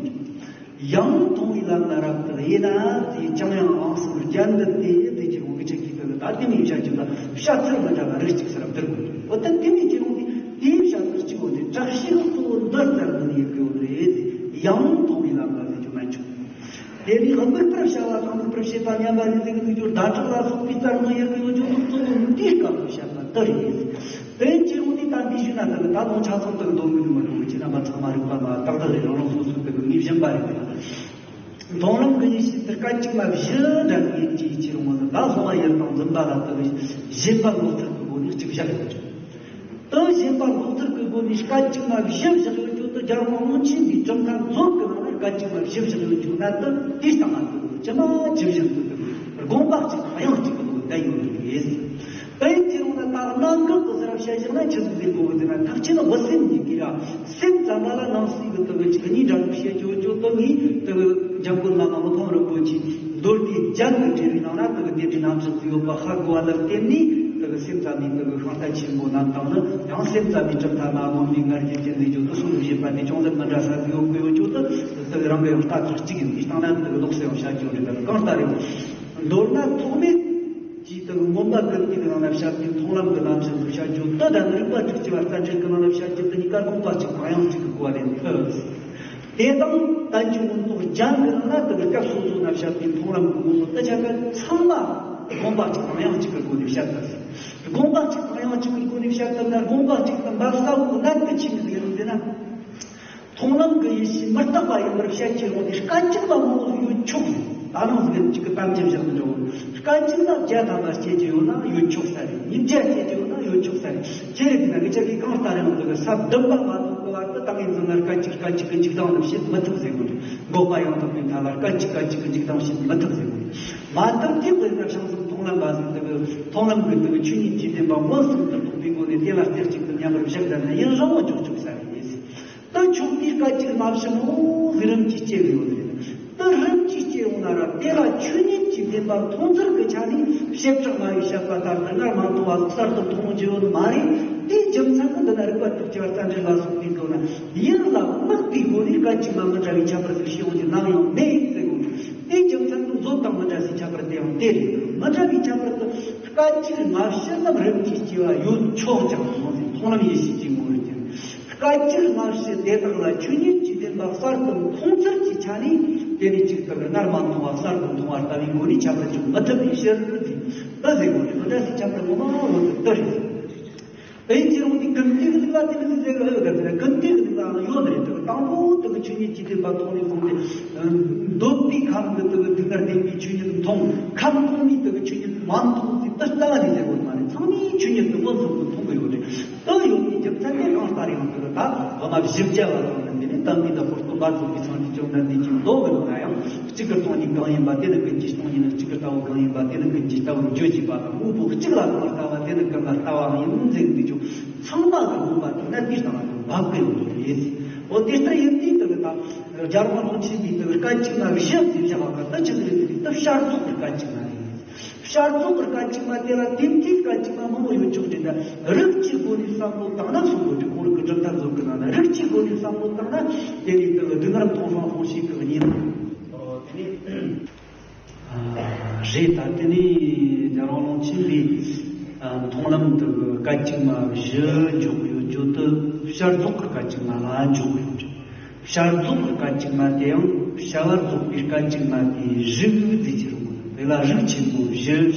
ཡང་མཐོང་བའི་ལམ་ལ་རབ་ཏུ་དབྱེ་ན་ཟེར། ཀྱང་ཡང་འང་གསུམ་རྒྱན་འདི་སྟེ་དེ་ཀྱི་འོག་གི་ཆ་གི་ཕུལ་ད་དེ་མིན་བྱ་རྒྱུ་ད་བཤད་ཚུལ་མི་འདྲ་བ་རིགས་གཅིག་སར་བསྡུར་དགོས། འོ་ད་དེ་མིན་ཀྱི་རུང་དེ་དེའི་བཤད་ཚུལ་གཅིག་འོ་དེ་དྲག་ཤོས་གཙོ་བོ་འདི་ལྟར་མི་ཡེ་གི་ཡོད་རེད། ཡང་མཐོང་བའི་ལམ་ལ་ཟེར་རྒྱུ་མ་བྱུང་། དེ་ནི་དམིགས་པར་བྱ་བ་དང་དམིགས་པར་བྱེད་པ་མཉམ་པ་རེད་ཟེར་གི་འདུག་རྒྱུ་ཟླ་གྲོགས་ལ་སོགས་པའི་ལྟར་མི་ཡེ་གི་ཡོད་རྒྱུ་འདུག་གཙོ་བོ་འདིའི་སྐབས་སུ་བཤད་པ་འདི་རེད། དེ་ཕྱིར་འོ་དེ་ད་འདི་ཞུས་ན་ད་ད་དུང་ཆ་ཚང་དུ་འདོན་མི་འདུག་མ་གཏོགས་ཁྱེད་རྣམ་པ་ཚང་མ་རིག་པ་མ་ཏག་ཏག་རེད། རང་རང་སོ་སོའི་དེ་གི་ངེས་བཞིན་པ་རེད། མཐོང་ལམ་གྱི་ཡེ་ཤེས་དེ་སྐད་ཅིག་མ་བཞི་འདྲ་གི་ཡིན་གྱི་ཕྱིར་འོ་ད་ད་སོང་བ་ཡུལ་དང་འཛིན་པ་ལ་དེ་གི་ཞེན་པ་འགོག་ཐབས་ཀྱི་སྒོ་ནས་གཅིག་བཞག་ཡོད་ཀྱང་། དེ་ཞེན་པ་འགོག་ཐབས་ཀྱི་སྒོ་ནས་སྐད་ཅིག་མ་བཞི་བཞག་ཡོད་རྒྱུ་དེ་རྒྱལ་དབང་རླུང་ཆེན་པའི་གྲུབ་མཐའ་མཛོད་ཀྱི་ནང་ན་སྐད་ཅིག་མ་བཞི་བཞག་ཡོད་རྒྱུ་ན་དེ་དེ་ལྟ་མ་ཐུབ་ཅི་མ་ཇི་བཞིན་དུ་དགོངས་པ་གཅིག་དང་དབྱངས་གཅིག་གི་སྒོ་བསྡད་ཡོད་རྒྱུ་རེད། དེ་ཡིན་ན་ད་གནད་འགག་གི་ཟེར་བ་བཤད་བཞག་ན་ཆི་ཟིག་ཟེར་དགོས་ཟེར་ན། ཐེག་ཆེན་དབུ་སེམས་ཉིད་ཀྱི་ར་སེམས་ཙམ་པ་ལ་ནང་གསེས་ཀྱི་དེ་གི་གཉིས་འདྲ་བོ་བཤད་རྒྱུ་རྒྱུ་དེ་ངས་དེ་གི་འཇམ་མགོན་བླ་མ་མི་ཕམ་རིན་པོ་ཆེའི་མདོ་སྡེ་རྒྱན་གྱི་འགྲེལ་བའི་ནང་ན་དེ་གི་དེ་འདྲའི་རྣམ་གཞག་ཡོད་པ་ཧ་གོ་བ་ལ་བརྟེན་ནས། དེ་གི་སེམས་ཙམ་པའི་དེ་གི་ཤིང་རྟ་ཆེན་པོ་རྣམས་དང་ནི་ཡང་སེམས་ཙམ་པའི་གྲུབ་མཐའ་མ་བསྒོམས་པའི་ང་རྒྱལ་ཅན་ལས་རྒྱུ་དེ་གསུང་བཞིན་པ་དེ་ཅུང་ཟད་མི་འདྲ་ས་ཡོད་དགོས་ཡོད་རྒྱུ་དེ། རང་གི་ཡང་ལྟ་ཚུལ་གཅིག་ཡིན། དེའི་སྟེང་ན་དེ་ལོགས་སུ་ཡང་བཤད་རྒྱུ་རེད། ད་གང་ལྟར་ཡང་མདོར་ན་ཐོགས་མེད་ཀྱི་དེ་མངོན་པ་ཀིརྟི་གི་ནང་ན་བཤད་པའི་མཐོང་ལམ་གྱི་རྣམ་གཞག་ཏུ་བཤད་རྒྱུ་དེ་དང་རིགས་པ་དྲུག་ཅུ་པ་རྩ་འགྲེལ་གྱི་ནང་ན་བཤད་རྒྱུ་དེ་གཉིས་ཀ་དགོངས་པ་གཅིག་དང་དབྱངས་གཅིག་གི་གོ་བ་ལེན་ཐུབ། དེ་དང་བསྟན་བཅོས་མངོན་རྟོགས་རྒྱན་གྱི་ནང་ན་དེ་གི་སྐབས་སོ་སོ་ན་བཤད་པའི་མཐོང་ལམ་གྱི་ངོ་བོ་དེ་ཆ་ག་ཚང་མ་དགོངས་པ་གཅིག་དང་དབྱངས་གཅིག་གི་སྒོ་ནས་བཤད་ཐུབ། དགོངས་པ་གཅིག་དང་དབྱངས་གཅིག་གི་སྒོ་ནས་བཤད་ཐུབ་ན་དགོངས་པ་གཅིག་དང་འབབ་ས་བོ་གནད་དུ་ཆེ་ནི་ཟིག་ཡིན་ཟེར་ན། མཐོང་ལམ་གྱི་ཡེ་ཤེས་མི་རྟག་པ་ཡིན་པར་བཤད་ཀྱི་རུང་དེ་སྐད་ཅིག་ལ་མང་བོ་ཡོད་ཆོག་ཟེར། ད་ནང་ཟིག་གཅིག་གི་གཏམ་རྒྱུད་བཞག་ནི་འདྲ་བོ། སྐད་ཅིག་ལ་བརྒྱ་ཐམ་པ་སྐྱེ་རྒྱུ་ཡོད་ན་ཡོད་ཆོག་ས་རེད། ཉིས་བརྒྱ་སྐྱེ་རྒྱུ་ཡོད་ན་ཡོད་ཆོག་ས་རེད། ཁྱེད་རེད་དེ་ན་ངི་ཅག་གིས་གང་ལྟར་ཡང་དེ་གི་ས་བདུན་པ་མ་ཐོན་གི་བར་དུ་ད་ངས་འཛིན་ན་སྐད་ཅིག་སྐད་ཅིག་གི་འཇིག་ལྟ་བ་རྣམས་བྱེད་མི་ཐུབ་ཟེར་གོ་རེད། འགོག་པ་ཡང་དག་པའི་མཐའ་ལ་སྐད་ཅིག་སྐད་ཅིག་གི་འཇིག་ལྟ་བ་བྱེད་མི་ཐུབ་ཟེར་གོ་རེད། མ་ཐུབ་དུས་དཔེར་ན་བྱང་སེམས་མཐོང་ལམ་པ་ཟིག་དེ་གི་མཐོང་ལམ་གྱི་དེ་གི་ཆོས་ཉིད་ཀྱི་བདེན་པ་མངོན་སུམ་དུ་རྟོགས་པའི་སྒོ་ནས་དེ་ལ་རྩེ་གཅིག་ཏུ་མཉམ་པར་བཞག་བསྡད་ན་ཡུན་རིང་བོ་འཇོག་ཆོག་ས་རེད། ད་ཆོག་དུས་སྐད་ཅིག་མ་བྱུང་ངོ་ཟིག་རིམ་གྱིས་སྐྱེ་གི་ཡོད་རེད། ད་རིམ་གྱིས་སྐྱེ་ཡོང་ན་ར་དེ་ལ་ཆོས་ཉིད་ཀྱི་བདེན་པ་མཐོང་ཚུལ་གྱི་ཆ་ནས་བྱེ་བྲག་སྨྲ་བའི་བཤད་པ་ལྟར་དུ་སྔར་མ་མཐོང་བ་གསར་དུ་མཐོང་རྒྱུ་ཡོད་མ་རེད། དེའི་རྒྱུ་མཚན་ནི་འདི་ན་རིགས་པ་དྲུག་ཅུ་པ་རྩ་འགྲེལ་ལ་སོགས་པའི་མདོ་ན་ཡིད་ལ་དམིགས་པའི་སྒོ་ནས་སྐད་ཅིག་མ་མི་འདྲ་བའི་ཁྱད་པར་ཟིག་ཤེས་ཡོང་རྒྱུ་ནམ་ཡང་མེད་ཟེར་གོ། དེའི་རྒྱུ་མཚན་ནི་མཛོད་དང་མི་འདྲ་སའི་ཁྱད་པར་དེ་ཡང་དེ་རེད། མི་འདྲ་བའི་ཁྱད་པར་དུ་སྐད་ཅིག་སྔ་ཕྱི་རྣམས་རིམ་གྱིས་སྐྱེ་བ་ཡོད་ཆོག་ཀྱང་མཐོང་ལམ་ཡེ་ཤེས་ཀྱི་ངོ་བོར་གྱུར། སྐད་ཅིག་སྔ་ཕྱི་དེ་དག་ལ་ཆོས་ཉིད་ཀྱི་བདེན་པ་གསར་དུ་མཐོང་ཚུལ་གྱི་ཆ་ནས་དེ་ནི་གཅིག་ལྟར་སྔར་མ་མཐོང་བ་གསར་དུ་མཐོང་བ་ལྟ་བུའི་སྒོ་ནས་ཁྱད་པར་འཇོག་མི་ཐུབ་པའི་ཕྱིར་ཏེ། ད་ཟེར་གོ་ནས་མི་འདྲ་སའི་ཁྱད་པར་ངོ་མ་ངོ་དེ་ལྟར་རེད། དེ་ཡིན་གྱི་རུང་དེ་ཀུན་བཏུས་ཀྱི་ལུགས་ལ་དེ་མི་ཟེར་གི་ཡོད་གི་ཟེར་ན། ཀུན་བཏུས་ཀྱི་ལུགས་ལའང་ཡོད་རེད། དེ་དང་པོ་དེ་གི་ཆོས་ཉིད་ཀྱི་བདེན་པ་མཐོང་ནས་བཟུང་སྟེ། འདོད་པའི་ཁམས་ཀྱི་དེ་གི་སྡུག་བསྔལ་བདེན་པའི་ཆོས་ཉིད་མཐོང་། ཁམས་གོང་མའི་དེ་གི་ཆོས་ཉིད་མ་མཐོང་ཟེར་དེ་ལྟ་བ་ནས་ཟེར་དགོས་མ་རེད། ཚང་མས་ཆོས་ཉིད་དེ་མངོན་སུམ་དུ་མཐོང་གི་ཡོད་རེད། དེ་ཡོད་པའི་རྒྱུ་མཚན་དེ་གང་ལྟར་ཡང་དེ་གི་ད་འོ་མ་བཞི་བརྒྱ་བ་དང་ནི་དེ་ནས་དམ་པའི་ནག་པོ་སྟོན་པ་རྫོགས་པའི་སངས་རྒྱས་བཅོམ་ལྡན་འདས་ཀྱི་མདོ་གི་ནང་ན་ཡང་། གཅིག་གི་སྟོང་ཉིད་གང་ཡིན་པ་དེ་ནི་ཀུན་གྱི་སྟོང་ཉིད། གཅིག་གི་ལྟ་བ་གང་ཡིན་པ་དེ་ནི་ཀུན་གྱི་ལྟ་བར་བརྗོད་ཅེས་པ་དང་། དངོས་པོ་གཅིག་ལ་གང་ལྟ་བ་དེ་ནི་ཀུན་ལ་ལྟ་བའང་ཡིན་ཟེར་གི་འདུག་ཀྱང་། ཚང་མ་གི་དགོངས་པ་དེ་ན་དེའི་སྟེང་ལ་འབབ་གི་ཡོད་རེད། འོ་དེ་ལྟར་ཡིན་དུས་དེ་ལ་ད་རྒྱལ་དབང་རིན་པོ་ཆེ་འདིས་དེ་སྐད་ཅིག་མ་བཞི་ཟེར་བཞག་པ་ག་ད་ཅི་ཟེར་དེ་ད་བྱ་རྫོགས་ཀྱི་སྐད་ཅིག་མ་རེད། བྱ་རྫོགས་ཀྱི་སྐད་ཅིག་མ་དེ་ལ་དེ་འདྲའི་སྐད་ཅིག་མ་མང་པོ་ཡོད་ཆོག་ཅིང་། ད་རིགས་ཀྱི་སྒོ་ནས་བསམ་བློ་བཏང་ན་གསུང་གི་འདུག་ཁོང་རང་གི་གྲུབ་མཐའ་མཛོད་ཀྱི་ནང་ན་རིགས་ཀྱི་སྒོ་ནས་བསམ་བློ་བཏང་ན་དེ་ནི་དེ་གི་སྡུག་བསྔལ་མཐོང་སྣང་སྟོང་ཤེས་ཀྱི་གཉིས། ཨོ་དེ་ནི་ཨ་རེད། ད་དེ་ནི་རྒྱལ་དབང་རིན་པོ་ཆེ་འདིས་ཨ་མཐོང་ལམ་དེ་གི་སྐད་ཅིག་མ་བཞི་འཇོག་ཡོད་རྒྱུ་དེ་བྱ་རྫོགས་ཀྱི་སྐད་ཅིག་མ་ལ་འཇོག་ཡོད་རྒྱུ། བྱ་རྫོགས་ཀྱི་སྐད་ཅིག་མ་དེའང་བྱ་བ་རྫོགས་པའི་སྐད་ཅིག་མ་དེའི་རིགས་ཟེར་གྱི་རེད་མོད། དེ་ལ་རིགས་ཆེན་པོ་བཞི་ཞེས།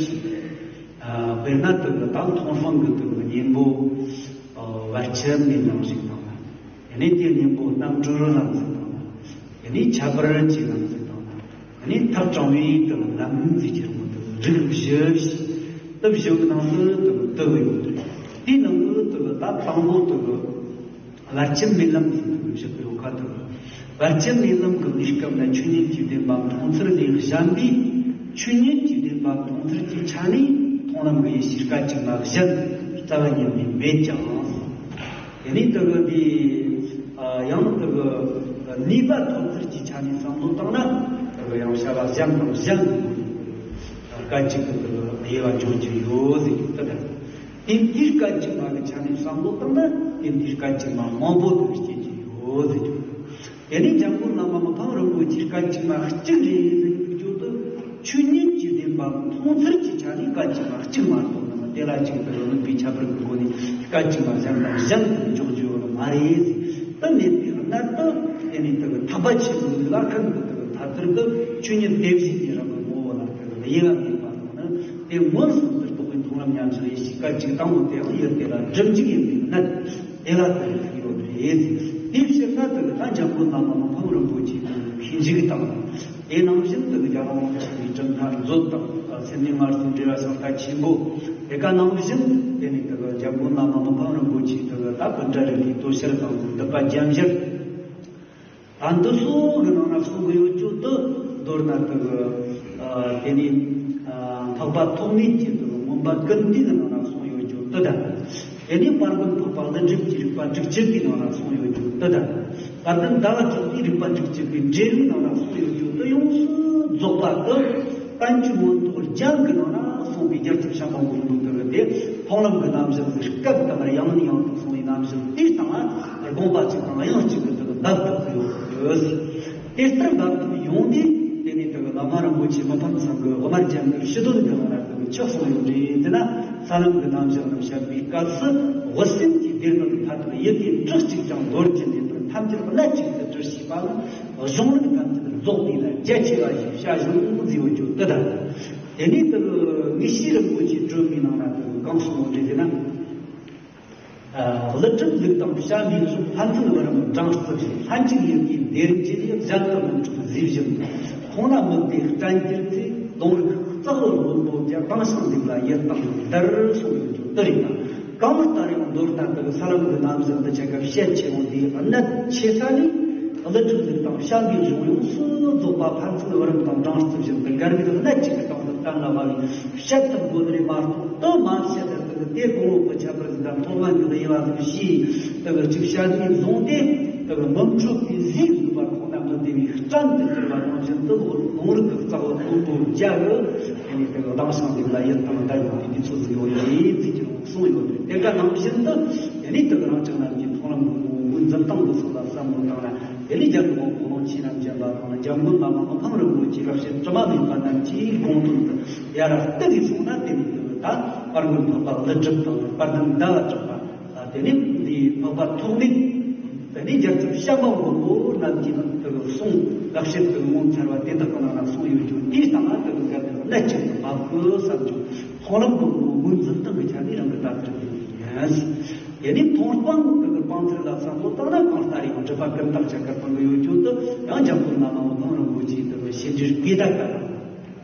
ཨ་དཔེར་ན་དེ་གི་ད་མཐོང་སྣང་གི་དེ་གི་གཉེན་པོ་ཨ་བར་ཆད་མེད་ལམ་ཞིག་དང་། དེ་ནས་དེའི་གཉེན་པོ་རྣམ་གྲོལ་ལམ་ཞིག་དང་། དེ་ནས་ཁྱད་པར་གྱི་ལམ་ཞིག་དང་། དེ་ནས་ཐག་དྲངས་པའི་དེ་གི་ལམ་ཟེར་གྱི་རེད་མོད། དེ་གི་རིགས་བཞི་ཞེས། དེ་བཞི་གི་ནང་དུ་དེ་གི་དེ་གི་ཡོད་རེད། དེའི་ནང་དུ་དེ་གི་ད་དང་པོ་དེ་གི་བར་ཆད་མེད་ལམ་ཟེར་དུས་བཞག་ཡོད་ཁ་ཐུག་བར་ཆད་མེད་ལམ་གྱི་གནས་སྐབས་ན་ཆོས་ཉིད་ཀྱི་བདེན་པ་མཐོང་ཚུལ་ལས་གཞན་པའི་ཆོས་ཉིད་ཀྱི་བདེན་པ་མཐོང་ཚུལ་གྱི་ཆ་ནས་མཐོང་ལམ་གྱི་ཡེ་ཤེས་སྐད་ཅིག་མ་གཞན་རྩ་བ་ཉིད་ནས་མེད་ཀྱང་། དེ་ནས་དེ་གི་དེ་ཡང་དེ་གི་ནུས་པ་ཐོབ་ཚུལ་གྱི་ཆ་ནས་བསམ་བློ་བཏང་ན་དེ་གི་ཡང་བྱ་བ་གཞན་དང་གཞན་གྱི་སྐད་ཅིག་གི་དེ་གི་དབྱེ་བ་འཇོག་རྒྱུ་ཡོད་ཟེར་རྒྱུ་དེ་ལྟར། དེ་དུས་སྐད་ཅིག་མ་གི་ཆ་ནས་བསམ་བློ་བཏང་ན་དེ་དུས་སྐད་ཅིག་མ་མང་པོ་དེ་སྐྱེ་རྒྱུ་ཡོད་ཟེར་རྒྱུ། དེ་ནས་འཇམ་མགོན་བླ་མ་མི་ཕམ་རིན་པོ་ཆེས་སྐད་ཅིག་མ་གཅིག་རེད་ཟེར་རྒྱུ་དེ་ཆོས་ཉིད་ཀྱི་བདེན་པ་མཐོང་ཚུལ་གྱི་ཆ་ནས་སྐད་ཅིག་མ་གཅིག་མ་གཏོགས་ནི་དེ་ལ་གཅིག་ཏུ་དམིགས་པའི་ཁྱད་པར་གྱི་སྒོ་ནས་སྐད་ཅིག་མ་གཞན་དང་གཞན་དུ་འཇོག་རྒྱུ་ཡོད་མ་རེད་ཟེར། དེ་མེད་པའི་གནད་དུ་དེ་ནས་དེ་གི་ཐེག་པ་ཆེན་པོའི་ལུགས་ལ་ཀུན་གྱི་དེ་གི་ཐ་དད་དུ་ཆོས་ཉིད་དེ་བཞིན་གྱི་རང་གི་ངོ་བོ་ལ་དེ་གི་དབྱེ་བ་མེད་པ་དང་ནི། དེ་མངོན་སུམ་དུ་རྟོགས་པའི་མཐོང་ལམ་ཉམས་སུ་ལེན་ཞིང་སྐད་ཅིག་དང་པོ་དེའང་ཡུལ་དེ་ལ་སྒྲིབ་འཇུག་ཡིན་པའི་གནད་དེ་ལ་ལྟོས་ཡོད་པ་རེད། དེའི་ཕྱིར་ན་དེ་ལ་འཇམ་མགོན་བླ་མ་མི་ཕམ་རིན་པོ་ཆེའི་ཐུགས་ཀྱི་འཇུག་དང་། དེ་ནང་བཞིན་དུ་རྒྱལ་དབང་རིན་པོ་ཆེའི་གྲུབ་མཐའ་མཛོད་དང་སེམས་ཉིད་སྔར་སོང་འབྲེལ་བ་ཤིང་རྟ་ཆེན་པོ། དེ་ག་ནང་བཞིན་དེ་ནི་དེ་ལ་འཇམ་མགོན་བླ་མ་མི་ཕམ་རིན་པོ་ཆེའི་དེ་ལ་ད་ཀུན་འདྲ་རིག་པའི་དོ་ཤལ་དང་སྡུད་པ་རྒྱན་བཞིར། ད་འདི་ཚོ་གི་ནང་ན་གསུང་གི་ཡོད་རྒྱུ་དེ་མདོར་ན་དེ་གི་ཨ་དེ་ནི་ཨ་འཕགས་པ་ཐོགས་མེད་ཀྱི་དེ་གི་མངོན་པ་ཀུན་བཏུས་ཀྱི་ནང་ན་གསུང་ཡོད་རྒྱུ་དེ་དང་། དེ་ནི་དཔལ་མགོན་འཕགས་པ་ཀླུ་སྒྲུབ་ཀྱི་རིགས་པ་དྲུག་ཅུ་པའི་ནང་ན་གསུང་ཡོད་རྒྱུ་དེ་དང་། དཔལ་ལྡན་ཟླ་བ་གྲགས་པའི་རིགས་པ་དྲུག་ཅུ་པའི་འགྲེལ་བའི་ནང་ན་གསུང་ཡོད་རྒྱུ་དེ་ཡོངས་སུ་རྫོགས་པ་དེ། བསྟན་བཅོས་མངོན་རྟོགས་རྒྱན་གྱི་ནང་ན་གསུངས་པའི་རྒྱལ་ཚབ་བྱམས་པ་མགོན་པོ་དེ་གི་དེ་མཐོང་ལམ་གྱི་རྣམ་གཞག་འདི་སྐབས་དང་ཡང་ནས་ཡང་དུ་གསུངས་པའི་རྣམ་གཞག་དེའི་སྟེང་ལ་དགོངས་པ་གཅིག་དང་དབྱངས་གཅིག་གི་དེ་གི་འདབ་ཐོབ་ཏུ་ཡོད་ཡོད། དེ་ལྟར་འབད་ཐུབ་ཡོང་དུས། དེ་ནས་དེ་གི་བླ་མ་རིན་པོ་ཆེ་མི་ཕམ་ཚང་གི་དབུ་མ་རྒྱན་གྱི་ཞུ་དོན་འདི་ནང་ལ་དེ་གི་ཆི་གསུངས་ཡོད་རེད་ཟེར་ན། ས་ལམ་གྱི་རྣམ་གཞག་རྣམས་བཤད་པའི་སྐབས་སུ། འོད་གསལ་གྱི་བདེ་སྟོང་མཐའ་དག་ཡི་གེ་འབྲུ་གཅིག་ཀྱང་འདོར་གྱི་མེད་པར་ཐམས་ཅད་སྣོད་གཅིག་ཏུ་གྲུབ་ཞེས་པ་ལ། གཞུང་ལུགས་ཐམས་ཅད་རྫོགས་པས་ན་རྒྱ་ཆེ་བ་ཞེས་བྱ་བཞིན་མཛད་ཡོད་རྒྱུ་དེ་དང་། དེ་ནས་དེ་གི་དངོས་གཞི་རིན་པོ་ཆེའི་སྒྲོན་མེའི་ནང་ན་དེ་གི་གང་གསུངས་ཡོད་རེད་ཟེར་ན། ཀླུ་སྒྲུབ་ལུགས་དང་བྱམས་པའི་གཞུང་། ཕན་ཚུན་བར་མ་སྦྲང་རྩི་བཞིན། ལྷན་ཅིག་ཡིད་ཀྱིས་བདེར་འབྱེད་ནས། གཞན་དུ་མི་འཕྲོད་ཟས་བཞིན་དུ། ཁོང་ན་མི་བདེ་སྐྲན་གྱུར་ཚེ། ལོང་རིགས་རྩ་བོ་སྔོན་པོ་བརྒྱ། དྭངས་ཤིང་ལྡན་ལ་ཡིད་དང་འདྲ། གསུངས་ཡོད་རྒྱུ་དེ་རེད་ད། གང་ལྟར་ཡང་མདོར་ན་དེ་གི་ས་ལམ་གྱི་རྣམ་གཞག་འདི་ཆ་ག་བཤད་ཆེ་བོ་འདིའི་གནད་ཆེ་ས་ནི། ཀླུ་སྒྲུབ་ལུགས་དང་བྱམས་པའི་གཞུང་ཡོངས་སུ་རྫོགས་པ་ཕན་ཚུན་བར་མ་དང་སྦྲང་རྩི་བཞིན་དུ་འགལ་བའི་གནད་གཅིག་གི་སྟེང་དུ་གཏན་ལ་དབབ་པའི། བཤད་དུ་དགོས་རེད་མ་གཏོགས་དུ་མ་བཤད་དུ་དེ་གོང་འོག་གི་ཁྱད་པར་ཟིག་དང་ཐོག་མ་འདི་ལ་དབྱེ་བ་ཟིག་ཞེས་དེ་གི་གཅིག་བཤད་ནས་བཟུང་སྟེ། དེ་གི་མི་འཕྲོད་པའི་ཟས་ཟོས་པ་ཁོ་ན་མི་བདེ་བའི་སྐྲན་དུ་གྱུར་པ་ནང་བཞིན་དུ། ལོང་རིགས་ཀྱི་རྩ་བོ་སྔོན་པོ་བརྒྱ་གི་དེ་ནས་དེ་གི་ལྡང་ཞིང་ལྡིང་ལ་ཡིད་དང་འདྲ་ཡོང་བའི་དུས་ཚོད་ཟིག་ཡོད་རེད་ཟེར་གྱི་གསུངས་ཡོད་རེད། དེ་ག་ནང་བཞིན་དུ་དེ་ནས་དེ་གི་རང་ཅག་རྣམས་ཀྱི་མཐོང་ལམ་གྱི་ངོ་བོའི་འཛིན་སྟངས་འདི་ཚོ་ལ་བསམ་བློ་བཏང་ན། དེ་ནས་རྒྱལ་པོ་དབང་པོ་ལོངས་སྤྱོད་རྣམས་བཞེངས་པ་དང་། འཇམ་མགོན་བླ་མ་མི་ཕམ་རིན་པོ་ཆེའི་ལེགས་བཤད་དྲི་མ་མེད་པ་རྣམས་ཀྱི་དགོངས་དོན་དུ་ཡར་བལྟས་ནས་སོང་ན། དེ་ནས་ད་དཔལ་མགོན་འཕགས་པ་ཀླུ་སྒྲུབ་དང་། དཔལ་ལྡན་ཟླ་བ་གྲགས་པ། དེ་ནས་འདི་འཕགས་པ་ཐོགས་མེད། དེ་ནས་རྒྱལ་ཚབ་ཤམ་པ་མགོན་པོ་རྣམས་ཀྱི་ནང་དུ་གསུངས། ལེགས་བཤད་དུ་ངོ་མཚར་བ་དེ་དག་གི་ནང་ན་གསུངས་ཡོད་རྒྱུ་འདིའི་སྟེང་ན་དེ་གི་གལ་ཏེ་གནད་གཅིག་ཏུ་བབ་དགོས་བསམ་རྒྱུ། མཐོང་ལམ་གྱི་ངོ་བོའི་འཛིན་སྟངས་ཀྱི་ཆ་ནས་རང་གི་ལྟ་ཚུལ་དེ་ཡིན། དེ་ནས་མཐོང་སྤང་དེ་གི་སྤང་ཚུལ་ལ་བསམ་བློ་བཏང་ན། གང་ལྟར་ཡང་སྒྲུབ་པ་ཀུན་བཏགས་ཆ་ག་སྤང་གི་ཡོད་རྒྱུ་དེ་ཡང་འཇམ་མགོན་བླ་མ་དབང་ཕྱུག་རིན་པོ་ཆེའི་དེ་གི་བཤད་འགྲེལ་སྤུས་དག་པ་དང་།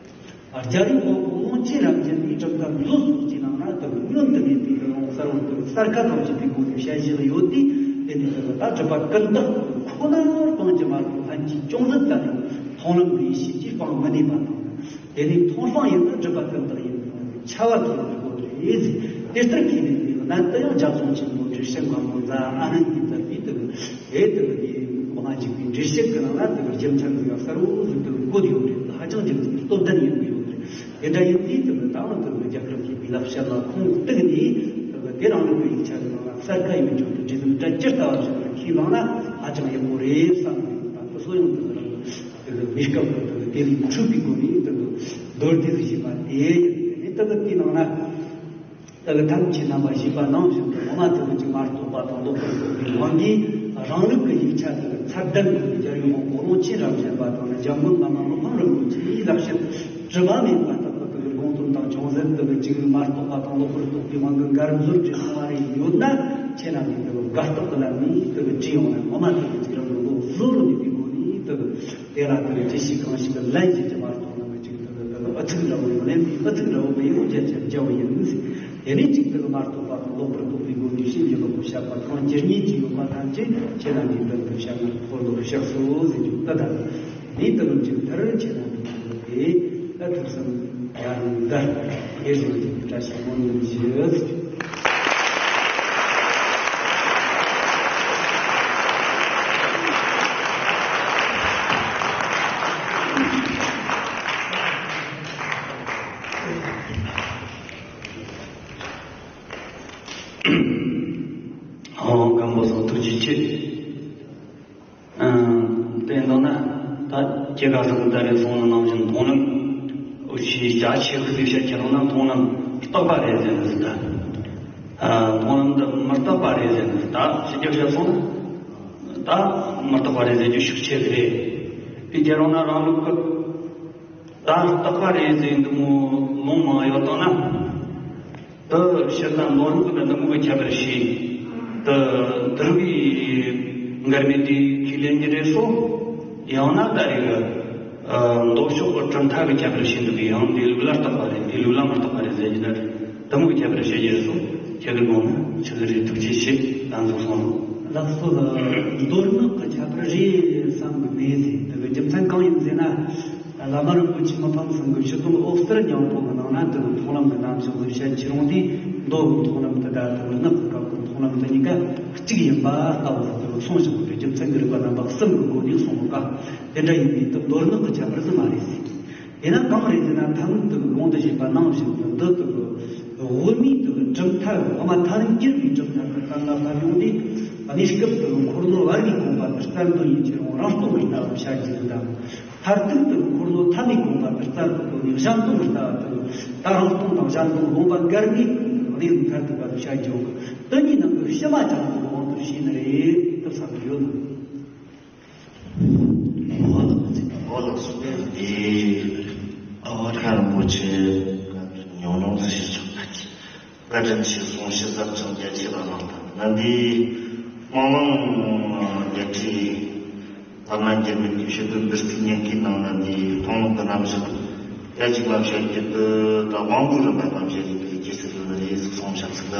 རྒྱལ་བའི་དབང་པོ་ལོངས་སྤྱོད་རབ་འབྱམས་པའི་གྲུབ་མཐའ་མཛོད་སོགས་ཀྱི་ནང་ན་དེ་གི་བསྙོན་དུ་མེད་པའི་དེ་གི་ལུང་གསལ་བོར་དེ་གི་གསལ་ཁ་དང་བཅས་པའི་སྒོ་ནས་བཤད་བཞག་ཡོད་དེ། དེ་ནས་དེ་གི་ད་སྒྲུབ་པ་ཀུན་བཏགས་ཁོ་ན་སྤང་རྒྱུ་མ་གཏོགས་ལྷན་སྐྱེས་ཅུང་ཟད་ཙམ་ཡང་མཐོང་ལམ་གྱི་ཡེ་ཤེས་ཀྱིས་སྤང་མི་ནུས་པ་དང་། དེ་ནས་མཐོང་སྤང་ཡིན་ན་སྒྲུབ་པ་ཀུན་བཏགས་ཡིན་པ་ཁྱབ་པ་ཐོབ་པའི་སྒོ་རེད། དེ་ལྟར་ཁས་ལེན་པའི་གནད་དུ་ཡང་རྒྱ་མཚོ་ཆེན་པོ་རི་ཤིང་སྔ་མོ་ཛ་ཨ་ནན་གྱིས་མཛད་པའི་དེ་གི་ཨེ་དེ་གི་དེ་མ་འཇིག་པའི་འགྲེལ་བཤད་ཀྱི་ནང་ལ་དེ་གི་རྒྱུ་མཚན་འདི་ཡང་གསལ་བོ་ཟིག་དེ་གི་བཀོད་ཡོད་རེད། ཧ་ཅང་རྒྱུ་མཚན་སྟོབས་ལྡན་ཡིན་གྱི་ཡོད་རེད། དེ་འདྲ་ཡིན་དུས་དེ་གི་ད་ང་ཚོ་གི་རྒྱ་གར་མཁས་པའི་ལེགས་བཤད་ལ་ཁུངས་གཏུགས་ནས། དེ་གི་དེ་རང་ལུགས་ཀྱི་ཡིག་ཆ་གི་ནང་ལ་གསལ་ཁ་ཡོད་རྒྱུ་དེ་འབྲི་དོན་བཀྲ་ཇི་ལྟ་བ་བཞིན་དུ་ཁས་བླངས་ན་ཧ་ཅང་ཡག་པོ་རེད་བསམ་གི་ཡོད། ད་དེ་ཚོ་ཡང་དེ་གི་རང་གི་དེ་གི་གནས་སྐབས་ཀྱི་དེ་གི་དེ་ལས་འཕྲོས་པའི་སྒོ་ནས་དེ་གི་མདོར་བསྡུས་སུ་བྱས་པ་དེ་ཡིན། དེ་ནས་དེ་གི་དེའི་ནང་ན་དེ་གི་ཐམས་ཅད་རྣམ་པ་ཞེས་པ་ནང་བཞིན་དུ་ངོ་མ་དེ་གི་ཅིག་མ་རྟོགས་པ་དང་ལོག་པར་རྟོག་པའི་དབང་གིས། རང་ལུགས་ཀྱི་ཡིག་ཆ་དེ་གི་ཚད་ལྡན་གྱི་རྒྱལ་བའི་དབང་པོ་ལོངས་སྤྱོད་རབ་འབྱམས་པ་དང་། འཇམ་མགོན་བླ་མ་མི་ཕམ་རིན་པོ་ཆེའི་ལེགས་བཤད་དྲི་མ་མེད་པ་ལྟ་བུ་དེ་གི་དགོངས་དོན་དང་ཅུང་ཟད་དེ་གི་ཅིག་མ་རྟོགས་པ་དང་ལོག་པར་རྟོག་པའི་དབང་གིས་འགལ་འཛོལ་གྱི་སོང་བ་རེ་ཡོད་ན། ཁྱེད་རྣམས་ཀྱིས་དེ་གི་དགག་རྟགས་ལ་ནི་དེ་གི་བྲིས་ཡོང་ན། ངོ་མ་དེ་གི་ཅིག་རང་གི་བློ་གཟུ་བོར་ནུས་པའི་སྒོ་ནས་དེ་གི་དེ་ལ་དེ་གི་ཅི་ཞིག་གང་ཞིག་གི་ལན་ཞིག་ཀྱང་མ་རྟོགས་ན། ཅིག་དེ་གི་དེ་གི་ཨུ་ཚུགས་འདྲ་བོ་ཡོད་ནས་ཨུ་ཚུགས་འདྲ་བོ་མི་ཡོང་རྒྱ་ཆེར་རྒྱ་བོ་ཡིན། དེ་ནས་ཅིག་དེ་གི་མ་རྟོགས་པ་དང་ལོག་པར་རྟོག་པའི་སྒོ་ནས་ཕྱིན་གྱི་ལོག་པར་བཤད་པ་གང་ཇི་སྙེད་ཅིག་ཡོད་པ་ཐམས་ཅད་ཁྱེད་རྣམས་ཀྱིས་མདུན་དུ་བཤད་ན་འཁོར་ལོ་བཤགས་སོ་ཟེར་རྒྱུ་ད་ལྟ་ནས་དེ་གི་ཅིག་མཐར་ཁྱེད་རྣམས་ཀྱིས་དེ་ལ་ཐུགས་བསམ་ཡར་འདར་དེ་བཞིན་གྱི་བཀྲ་ཤིས་སྨོན་འདུན་ཞུ། ཨོ་སྒམ་པོ་སོགས་ཐུགས་རྗེ་ཆེ། ཨ། དེ་འདོད་ན་ད་ཁྱེད་ཀ་ཚང་ད་རེས་གསུངས་ནང་བཞིན་མཐོང་ལམ་འོ་ཞེས་རྒྱ་ཆེ་ཤོས་ཤེས་ཁྱེད་རང་ན་མཐོང་ལམ་རྟག་པ་རེད་ཟེར་ནས་ད། ཨ། མཐོང་ལམ་འདི་མི་རྟག་པ་རེད་ཟེར་ནས་ད་ཕྱི་རྒྱལ་བཤད་སོང་ན་ད་མི་རྟག་པ་རེད་ཟེར་རྒྱུ་ཤུགས་ཆེ་གི་རེད། དེ་ཁྱེད་རང་ན་རང་ལུགས་ཀྱི་ད་རྟག་པ་རེད་ཟེར་འདི་མོ་ལུང་མང་ཡོད་དང་ན། དེ་ཕྱིར་ན་ནོར་ལུག་དང་འདི་མོ་གི་ཁྱད་པར་ཤེས། དེ་དེ་རིགས་འགལ་མེད་དེ་ཁས་ལེན་གྱི་རེད་སོ། ཡང་ན་ད་རེས་ཀྱི་མདོ་ཕྱོགས་ཀྱི་གྲུབ་མཐའ་གི་ཁྱད་པར་ཤེས་འདུག་གི། ཡང་འདི་ལུགས་ལ་རྟག་པ་རེད། འདི་ལུགས་ལ་མི་རྟག་པ་རེད་ཟེར་གྱི་ན། འདི་མོ་གི་ཁྱད་པར་ཤེས་ཀྱི་རེད་སོ། ཁྱེད་ཀྱི་དགོངས་ན་ཆི་ཟིག་རེད། ཐུགས་རྗེ་ཆེ། ད་འཛོམས་སོང་། ལགས་སོ། ལགས། མདོར་ན་གི་ཁྱད་པར་རེད་བསམ་གི་མེད་ཟེར། དེ་གི་རྒྱུ་མཚན་གང་ཡིན་ཟེར་ན། བླ་མ་རིན་པོ་ཆེ་མི་ཕམ་ཚང་གི་ཞུ་དོན་འོད་གསལ་སྙིང་པོ་གི་ནང་ན་དེ་གི་མཐོང་ལམ་གི་རྣམ་གཞག་ལ་བཤད་ཁྱེར་ཡོང་དུས། མདོ་གི་མཐོང་ལམ་དེ་དང་དེ་གི་ནག་གི་སྐབས་ཀྱི་མཐོང་ལམ་དེ་གཉིས་ཀ་གཅིག་ཡིན་པ་ལྟ་བུ་དེ་གི་གསུངས་བཞག་པའི་རྒྱུ་མཚན་གྱིས་རིགས་པ་རྣམ་པ་གསུམ་གྱི་སྒོ་ནས་གསུངས་པ་ཀ། དེ་འདྲ་ཡིན་དུས་དེ་མདོར་ན་གི་ཁྱད་པར་ཟིག་མ་རེད་ཟེར། དེས་ན་གང་རེད་ཟེར་ན། ཐལ་མོ་དེ་གི་གོང་དུ་བཤད་པ་ནང་བཞིན་དུ་འདི་དེ་གི་དབུ་མའི་དེ་གི་གྲུབ་མཐའ་གི་དབུ་མ་ཐལ་འགྱུར་བའི་གྲུབ་མཐའ་དེ་གཏན་ལ་ཕབ་ཡོང་དུས། གནས་སྐབས་དུ་འཁོར་ལོ་བར་གྱི་དགོངས་པ་དེ་རྩལ་འདོན་ཡིན་གྱི་རུང་རང་སྟོང་གི་ལྟ་བ་བྱ་རྒྱུ་དང་། མཐར་ཐུག་ཏུ་འཁོར་ལོ་ཐ་མའི་དགོངས་པ་དེ་རྩལ་དུ་བཀོད་ནས་གཞན་སྟོང་གི་ལྟ་བ་དེ་ད་རང་སྟོང་དང་གཞན་སྟོང་དགོངས་པ་འགལ་མེད་ཀྱི་གནས་ལུགས་མཐར་ཐུག་པ་དེ་བྱ་རྒྱུ། དེ་གཉིས་ནང་གི་ཕྱི་མ་ཅན་དུ་དབང་དུ་བྱས་ནི་རེད་དུ་བསམ་གྱི་ཡོད། ཨོ་ལགས་སོ། འདི་ཨ་བ་ཁ་རིན་པོ་ཆེ་ཉོ་ཉོ་ཟེར་ཞིག་ཆོག་ད་ཅི། བཀའ་དྲིན་ཆེ་གསུང་ཞིབ་ཟབ་ཅིང་རྒྱ་ཆེ་བ་གནང་དང་། ང་འདི་དམངས་དམངས་རྒྱལ་ཁྲི་བླ་མ་མཇལ་མི་གི་ཞུ་དོན་འབུལ་ཚིག་ཉན་གི་ནང་ན་འདི་མཐོང་ལམ་དུ་རྣམ་གཞག་སྐད་ཅིག་མ་བཤད་རྒྱུ་དུ་དང་དབང་པོའི་རིམ་པ་དང་བཤད་རྒྱུ་དུ་རྒྱལ་སྲིད་ལ་རེ་ཟུག་སོང་ཤག་ཟིག་ལ།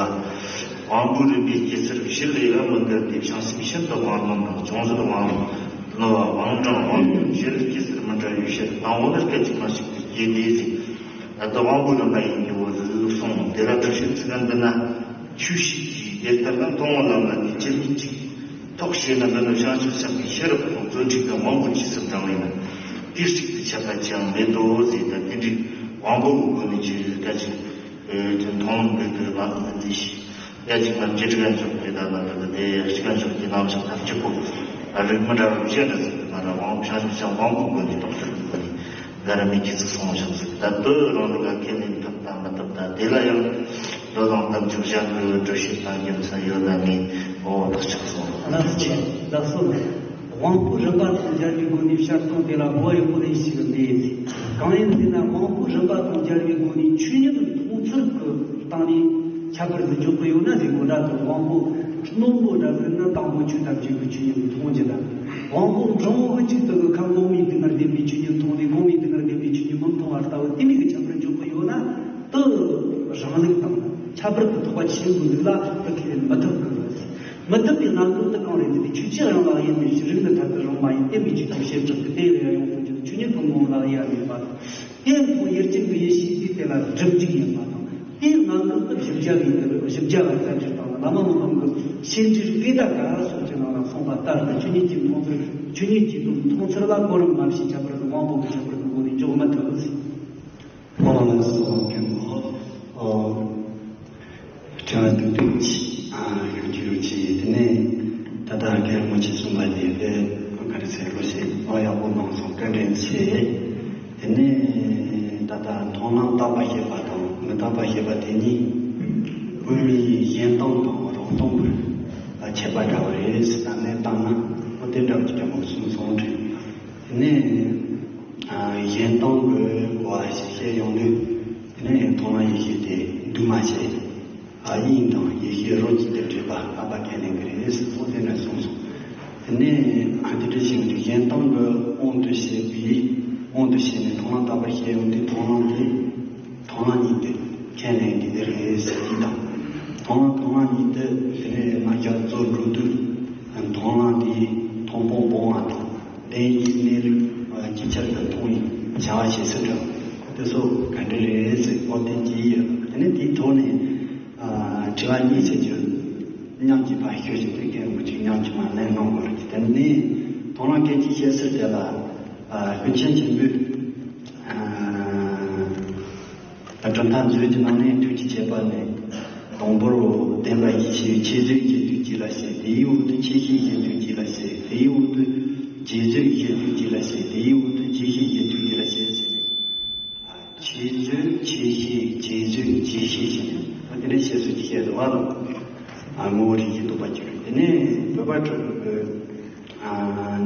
དབང་པོའི་རིམ་པའི་རྒྱལ་སྲིད་ཕྱིར་ལས་ཡང་མི་འདོད་དེ་བྱང་སེམས་ཤིན་ཏུ་དབང་རྣོན་དང་བྱུང་ཟད་དབང་རྣོན་བ་དབང་དྲང་དབང་པོའི་ཕྱིར་རྒྱལ་སྲིད་མི་འདྲ་བའི་ཕྱིར་དང་བོ་ལ་སྐད་ཅིག་མ་བཤད་པའི་རྒྱལ་སྲིད་ཟིག་ད་ལྟ་དབང་པོའི་རིམ་པ་ཡིན་གྱི་འོ་ཟིག་གསུངས། དེ་ལ་དྲི་ཤོད་ཚིག་ག་འདི་ན་ཆོས་ཤིག་གིས་དེ་ལྟར་ན་མཐོང་བ་ལམ་ལ་དེ་ཅི་ནུས་ཅིག་ཐོག་བཤད་ན་འདི་ནི་བྱང་ཆུབ་སེམས་ཀྱི་ཤེས་རབ་དང་བརྩོན་འགྲུས་དང་དབང་པོ་ཇི་སྲིད་དྲང་བས་ན་དེ་གཅིག་ཏུ་ཆད་པ་ཅི་ཡང་མེད་དོ་ཟེར། ད་དེ་འདྲའི་དབང་པོ་གི་སྒོ་ནས་ཅི་ཡོད་ཀ་ཅིག་དེ་མཐོང་ལམ་འདི་དུ་ལམ་འདི་འདི་ཞིག་ཡ་གཅིག་ལ་བཅུ་དྲུག་ཡན་ཆོག་གི་ད་ལ་ལ་དེ་ཡ་གཅིག་ཡན་ཆོག་གི་ལམ་ཞིག་ཐམས་ཅད་པོ་རིགས་མི་འདྲ་བ་བཤད་འདྲ་ཟེར་དུ་མ་ར་དབང་བྱང་ཆུབ་སེམས་དབང་པོ་སྒོ་ནས་རྟོགས་ཐུབ་དགོས་ནས། འགའ་རེ་མི་ཁྱི་ཚིག་སོང་ཞིག་ཟིག་ད་དུ་རང་ལུགས་ལ་ཁས་ལེན་ཐུབ་དང་མི་ཐུབ་དང་དེ་ལ་ཡང་འགྲོ་དང་དམ་ཆོས་བཞག་གི་འགྲོ་ཤེས་དང་རྒྱུ་མཚན་ཡོད་ན་ངས་འོ་ཐག་ཆག་སོང་། ལགས་སོ་ལགས་སོ། དབང་པོ་རིམ་པ་དང་སྦྱར་བའི་སྒོ་ནས་བཤད་སྟངས་དེ་ལ་གོ་ཡག་པོ་ལས་ཞིག་མེད། གང་ཡིན་ཟེར་ན་དབང་པོ་རིམ་པ་དང་སྦྱར་བའི་སྒོ་ནས་ཆོས་ཉིད་མཐོང་ཚུལ་གྱི་སྟེང་ནས་ཁྱད་པར་དུ་འཇོག་གི་ཡོད་ན་ཟེར་གོ་འདྲ་དང་། དབང་པོ་རྣོན་པོ་འདྲ་ཟེར་ན་དང་པོ་ཆོས་ཐམས་ཅད་ཀྱི་ཆོས་ཉིད་མཐོང་རྒྱུ་དང་། དབང་པོ་འབྲིང་བོ་གཅིག་ཏུ་གི་ཁམས་གོང་མའི་སྡུག་བསྔལ་བདེན་པའི་ཆོས་ཉིད་མཐོང་ནས་གོང་མའི་སྡུག་བསྔལ་བདེན་པའི་ཆོས་ཉིད་མི་མཐོང་བ་ལྟ་བུ་དེ་མོ་གི་ཁྱད་པར་འཇོག་གི་ཡོད་ན། དེ་རང་ལུགས་དང་ཁྱད་པར་དུ་ཐོགས་པ་ཆེན་པོའི་ལུགས་ལ་དེ་ཁས་ལེན་མི་ཐུབ་གི། མི་ཐུབ་པའི་རྣམ་ལུགས་དེ་གང་རེད་ཟེར་ན། ཆོས་ཅན་རང་ལ་ཡིན་པའི་ཕྱིར། རིགས་ནི་ཐ་དད་རང་མ་ཡིན། བརྟེན་པའི་ཆོས་ཀྱང་བྱེ་བྲག་སྟེ། དེ་ལ་ཡང་ཡོངས་སུ་འགྱུར། ཆོས་ཉིད་ཀུན་ངོ་བོ་ལ་ཡང་མེད་པ་དང་། དེ་ཡང་ཡུལ་ཅན་གྱི་ཡེ་ཤེས་དེ་དེ་ལ་སྒྲིབ་འཇུག་ཡིན་པ་དང་། དེའི་རྣམ་ལུགས་དེ་བཞི་བརྒྱ་པའི་བཞི་བརྒྱ་པ་རྩ་འགྲེལ་དང་བླ་མ་མི་ཕམ་གྱི་ཤེས་འབྲེལ་བེ་ད་ག་སོགས་ཀྱི་ནང་ལ་གསུངས་པ་ལྟར་དུ། ཆོས་ཉིད་ཀྱི་མཐོང་ཚུལ། ཆོས་ཉིད་ཀྱི་དོན་མཐོང་ཚུལ་ལ་གོ་རིམ་མ་ཕྱེ་ཁྱད་པར་དུ་དབང་པོ་གི་ཁྱད་པར་དུ་སྒོ་ནས་འཇོག་མི་ཐུབ། ཨོ་ལགས་སོ། ཨོ། དྲི་བ་ཏོག་ཙམ་ཞུ་རྒྱུ་ཡོད་ཅེས། དེ་ནས་ད་ལྟ་རྒན་རིན་པོ་ཆེས་གསུངས་པ་དེ་དཔེ་ག་རེ་ཟེར་དགོས་ཞེས་ཨོ་ཡག་པོ་གནང་སོང་། བཀའ་དྲིན་ཆེ། དེ་ནས་ད་ལྟ་མཐོང་ལམ་རྟག་པར་ཤེས་པ་དང་མི་རྟག་པར་ཤེས་པ་དེ་གཉིས་དངོས་གཞན་སྟོང་དང་རང་སྟོང་གི་ཁྱད་པར་འདྲ་བ་རེད་ཟེར་ན་གནས་སྟངས་ན་ཨོ་དེ་འདྲ་བ་ཅིག་ཀྱང་མ་གསུངས་སོང་དྲན། དེ་ནས་གཞན་སྟོང་གི་གོ་བ་ཞིག་བཤད་ཡོང་དུས། དེ་ནས་མཐོང་ལམ་ཡེ་ཤེས་དེ་འདུས་མ་བྱས། ཨ་དབྱིངས་དང་ཡེ་ཤེས་རོ་གཅིག་ཏུ་འདྲེས་པ་རྟག་པ་ཁས་ལེན་གྱི་རེད་ཟེར་ཐོག་དེ་འདྲ་གསུངས་སོང་། དེ་ནས་ཨ་དེ་འདྲ་བྱས་ཡོང་དུས་གཞན་སྟོང་གི་དབང་དུ་བྱས་པའི་དབང་དུ་བྱས་ནས་མཐོང་ལམ་རྟག་པར་བཤད་ཡོང་དུས་མཐོང་ལམ་དེ་མཐོང་ལམ་ཉིད་དུ་ཁས་ལེན་གྱི་རེད་ཟེར་གྱི་དང་། མཐོང་ལམ་མཐོང་ལམ་ཉིད་དུ་དེ་ནས་རྣམ་གཞག་རྫོགས་འགྲོ་དུས་མཐོང་ལམ་དེའི་མཐོང་སྤང་སྤོང་བ་དང་། དེ་ཡི་གནས་ལུགས་ཅིག་ཆར་དུ་མཐོང་བའི་བྱ་བ་བྱེད་ཚུལ་འདྲ་དེ་ཚོ་ག་འདྲ་རེད་ཟེར་གོ་དེ་གྱིས་ཡོད། དེ་ནས་དེའི་ཐོག་ནས་དྲི་བ་གཉིས་ཟེར་རྒྱུ་མཉམ་གྱིས་ཕར་ཤོད་ཅིག་དེ་སྐད་མི་གཅིག་མཉམ་གྱིས་མ་ལན་གནང་དགོས་རེད། དེ་ནས་མཐོང་ལམ་སྐད་ཅིག་བཤད་ཚུལ་དེ་ལ་ཀུན་མཁྱེན་ཆེན་པོས། གྲུབ་མཐའ་མཛོད་ཀྱི་ནང་ནས་ཐུགས་ཀྱི་བྱས་པ་ནས། དང་པོར་བདེན་པ་ཡེ་ཤེས་ཆོས་མཛོད་ཞེས་དུས་གཅིག་ལ་བཤད། དེའི་འོག་ཏུ་ཆོས་ཤེས་ཞེས་དུས་གཅིག་ལ་བཤད། དེའི་འོག་ཏུ་རྗེས་མཛོད་ཞེས་དུས་གཅིག་ལ་བཤད། དེའི་འོག་ཏུ་རྗེས་ཤེས་ཞེས་དུས་གཅིག་ལ་བཤད་ཟེར་ནས། ཆོས་མཛོད་ཆོས་ཤེས་རྗེས་མཛོད་རྗེས་ཤེས་ཞེས་ནས་དེ་འདྲའི་བཤད་སྲོལ་ཅིག་བཤད་འདུག་བ་དང་། ངོ་བོ་རིག་བྱེད་རྟོགས་པ་གཅིག་རེད། དེ་ནས་བོད་པ་ཕྲུ་གུ་གི་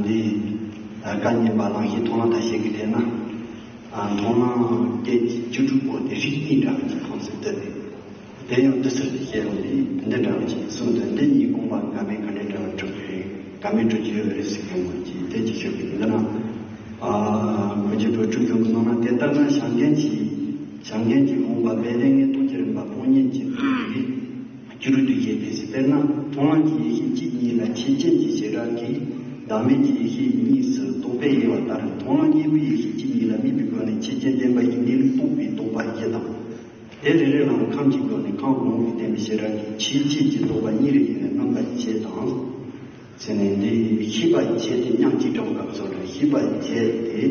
འདི་བཀའ་རྙིང་པ་གླེང་གཞི་མཐོང་ལམ་ད་བཤད་གི་བསྡད་ན། མཐོང་ལམ་སྐད་ཅིག་བཅུ་དྲུག་པོ་དེ་རིགས་གཉིས་འདྲ་བ་ཅིག་ཁོང་ཚོས་བསྡད་དེ། དེ་ཡང་འདི་ཟུར་དུ་བཤད་ཡོང་དུས་འདི་འདྲ་བ་ཅིག་གསུངས་འདུག་འདི་གཉིས་དགོངས་པ་འགལ་མེད་ག་འདྲ་འདྲ་བ་གྲུབ་ཀྱི་རེད། འགལ་མེད་གྲུབ་ཀྱི་ཡོད་རེད་ཟེར་མཁན་པོ་ཅིག་དེ་ཅིག་ཤོད་ཀྱི་འདི་ན། ཁོ་ཚོས་བོད་ཕྲུག་ཚོ་གི་ནང་ན་དེ་ལྟར་ན་བྱམས་མགོན་གྱི་བྱམས་མགོན་གྱི་དགོངས་པ་སྦས་ལྡན་ངེས་རྟོགས་ཀྱི་རིམ་པ་ཕོ་ཉིད་ཀྱི་བསྒྱུར་དུ་བྱས་ཏེ་ཟེར། དཔེར་ན་མཐོང་ལམ་གྱི་ཡེ་ཤེས་གཅིག་ཉིད་ལ་ཆོས་ཅན་གྱི་བྱེ་བྲག་གིས་བདག་མེད་ཀྱི་ཡེ་ཤེས་གཉིས་སུ་རྟོག་པས་དབྱེ་བ་ལྟར། མཐོང་ལམ་གཉིས་པོའི་ཡེ་ཤེས་གཅིག་ཉིད་ལ་དམིགས་པའི་སྒོ་ནས་ཆོས་ཅན་བདེན་པ་ཡི་གནས་ལུགས་རྟོགས་པའི་རྟོག་པ་བཞི་དང་། དེ་རེ་རེ་ལའང་ཁམས་ཀྱི་སྒོ་ནས་ཁམས་གོང་མའི་བདེན་པའི་བྱེ་བྲག་གིས་ཆོས་ཅན་གྱི་རྟོག་པ་གཉིས་རེ་ཡིན་ལ་རྣམ་པ་བཞི་དང་། ཟེར་ནས་འདི་ཤེས་པ་བརྒྱད་དེ་མཉམ་གཅིག་དྲངས་སྐབས་སུ་ར། ཤེས་པ་བརྒྱད་དེ་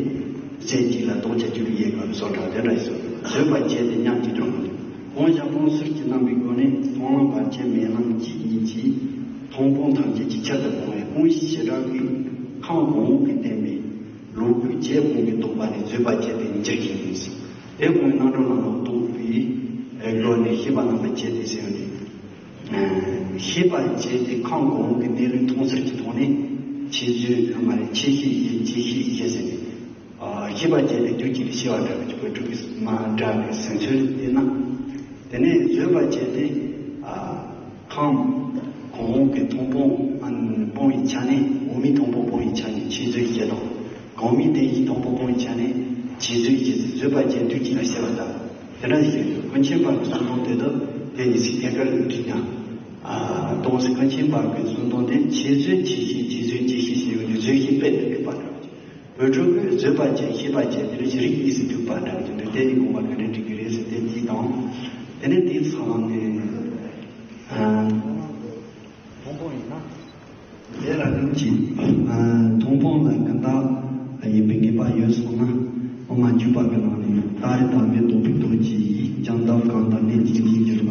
རྫས་གཅིག་ལ་རྟོགས་བྱ་རྒྱུར་དབྱེ་སྐབས་སུ་ར། དེ་འདྲ་ཞིག་བཟོད་པ་བརྒྱད་དེ་མཉམ་གཅིག་དྲངས་ནས། གང་ཞག་གང་ཟུར་གྱི་རྣམ་པའི་སྒོ་ནས་མཐོང་ལམ་བར་ཆད་མེད་ལམ་གཅིག་ཉིད་ཀྱིས་ མཐོང་སྤང་ཐམས་ཅད་ཀྱི་ཆེད་དུ་སྤོང་བའི་ཀུན་གཞི་བྱེ་བྲག་གིས་ཁམས་གོང་འོག་གི་བརྟེན་པའི་ལོག་པའི་རྒྱུད་སྤོང་བའི་རྟོག་པ་ནི་བཟོད་པ་བཅས་ཏེ་འགྱུར་བཞིན་ཡིན་ཟེར། དེ་ཀུན་རྣམ་གྲོལ་ལམ་ལ་རྟོགས་པའི་སྒོ་ནས་ཤེས་པ་རྣམ་པར་དཔྱད་དེ་ཟེར་བ་ནི། ཤེས་པར་བྱས་ཏེ་ཁམས་གོང་འོག་གི་གནས་ལུགས་མཐོང་ཚུལ་གྱི་ཐོག་ནས་ཆེད་བཟོད་མ་རེད། ཆེད་ཤེས་བཞི། རྗེས་ཤེས་བཞི་ཟེར་ནས། ཤེས་པར་བྱས་ཏེ་རྒྱུད་གཅིག་ལ་ཤེས་པ་འདྲ་བའི་བོད་ཕྲུག་གི་མ་འདྲ་བའི་ཟིན་ཚུལ་དེ་ན། དེ་ནས་བཟོད་པར་བྱས་ཏེ་ཁམས་གོང་འོག་གི་མཐོང་སྤང་སྤོང་བའི་ཆ་ནས། འོག་མའི་མཐོང་སྤང་སྤོང་བའི་ཆ་ནས་ཆེད་བཟོད་བཞི་དང་། གོང་མའི་རྟེན་གཞིའི་མཐོང་སྤང་སྤོང་བའི་ཆ་ནས་ཆེད་བཟོད་བཞི་ཟེར། བཟོད་པར་བྱས་རྒྱུད་གཅིག་ལ་ཤེས་པ་འདྲ། དེ་འདྲ་ཞིག་ཀུན་མཁྱེན་པ་གི་གསུང་དོན་དེ་དག་དེ་ཉིད་ཚིག་ཐད་ཀར་ལ་བྲིས་ཀྱང་། ཨ། དོན་ཟེར་ཀུན་མཁྱེན་པ་གི་གསུང་དོན་དེ་ཆེད་བཟོད་ཆེད་ཤེས་ཆེད་བཟོད་རྗེས་ཤེས་ཞེས་པའི་བཟོད་ཤེས་སྤེལ་དུ་ཡོད་པ་འདྲ། བོད་ཕྲུག་གིས་བཟོད་པ་བྱས་ཤེས་པ་བྱས་དེ་ལ་རིགས་གཉིས་སུ་འདུས་པ་འདྲ་བ་ཅིག་འདུག་དེ་ནི་དགོངས་པ་ག་འདྲ་འགྲིག་གི་རེད་ཟེར་དེ་གཅིག་དང་། དེ་ནས་དེའི་མཚམས་ནས། ཨ། མཐོང་སྤང་ཡིན་ན། དེ་ལ་ཀུན་གྱིས། ཨ། མཐོང་སྤང་ལ་ཀུན་བརྟགས་ཡིན་པའི་ངེས་པ་ཡོད་སོང་ན། དབུ་མ་འཇུག་པ་གི་ནང་ནས་ཡང་། ཏཱ་རེ་དང་མེ་ཏོག་པའི་རྡོ་རྗེ་ཡིས། ཀྱང་དག་གང་དང་ལས་ཀྱི་གཞིར་གྱུར་པ།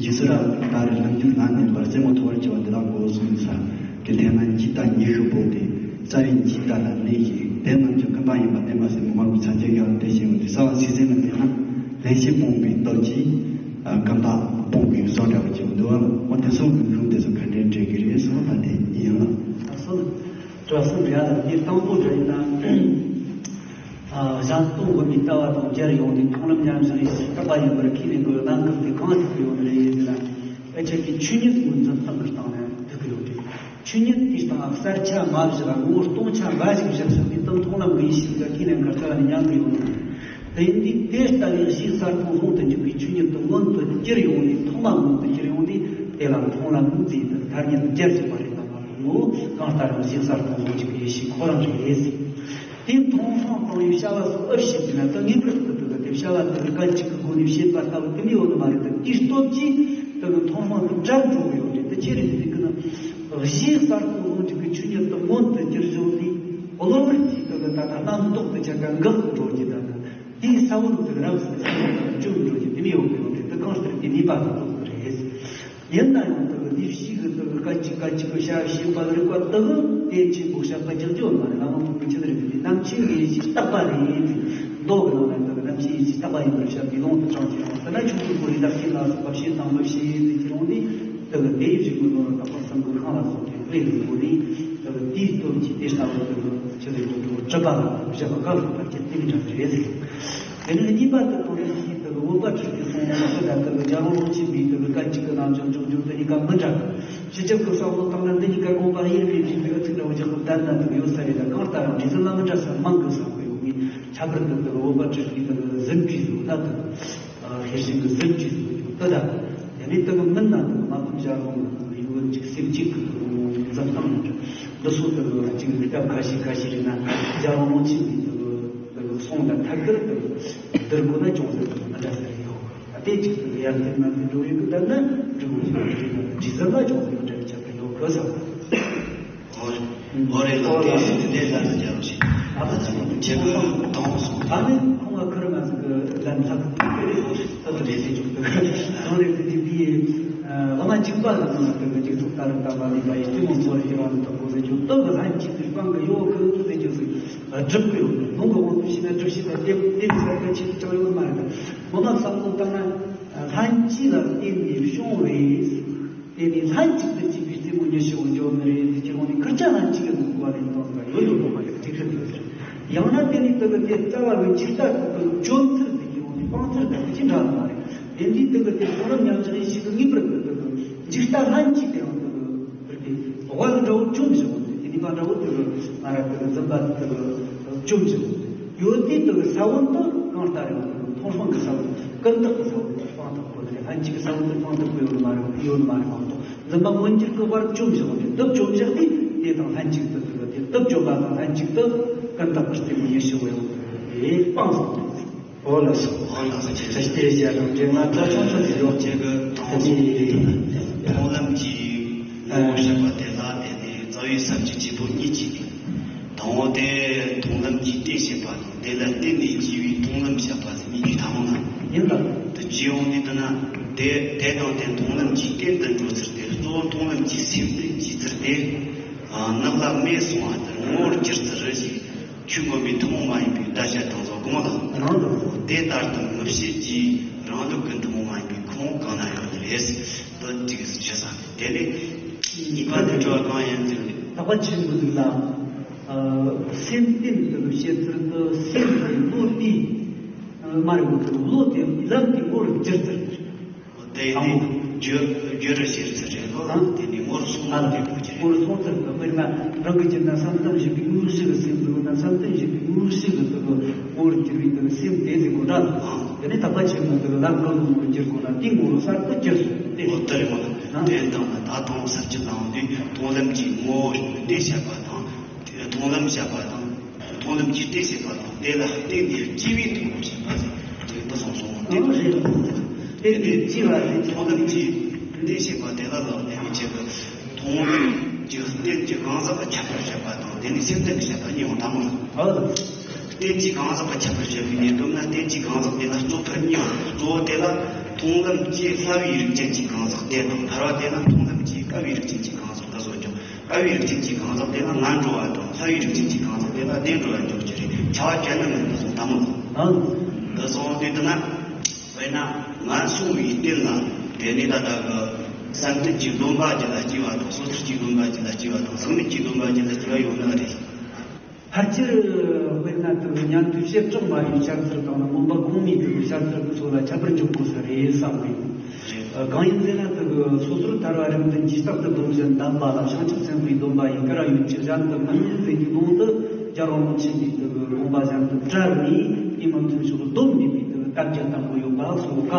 འཇིགས་སུ་ར་ཏཱ་རེ་ལྷུན་གྱིས་ལ་གནས་པ་རྩེ་མོ་ཐོ་བར་གྱུར་པ་འདི་དག་གོ་གསུངས་ས་གི་དེ་ན་འཇིག་ལྟ་ཉི་ཤུ་པོ་དེ། རྩ་བའི་འཇིག་ལྟ་ལ་གནས་ཤིང་། དེ་རྣམས་ཀྱང་ཀུན་བརྟགས་ཡིན་པར་བསྟན་པ་ཟེར་མི་མང་པོ་ཚར་གཅིག་ཡང་དེ་བཞིན་དུ་གསལ་བ་ཚིག་ཟིན་ལ་བལྟས་ན། ལེགས་བཤད་སྤོང་བའི་སྟོབས་ཀྱིས་ཀུན་བརྟགས་སྤོང་བའི་བཟོ་འདྲ་བ་ཅིག་འདུག་བ། འོ་དེ་ཚོ་གི་ལུང་དེ་ཚོ་ག་འདྲའི་འགྲིག་གི་རེད་གསུངས་པ་དེ་ཡིན་ལ། ཨ་སོ། དྲི་བ་གསུམ་རེད་ཡ། ལ་དེ་དང་པོ་དྲི་ཡིན་ན། ཨ། གཞན་སྟོང་དབུ་མའི་ལྟ་བ་དང་སྦྱར་ཡོང་དུས་མཐོང་ལམ་ཉམས་བཞག་ཡེ་ཤེས་རྟག་པ་ཡིན་པར་ཁས་ལེན་དགོས་གནང་གི་དེ་གང་ཐུག་གི་ཡོད་ནི་རེད་ཟེར་ན། ཨེ་ཁྱེད་ཀྱིས་ཆོས་ཉིད་ངོས་འཛིན་སྟངས་ཀྱི་སྟེང་ནས་ཐུག་གི་ཡོད་རེད། ཆོས་ཉིད་དེའི་སྟེང་གསལ་ཆ་མ་བཞག་ངོ་བོ་སྟོང་ཆ་འགའ་ཞིག་བཞག་བཞག་ནས་དེ་མཐོང་ལམ་གྱི་ཡེ་ཤེས་ཀྱི་ཁས་ལེན་ག་རྩ་ནས་ཉམས་གི་ཡོད་ནི་རེད། དེ་ཡིན་དུས་དེ་ལྟ་བུའི་གཞིའི་གསར་སྟོང་ལྷུན་དུ་འཇུག་པའི་ཆོས་ཉིད་དུ་མངོན་དུ་གྱུར་ཡོང་དུས། མཐོང་ལམ་མངོན་དུ་གྱུར་ཡོང་དུས་དེ་ལ་མཐོང་ལམ་ཟེར་ཏེ་ཐ་སྙད་སྦྱར་བཞག་པ་རེད་དམ། ངོ་བོ་གང་ལྟར་རང་གཞན་གསར་དུ་འོང་བཅུག་པའི་ཡེ་ཤེས་ཁོ་རང་རེད་ཟེར། དེ་མཐོང་སྤང་སྤང་བའི་བྱ་བ་སོགས་དབུ་བྱེད་ཀྱི་ན་ད་ངེས་པར་དུ་དེ་བྱ་བ་དེ་ག་གཅིག་གི་སྒོ་ནས་བྱེད་པ་ལྟ་བུ་དེ་མི་ཡོང་ནི་མ་རེད། དེ་དེའི་སྟོབས་ཀྱིས་དེ་གི་མཐོང་སྤང་དེ་འདྲ་འགྲོ་གི་ཡོད་རེད། དེ་ཆེ་རེད། དེ་གི་ན་གཞིའི་གསར་དུ་འོང་བཅུག་པའི་ཆོས་ཉིད་དུ་མངོན་དུ་གྱུར་བྱུང་དུས་གློ་བུར་གྱིས་དེ་གི་ད་ལྟ་རྣམ་རྟོག་ཏུ་ཆ་ག་འགག་ཏུ་འགྲོ་གི། ད་ལྟ་དེའི་ས་བོན་དེ་རབ་ཟིན་ས་བོན་དང་བཅོམ་འགྲོ་གི་དེ་མི་ཡོང་གི་ཡོད་རེད། དེ་གང་ལྟར་དེ་ནུས་པ་དང་ཐོག་གི་རེད། ཡིན་ན་ཡང་དེ་གི་ལས་ཤིག་གི་དེ་གི་སྐད་ཅིག་སྐད་ཅིག་གི་བྱ་བྱེད་པ་རིག་པ་དེ་གི་དེ་ཆེན་པོ་བཤད་པ་རྒྱག་རྒྱུ་མ་རེད། བླ་མ་མང་པོས་ཆི་ཟེར་གི་རྣམ་མཁྱེན་གྱི་ཡེ་ཤེས་རྟག་པ་རེད། མདོ་གི་ནང་ན་དེ་གི་རྣམ་མཁྱེན་ཡེ་ཤེས་རྟག་པ་ཡིན་པར་བཤད་པའི་ལུང་དུ་དྲངས་ཀྱི་ཡོད། དེ་ན་ཆོས་ཀྱི་སྐོར་ཡི་བདག་རྐྱེན་ལ་སོགས་པ་བྱེད་དང་མི་བྱེད་ཟེར་གྱི་རུང་ནི་དེ་གི་དེའི་རིགས་ཀྱི་ནོར་བ་དག་པ་སེམས་ཀྱི་ཤིང་ལ་སོགས་ཏེ་སྤེལ་གྱི་སྒོ་ནས་དེ་གི་དེའི་སྟོབས་ཀྱིས་དེ་ལྟ་བུ་དེ་གི་ཆི་ཟེར་གྱི་འདུག་གྲུབ་པ་ལ་བཞག་པ་ག་ལ་བར་གྱི་དེ་གི་འདྲ་རེད། དེ་ནས་གཉིས་པ་དེ་ཁོ་ནས་ཤེས་དེ་གི་བོད་པ་ཁྲིད་ཀྱི་སོང་བ་དེ་དང་དེ་གི་རྒྱལ་བ་ཀློང་ཆེན་པའི་དེ་གི་སྐད་ཅིག་གི་རྣམ་འགྱུར་འབྱུང་འགྱུར་དེ་གཉིས་ཀ་མི་འདྲ། སྤྱི་ཁྱབ་ཀྱི་བསམ་བློ་བཏང་ན་འདི་གཉིས་ཀ་དགོངས་པ་དབྱེར་མེད་བཞིན་དུ་ཨུ་ཚུགས་འདྲ་བོ་རྒྱག་གི་བསྡད་ན་དེ་གི་ཡོད་ས་རེད། ད་གང་ལྟར་འབྲས་བུ་ལ་མི་འདྲ་ས་མང་གི་བསམ་གི་ཡོད། ངས་ཁྱད་པར་དུ་དེ་གི་བོད་པ་ཁྲིད་ཀྱི་དེ་གི་ཟིན་བྲིས་ཟིག་ད་དེ་གི་ཤེར་ཕྱིན་གྱི་ཟིན་བྲིས་ཟིག་ཡོད་དེ་ད། དེ་ནས་དེ་གི་མིན་ན་དེ་གི་མ་ཐུབ་ཞར་ལོང་ཡུལ་གཅིག་སེམས་གཅིག་གི་དེ་གི་འཛིན་སྟངས་མི་འདྲ། འདི་ཚོ་དེ་གི་གཅིག་གི་སྐབས་ཁ་ཤས་ཁ་ཤས་རེད་ན་རྒྱལ་བ་ཀློང་ཆེན་པའི་དེ་གི་དེ་གི་གསུང་དང་ཐད་ཀར་དེ་གི་བསྡུར་དགོས་ན་ཅུང་ཟད་དེ་གི་མི་འདྲ་ས་རེད་ཡོད། ཨ་དེ་གཅིག་དེ་གི་ཡར་ཐེབས་ན་དེ་འགྲོ་ཡོད་གི་ད་ན་འགྲིག་གི་ཡོད་རེད་ན་དེ་རྗེས་ཟིན་ལ་ཅུང་ཟད་མི་འདྲ་བའི་ཁྱད་པར་ཡོད་གི་བསམ། ཨོ་རེད། ཨོ་རེད། ལགས་དེ་དེ་ལ་ལ་རྒྱལ་བ་ཞིག་ཨ་ད་ཅི་མོ་ཁྱེད་ཀྱི་དང་སོང་། ད་ནི་ཁོང་ལ་ཁུར་ང་ཚོ་གི་ལན་ལྷག་གི་རེད། ཨོ་རེད། ད་ད་རེད་ཟེར་རྒྱུ་དེ་གང་རེད་ཟེར་རྒྱུ་དེ་བླ་མ་གཅིག་པ་ལ་ང་ཚོ་གི་གཅིག་ཚོགས་ད་རེད། ད་མ་ལུས་པ་ཡི་གེ་མོ་ཚོ་རེད་རང་དུ་གོ་ཟེར་རྒྱུ་སྟོབས་ལྷན་ཅིག་ཏུ་སྤང་གི་ཡོད་གི་ཟེར་རྒྱུ་ཟིག་སྒྲུབ་གི་ཡོད། ལུང་གི་དབང་དུ་བྱས་ན་སྒྲུབ་བྱེད་དང་དེ་དེ་ཚོ་གི་ཆེད་དུ་ཅང་ཡོད་མ་རེད། ངོ་མ་བསམ་བློ་བཏང་ན་ལྷན་ཅིག་ལ་བརྟེན་ནས་བྱུང་བའི། དེ་ནས་ལྷན་ཅིག་ཏུ་སྐྱེས་པའི་རྩེ་མོ་ཉི་ཤུ་བོ་འཇོག་ནི་རེད། དེ་ཁྱེད་རང་ནས་ཁུར་ཆ་ལྷན་ཅིག་གི་འདུག་པ་རེད། དོན་དག་ཡོད་དོ་དོ་མ་རེད། ཅིག་ཁྲིད་དགོས་ཟེར། ཡང་ན་དེ་ནས་དེ་ལ་དེ་རྩ་བ་བའི་འཇིག་ལྟ་དེ་དང་བཅོམ་ཚུལ་དེ་ཁྱེད་རང་ནས་སྤང་ཚུལ་དང་དེ་ཅི་འདྲ་མ་རེད། དེ་འདིའི་དེ་ལ་དེ་གོ་རིམ་མཉམ་བཞག་ཡེ་ཤེས་ཀྱི་ངེས་པར་དུ་དེ་དང་འཇིག་ལྟ་ལྷན་ཅིག་དེ་ཡང་དེ་དང་དེ་དབལ་འདྲ་བོ་བཅོམ་བཞག་དེ་ནི་མ་འདྲ་བོ་དེ་ལ་མ་ར་དེ་ལ་འཛིན་པ་དེ་དེ་ལ་བཅོམ་བཞག་ཡོད་དེ་དེ་ལ་ས་བོན་དུ་གང་ལྟར་ཡང་དེ་ལ་མཐོང་སྤང་གི་ས་བོན་ཀུན་བརྟགས་ཀྱི་ས་བོན་དུ་སྤང་ཐུབ་དགོས་ནི་རེད། ལྷན་ཅིག་གི་ས་བོན་དུ་སྤང་ཐུབ་དགོས་ཡོད་ནི་མ་རེད། ཡོད་ནི་མ་རེད། མ་གཏོགས། འཛིན་པ་མངོན་གྱུར་གྱི་དབལ་བཅོམ་བཞག་སྟེ་དེ་དང་ལྷན་ཅིག་ཏུ་དེ་དེ་དུ་བཅོམ་པ་དང་ལྷན་ཅིག་ཏུ་ཀུན་བརྟགས་པར་རྩེ་མོ་ཉི་ཤུ་བོ་ཡང་དེ་སྤངས་སོང་། འོ་ལགས་སོ། འོ་ལགས་སོ། ཁྱེད་ཚོ་ལྟས་བྱ་རང་འདྲེ་ང་ཚོ་ཆུང་ཆུང་དེ་ཡོད་ཅེས་གི་དེ་ནི་མཐོང་ལམ་གྱི་ངོ་བོ་བཤད་པ་དེ་ལ་བརྟེན་ནས་རྩ་བའི་ས་བཅུ་གཅིག་པོ་གཉིས་ཀྱིས་དང་པོ་དེ་མཐོང་ལམ་གྱི་རྟེན་བྱེད་པ་དང་དེ་ལ་བརྟེན་ནས་སྐྱེ་བའི་མཐོང་ལམ་བཤད་པ་ཟེར་གཉིས་ཀྱི་ཐ་མ་ན་ཡིན་ལ། དུ་སྐྱེ་འོང་དུས་དེ་ན་དེ་དེ་དང་དེ་མཐོང་ལམ་གྱི་རྟེན་དུ་འགྲོ་ཚུལ་དེ་གཙོ་བོ་མཐོང་ལམ་གྱི་སེམས་ཏེ། བྱས་ཚུལ་དེ། ནགས་ལ་མེ་སོང་བ་ལྟར་ངོ་བོར་གྱུར་ཚུལ་རེད་ཅེས། ཆོས་མངོན་པའི་ཐུན་མོང་མ་ཡིན་པའི་གདུལ་བྱ་དེ་ཚོ་གང་ལ། རང་དུ། དེ་ལྟར་དུ་མི་བྱེད་ཅེས་རང་ལུགས་ཀྱི་ཐུན་མོང་མ་ཡིན་པའི་ཁུངས་གང་ན་ཡོད་ནི་རེད། དོན་གཅིག་ཞུ་ས། དེ་ནས་གཉིས་པ་དེ་འགྲོ་བ་གང་ཡིན་ཟེར་ནས། དག་པ་ཆེན་པོ་ཟིག་ལ། སེམས་རྟེན་དུ་བྱེད་ཚུལ་དུ་སེམས་ཀྱི་བློ་དེ། མ་རེད་མོ། བློ་དེ་ལམ་གྱི་ངོ་བོར་གྱུར་ཚུལ། དེ་ནི་རྒྱུ་རྒྱུ་རུ་བྱེད་ཚུལ་རེད་ལོ། ཨང་། དེ་ནི་ངོ་བོར་སོང་ཨ་ལ་དེ་ཁོ་ཅི་རེད། ངོ་བོར་སོང་ཚུལ་དུ། དཔེར་ན་རང་གི་རྒྱུད་ན་བསམ་གཏན་བཞི་པའི་དངོས་གཞི་གི་སེམས་དུ་ན། བསམ་གཏན་བཞི་པའི་དངོས་གཞི་གི་དུ་ངོ་བོར་གྱུར་པའི་དུ་སེམས་དེ་ཟེར་གོ་འདྲ། ཨང་། དེ་ནི་དག་པ་ཆེན་པོ་དུ་ལམ་གང་གི་ངོ་བོར་གྱུར་གོ་ན་དེའི་ངོ་བོ་གསར་དུ་གྱུར་སོང་སྟེ། འོ་དེ་རེད་མོ། ཨང་། དེ་དང་ན་ད་དུང་གསར་གྱི་ནང་དུ་མཐོང་ལམ་གྱི་ངོ་བོ་དེ་བཤད་པ་དང་། མཐོང་ལམ་བཤད་པ་དང་། མཐོང་ལམ་གྱི་རྟེན་བཤད་པ་དང་། དེ་ལ་བརྟེན་ནས་སྐྱེ་བའི་དུ་བ་བཤད་པ་ཟེར། དེ་ལྟ་སོང་སོང་། དེ་ཨང་རེད། དེ་ནས་སྐྱེ་བ་རེད། མཐོང་ལམ་གྱི་རྟེན་བཤད་པ་དེ་ལ་ལ་བརྟེན་ནས་བྱེད་པ། མཐོང་ལམ་གྱི་རྟེན་གྱི་གང་ཟག་གི་ཁྱད་པར་བཤད་པ་དང་། དེ་ནས་སེམས་ལྡན་གྱི་བཤད་པ་གཉིས་ཡོང་དང་མོ། ཨོ། རྟེན་གྱི་གང་ཟག་གི་ཁྱད་པར་བཤད་པའི་ཉེ་དོན་ན། རྟེན་གྱི་གང་ཟག་དེ་ལ་གཙོ་ཕལ་གཉིས་ཡོད། གཙོ་བོ་དེ་ལ་མཐོང་ལམ་གྱི་སླ་བའི་རིགས་ཅན་གྱི་གང་ཟག་དེ་དང་། ཕལ་བ་དེ་ལ་མཐོང་ལམ་གྱི་དཀའ་བའི་རིགས་ཅན་གྱི་གང་ཟག་དེ་ཚོ་ཀྱང་། དཀའ་བའི་རིགས་ཅན་གྱི་གང་ཟག་དེ་ལ་ངན་འགྲོ་བ་དང་། སླ་བའི་རིགས་ཅན་གྱི་གང་ཟག་དེ་ལ་བདེ་འགྲོ་བ་འཇོག་རྒྱུ་རེད། བྱ་བ་གལ་ནི་མིན་པ་སོང་དང་མོ། ཨང་། འདི་སོང་དུས་དུ་ན། དཔེར་ན་ངན་སོང་བའི་རྟེན་ལ། དེ་ནས་ད་ལྟ་གི་བསམ་གཏན་གྱི་སྡོམ་པ་རྒྱུད་ལ་སྐྱེ་བ་དང་། སོ་ཐར་གྱི་སྡོམ་པ་རྒྱུད་ལ་སྐྱེ་བ་དང་། ཟག་མེད་ཀྱི་སྡོམ་པ་རྒྱུད་ལ་སྐྱེ་བ་ཡོད་ནི་རེད། ཕལ་ཆེར་དཔེར་ན་དུ་ཉན་ཐོས་བྱེ་བྲག་སྨྲ་བའི་བཤད་ཚུལ་དང་ན། མངོན་པ་གོང་མའི་དུ་བཤད་ཚུལ་དུ་སོགས་ལ་ཁྱད་པར་འཇོག་དགོས་ས་རེད་བསམ་གི། གང་ཡིན་ཟེར་ན། དུ་སོ་སོར་ཐར་བ་རིམ་བདུན་གྱིས་རྟག་ཏུ་སྡོམ་བཞིན་གདམས་པ་ལ། བྱང་ཆུབ་སེམས་དཔའི་སྡོམ་པ་ཡི་ག་ར་ཡོད་ཅེས་གཞན་དུ་མི་ནུས་ཟེར་གྱི་ལུང་དུ། རྒྱལ་བ་རིན་པོ་ཆེ་གིས་དུ་དགོངས་པ་གཞན་དུ་བཀྲལ་ནས་དེ་མི་མཐུན་ཕྱོགས་སྡོམ་མེད་པའི་དུ་དམ་བཅའ་བརྟན་པོ་ཡོད་པ་སོགས་ག་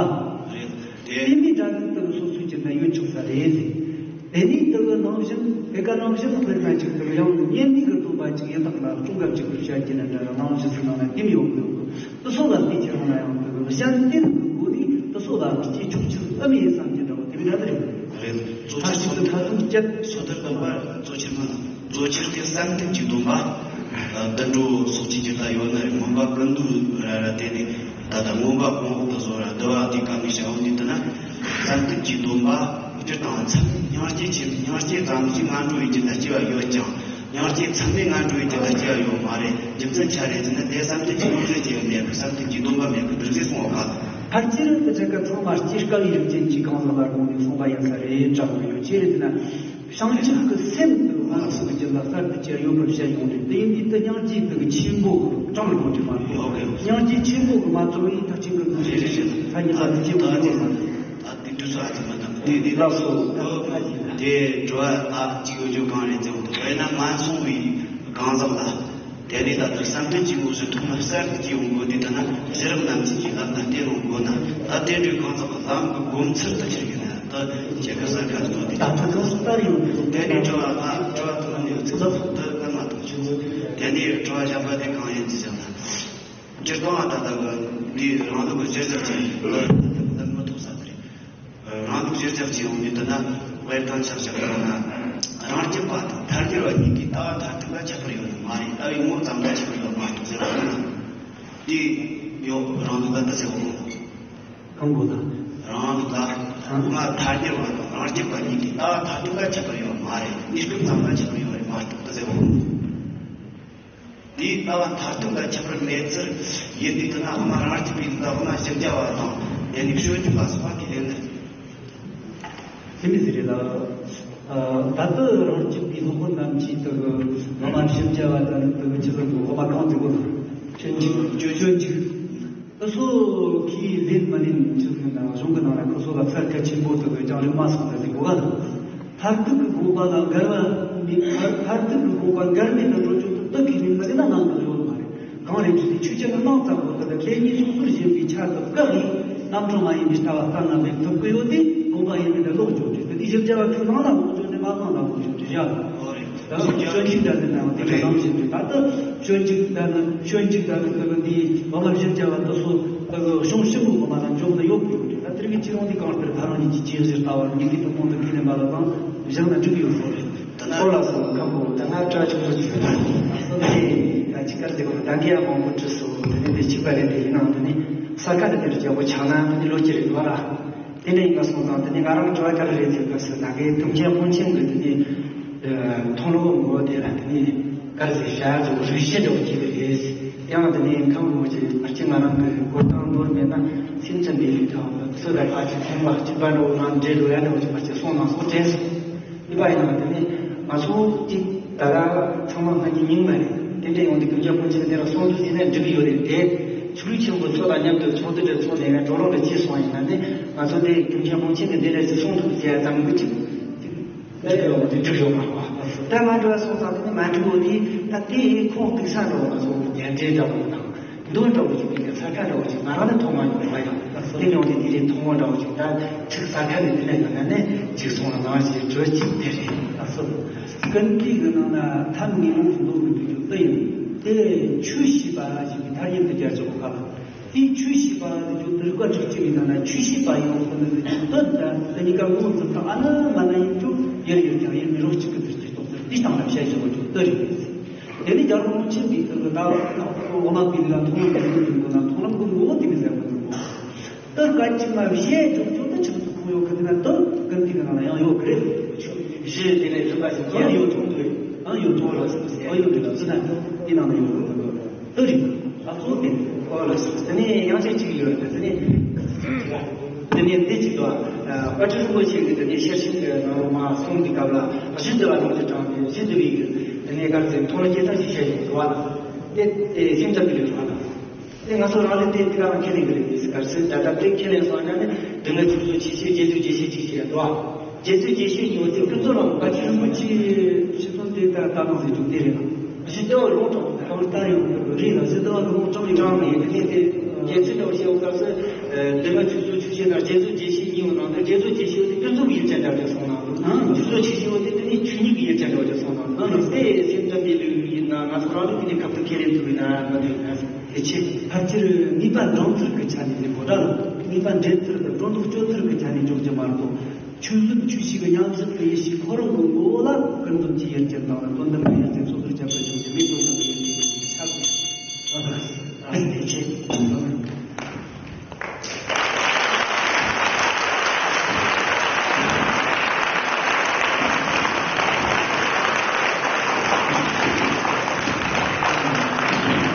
རེད། དེ་མིན་འདྲ་ནི་དུ་སོ་སོའི་རྒྱུད་ན་ཡོད་ཆོག་ས་རེད་ཟེར། དེ་ནས་དེ་གི་ནང་བཞིན། དེ་ག་ནང་བཞིན་དཔེར་ན་ཅིག་དེ་ཡང་ཉེ་གནས་ཀྱི་སྡོམ་པ་ཅིག་ཡིན་དག་ན། ཅུང་གབ་ཅིག་གི་བཤད་ཀྱི་ན་འདྲ་ན། ནང་བཞིན་སུ་ནང་ན་དེ་མི་ཡོང་གི་ཡོད་གི། དེ་སོགས་ལ་བལྟས་ཁྱེད་རང་ལ་ཡང་དེ་གི་བཤད་དེ་གི་སྒོ་ནས་དེ་སོགས་ལ་སྐྱེ་ཆོག་ཆེད་ཨ་མི་ཡིན་བསམ་གྱི་འདྲ་བོ་དེ་མི་འདྲ་དེ་རེད། རེད། གཙོ་ཆེར་མཐར་ཐུག་ཏུ་ཁ་ཐུག་བཅད། སོ་ཐར་སྡོམ་པ་གཙོ་ཆེར་མ་ན། གཙོ་ཆེར་དེ་བསམ་གཏན་གྱི་སྡོམ་པ། བདུན་འགྲོ་སོགས་ཀྱི་རྒྱུད་ལ་ཡོད་ནི་རེད། མངོན་པ་ཀུན་བཏུས་ར་ར་དེ་ནས། ད་ལྟ་མངོན་པ་གོང་འོག་ཏུ་བཟོ་ར་བསྡུ་བ་དེ་གང་གི་བྱ་བ་འདི་ལྟ་ན། བསམ་གཏན་གྱི་སྡོམ་པ་སྤྱིར་བཏང་མཚམས་སྙིང་རྗེ་ཆེ། སྙིང་རྗེ་ཙམ་གྱིས་ངན་འགྲོ་བའི་རྒྱུད་ལ་སྐྱེ་བ་ཡོད་ཀྱང་། སྙིང་རྗེ་མཚམས་མེད་ངན་འགྲོ་བའི་རྒྱུད་ལ་སྐྱེ་བ་ཡོད་མ་རེད། རྒྱུ་མཚན་ཆ་རེ་ཟེར་ན། དེ་བསམ་གཏན་གྱི་སྙིང་རྗེ་ཡོད་མེད་པར་བསམ་གཏན་གྱི་སྡོམ་པ་མེད་པར་འགྲིག་ཟེར་གསུངས་པ། ཕལ་ཆེར་དུ་ཆ་ག་ཚང་མ་སྐྱེ་དཀའ་བའི་རིགས་ཅན་གྱི་གང་ཟག་ལ་དགོངས་ནས་གསུངས་པ་ཡིན་ས་རེད་དྲན་གྱི་ཡོད། ཅི་རེད་ཟེར་ན། བྱང་ཆུབ་ཀྱི་སེམས་དེ་ང་ཚོ་གི་རྒྱུད་ལ་གསར་དུ་སྐྱེ་ཡོད་པར་བཤད་ཡོང་དུས། དེ་ཡིན་དུས་དེ་སྙིང་རྗེ་དེ་གི་ཆེན་པོ་གི་གྲངས་ཡོང་དུས་མ་གཏོགས། སྙིང་རྗེ་ཆེན་པོ་གི་མ་ཚོར་བའི་ཐག་ཆོད་ཀྱི་ངང་ཚུལ་ཞིག་ཐ་སྙད་པ་དེ་ཆེན་པོ་ཡོད་མ་རེད། ད་དེ་དུས་སུ་ཨ་ཙི་མ་དང་དེ་དེ་ལགས་སོ། དེ་འགྲོ་བ་ད་གཅིག་ཡོད་རྒྱུ་གང་རེད་ཟེར་བ་དང་། དཔེར་ན་ངན་སོང་བའི་གང་ཟག་ལ། དེ་ནས་ད་ལྟ་བསམ་གཏན་གྱི་དངོས་གཞི་ཐོག་མར་གསར་དུ་སྐྱེ་ཡོང་དགོས་དུས། ད་ན་གཞི་རིམ་རྣམ་འབྱེད་ཀྱི་ལམ་ན་བསྟེན་ཡོང་དགོས་ན། ད་དེ་འདྲའི་གང་ཟག་གི་ལམ་གྱི་སྒོ་མཚར་དུ་ཁྱེར་གྱི་ན། ད་ཁྱེད་ཀྱི་གསར་ཁ་སྟོན་དེ་ད་ད་གང་ལྟར་ཡོང་གི་འདུག་དེ་ནས་དྲི་བ་ལ་དྲི་བ་དུ་མ་ནས་ཚིག་ལ་ཕོག་ཏུ་སྐར་མ་ཐོག་ཆུ་ཚོད། དེ་ནས་དྲི་བ་བཞག་པ་དེ་གང་ཡིན་ཟེར་ན། སྤྱིར་བཏང་ལ་ད་ལྟ་གི་འདི་རང་ལུགས་ཀྱི་གཞིར་བཞག་ཅིག་ལ་ད་ལྟ་མི་ཐུབ་ས་དེ་རེད། རང་ལུགས་གཞིར་བཞག་ཅིག་ཡོང་དུས་ད་ན། དཔེར་ན་ཆགས་ཆགས་ཡོང་ན། རང་རྒྱུད་པ་དང་ཐལ་འགྱུར་བ་གཉིས་ཀྱི་ལྟ་བ་མཐར་ཐུག་ལ་ཁྱད་པར་ཡོད་ནི་མ་རེད། ལྟ་བའི་ངོ་བོ་ཙམ་ལ་ཁྱད་པར་ཡོད་མ་གཏོགས་ཟེར་བ་ཡིན་ན། འདི་ཡོད་རང་ལུགས་ལ་ད་ཟེར་བ་ཡིན། གང་གོ་ད། རང་ལུགས་ལ་ང་ཐལ་འགྱུར་བ་དང་རང་རྒྱུད་པ་གཉིས་ཀྱི་ལྟ་བ་མཐར་ཐུག་ལ་ཁྱད་པར་ཡོད་མ་རེད། གནས་སྐབས་ཙམ་ལ་ཁྱད་པར་ཡོད་རེད་མ་གཏོགས་ད་ཟེར་བ་ཡིན། དེའི་ལྟ་བ་མཐར་ཐུག་ལ་ཁྱད་པར་མེད་ཚུལ་ཡིན་དུས། དེ་ན་དབུ་མ་རང་རྒྱུད་པའི་ལྟ་བ་ན་བཞི་བརྒྱ་བ་དང་། དེ་ནས་སྤྱོད་འཇུག་ལ་སོགས་པ་གིས་ལན་ནི། དེ་མི་ཟེར་རེད་ལ། ད་ལྟ་རང་རྒྱུད་པའི་སློབ་དཔོན་རྣམས་ཀྱིས་དུ་དབུ་མ་བཞི་བརྒྱ་བ་དང་དུ་ཆི་ཟིག་དུ་དབུ་མ་གང་ཟིག་གོ་དང་། སྤྱོད་འཇུག་སྤྱོད་འཇུག་དུ་སོ་གིས་ལན་མ་ལན་ཆི་ཟིག་ན་གཞུང་གི་ནང་ན་ཁོ་ཚོ་ལ་ཚར་གལ་ཆེན་པོ་དུ་ཅང་རིག་མ་སོང་ད་ཟིག་གོ་ག་དང་། མཐར་ཐུག་གི་དགོངས་པ་ལ་འགལ་བ་མེད། མཐར་མཐར་ཐུག་གི་དགོངས་པ་འགལ་མེད་དུ་འགྲོ་ཆོག་ཏུ་དག་གི་མིན་པ་དེ་ན་ནང་དུ་ཡོད་མ་རེད། གང་རེད་ཅེ་ན། ཆོས་ཅན་གྱི་སྣང་ཙམ་པོ་དེ་ལ་ཁེ་གཉིས་སོ་སོར་ཞེན་པའི་ཆ་དུ་བཀག་གིས་རྣམ་གྲངས་མ་ཡིན་པའི་ལྟ་བ་ལྟར་སྣང་བས་ཐུབ་ཀྱི་ཡོད་དེ། དགོངས་པ་ཡིན་མིན་དེ་ལོག་འཇོག་རྒྱུ་དེ་དེ་བཞི་བརྒྱ་བ་ཁོས་གང་ལ་ལོག་འཇོག་ནས་མ་གང་ལ་ལོག་འཇོག་རྒྱུ་བཞག་ད་སྤྱོད་འཇུག་ད་ནི་ནང་དེ་ག་ནང་བཞིན་དུ། ད་ལྟ་སྤྱོད་འཇུག་ད་ནི་སྤྱོད་འཇུག་ད་ནི་དེ་ག་འདི་བ་མ་བཞི་བརྒྱ་བ་དེ་ཚོ་དེ་ག་གཞུང་ཕྱི་མོ་གི་མ་ལ་འཇོག་ནི་ཡོད་པའི་ཡོད་རེད། ད་དེར་མི་ཅི་རུང་དེ་གང་ལྟར་ད་རང་ཉིད་ཀྱི་ཅི་ཟེར་ལྟ་བ་ཉིད་ཀྱི་ཐུན་མོང་དུ་ཁས་ལེན་པ་ལ་དང་བཞག་ན་འགྲིག་ཡོད་ས་རེད། ད་ན་ཁོ་ལ་སོགས་ཁམས་པོ་ད་ང་སྐྲ་ཆུང་ཆུང་ཅིག་ཡོད་ན་སོ་ནས་ད་ཅི་དཀར་ཟེར་བ་ད་གེ་ཡ་མང་པོ་བྲིས་སོ། དེ་ནས་དེ་གཅིག་པ་རེད། དེ་ཡིན་ནའང་དེ་ནས་ས་ཁ་དེ་དེར་རྒྱལ་པོ་ཆགས་ན་དེ་ནས་ལོ་ཅི་རེད་བ་ར། དེ་ནས་ཡིན་པ་སོང་ཙང་དེ་ནས་ང་རང་དྲི་བ་ག་རེ་རེད་ཟེར་སྐབས་སུ་ད་གེ་ཐུགས་རྗེ་དཔོན་ཆེན་གྱི་དེ་ནས་ མཐོང་ལོ་ངོ་དེ་ལ་དེ་ནས་གར་ཟེར་བྱ་ཚོ་རིགས་ཤེས་འདྲ་བོ་བྱེད་ཀྱི་རེད། ཡང་དེ་ནས་ཁམས་ངོ་ཅིག་ཕལ་ཆེར་ང་རང་གི་གོ་སྟངས་ནོར་མེད་ན་སེམས་ཅན་འདི་ལས་ཀྱང་སུ་ལ་ཁ་ཅིག་ཁོང་པ་གཅིག་པ་འདྲ་བོ་ང་འདྲེ་ལོ་ཡ་འདྲ་བོ་ཅིག་ཕལ་ཆེར་སོང་ན་སོང་དྲན་སོང་། འདི་པ་ཡིན་ན་དེ་ནས་ང་ཚོ་གཅིག་ད་ལྟ་ཚང་མ་སྔ་ཉིན་ཉིན་མ་རེད། དེ་འདྲ་ཡོང་དུས་ཀུན་ཀྱང་ཕོན་ཆེན་དེ་ལ་སོང་དུས་ཟིན་ན་འགྲིག་གི་ཡོད་རེད་དེ། ཆོས་ལུགས་ཆེན་པོ་ཚོ་དང་མཉམ་དུ་ཚོགས་འདུ་དེ་ཚོགས་ནས་བགྲོ་གླེང་དེ་བྱས་སོང་ཡིན་ན་ནི་ང་ཚོ་དེ་ཀུན་ཀྱང་ཕོན་ཆེན་གྱི་འདི་འདྲ་ཞིག་སོང་ཐུབ་ཟེར་ཡ་ཙམ་གྱི་ཅིག་དེ་ཡོང་དུས་འགྲིག་ཡོད་མ་རེད་པ། ད་མ་འགྲིག་པ་སོང་ཙང་དེ་ནི་མ་འགྲིག་གོ་དེ་ད་དེ་ཁོང་གཏུག་ས་འདྲ་བོ་ང་ཚོ་ཉན་འདྲེ་འདྲ་བོ་དང་འདུག་འདྲ་བོ་ཅིག་དེ་ས་ཁ་འདྲ་བོ་ཅིག་ང་རང་ནི་མཐོང་མ་མྱོང་བ་ཡང་དེ་ཡོང་དུས་དེ་རེད། མཐོང་བ་འདྲ་བོ་ཅིག་ད་ཁྲིག་ས་ཁ་ནས་དེ་ནས་ཡོང་ན་ནི་ཅིག་སོང་ལ་ནང་ཞིག་བྲོས་ཅིག་དེ་རེད། ལགས་སོ། ཀུན་བཏུས་ཀྱི་ནང་ན་ཐབས་ངེས་ལུགས་སུ་འདོད་དགོས་དུས་ཀྱི་ཨུ་ཡིན། དེ་ཆོས་ཤེས་པ་ཞེས་པའི་ཐ་སྙད་དུ་སྦྱར་ཆོག་ག་ལ། དེ་ཆོས་ཤེས་པ་དེ་ཚོ་དེ་རིག་པ་ཆོས་ཅན་ཡིན་ན་ན་ཆོས་ཤེས་པ་ཡིན་ཟེར་ནས་དེ་ཚོ་དོན་དང་དེ་གཉིས་ཀ་ངོ་ཚ་དང་ཨ་ན་མ་ན་ཡིན་རྒྱུ་ཡོད་ཡོད་ཀྱང་ཡིན་མི་རོགས་གཅིག་གི་ཚུལ་གྱིས་རྟོགས་ཚུལ་དེ་སྟེང་ལ་བཤད་བཞིན་པ་ཚོ་ལྟ་རེད། དེ་ནི་རྒྱལ་བ་རིན་པོ་ཆེ་འདི་ལྟར་གྱི་ད་འོ་མ་པི་ལ་མཐོང་ལམ་གྱི་ལུགས་འདུག་ན་མཐོང་ལམ་གྱི་ངོ་བོ་དེ་མི་ཟད་པ་འདུག་གོ། ད་སྐད་ཅིག་མ་བཤད་ཀྱང་ཁྱོད་ད་ཆི་ཟིག་ཁུངས་ཡོད་གི་དེ་ན་ད་ཀུན་བཏུས་ཀྱི་ནང་ལ་ཡང་ཡོད་གི་རེད། གཞི་དེ་ནས་ཐུབ་པ་ཞིག་ཡང་ཡོད་ཐོག་ཏུ་ཡང་ཡོད་ཐོག་ལ་ཟེར་ཡང་ཡོད་འདུག་ལ་ཟེར་ན་དེ་ནང་ལ་ཡོད་གི་འདུག་ད་རེད། ལགས་སོ། དེ་ཨོ་ལ་ཟེར་དེ་ནས་ཡང་ཅིག་ཅིག་ཡོད་རེད། དེ་ནས་དེ་ནས་དེ་ཅིག་ཏུ་དཔལ་སྤྲུལ་རིན་པོ་ཆེ་གི་དེ་ནས་ཤེར་ཕྱིན་གྱི་ནང་ལ་མ་གསུངས་པའི་སྐབས་ལ་གཞི་འདི་བ་ལུང་གི་དྲངས་ཏེ་གཞི་འདི་བའི་གི་དེ་ནས་གར་ཟེར་མཐོང་ལ་སྐྱེ་ཐབས་ཤིག་བཤད་ཡོད་འདུག་བ་ལ། དེ་དེ་སེམས་ཐབས་ཀྱི་ལས་བ་ལ། དེ་ང་ཚོ་རང་ལས་དེ་དེ་ག་རང་ཁས་ལེན་གྱི་རེད། དེ་གར་སོང་ད་ལྟ་དེ་ཁས་ལེན་སོང་ན་ནི་དེ་སྔ་ཆོས་ཚོགས་ཆེ་ཤོས་རྗེ་བཙུན་དགྱེས་བཞིན་གཅིག་བྱས་འདུག་རྗེ་བཙུན་དགྱེས་བཞིན་ཉོ་ཚེ་ཀུན་རྫོབ་ལ་དཔལ་སྤྲུལ་རིན་པོ་ཆེ་ཆོས་ཚོགས་དེ་ལྟར་ལྟ་སྟངས་ཟེར་རྒྱུ་དེ་རེད་ལ། གཞི་ལྟེ་བ་རོང་གྲོང་ད་བར་ལྟར་ཡོང་གི་རེད་ལ། གཞི་ལྟེ་བ་གི་རོང་གྲོང་ཡོད་གྲོང་ནས་དེ་ནས་དེ་རྒྱལ་བཙུན་ལ་བཤད་པ་སྐབས་སུ་དེ་སྔ་ཆོས་ཚོགས་ཆེ་ཤོས་ན་རྗེ་བཙུན་དགྱེས་བཞིན་ཉོ་ནང་དུ་རྗེ་བཙུན་དགྱེས་བཞིན་དེ་ཀུན་རྫོབ་ཡུལ་ཅན་འདྲ་དེ་སོང་ན་ཆོས་ཚོགས་ཆེ་ཤོས་དེ་དེ་ནས་ཆོས་ཉིད་ཀྱི་ཡུལ་ཅན་འདྲ་དེ་སོང་ན་དེ་སེམས་ཙམ་པའི་ལུགས་ཡིན་ན་ང་ཚོ་རང་ལུགས་ཀྱི་ནས་ཁབ་ཏུ་ཁས་ལེན་ཐུབ་ཡིན་ན་མ་འདོད་ན། དེ་ཕྱིར་ཕལ་ཆེར་ངེས་པ་འབྲང་ཚུལ་གྱི་ཆ་ནས་ནི་གོ་སྒྲ་ལ་ངེས་པ་འདྲེན་ཚུལ་དང་སྒྲོ་འདོགས་གཅོད་ཚུལ་གྱི་ཆ་ནས་འཇོག་རྒྱུ་མ་གཏོགས། ཆོས་ལུགས་ཆོས་ཤིག་གི་ཉམས་སྲིད་ཀྱི་ཡེ་ཤེས་ཁོ་རང་གི་ངོ་བོ་ལ་ཀུན་རྫོབ་ཀྱི་ཡུལ་ཅན་དང་དོན་དམ་གྱི་ཡུལ་ཅན་སོ་སོར་ཁྱབ་པར་འཇོག་རྒྱུ་མེད་དོ་བསམ་པའི་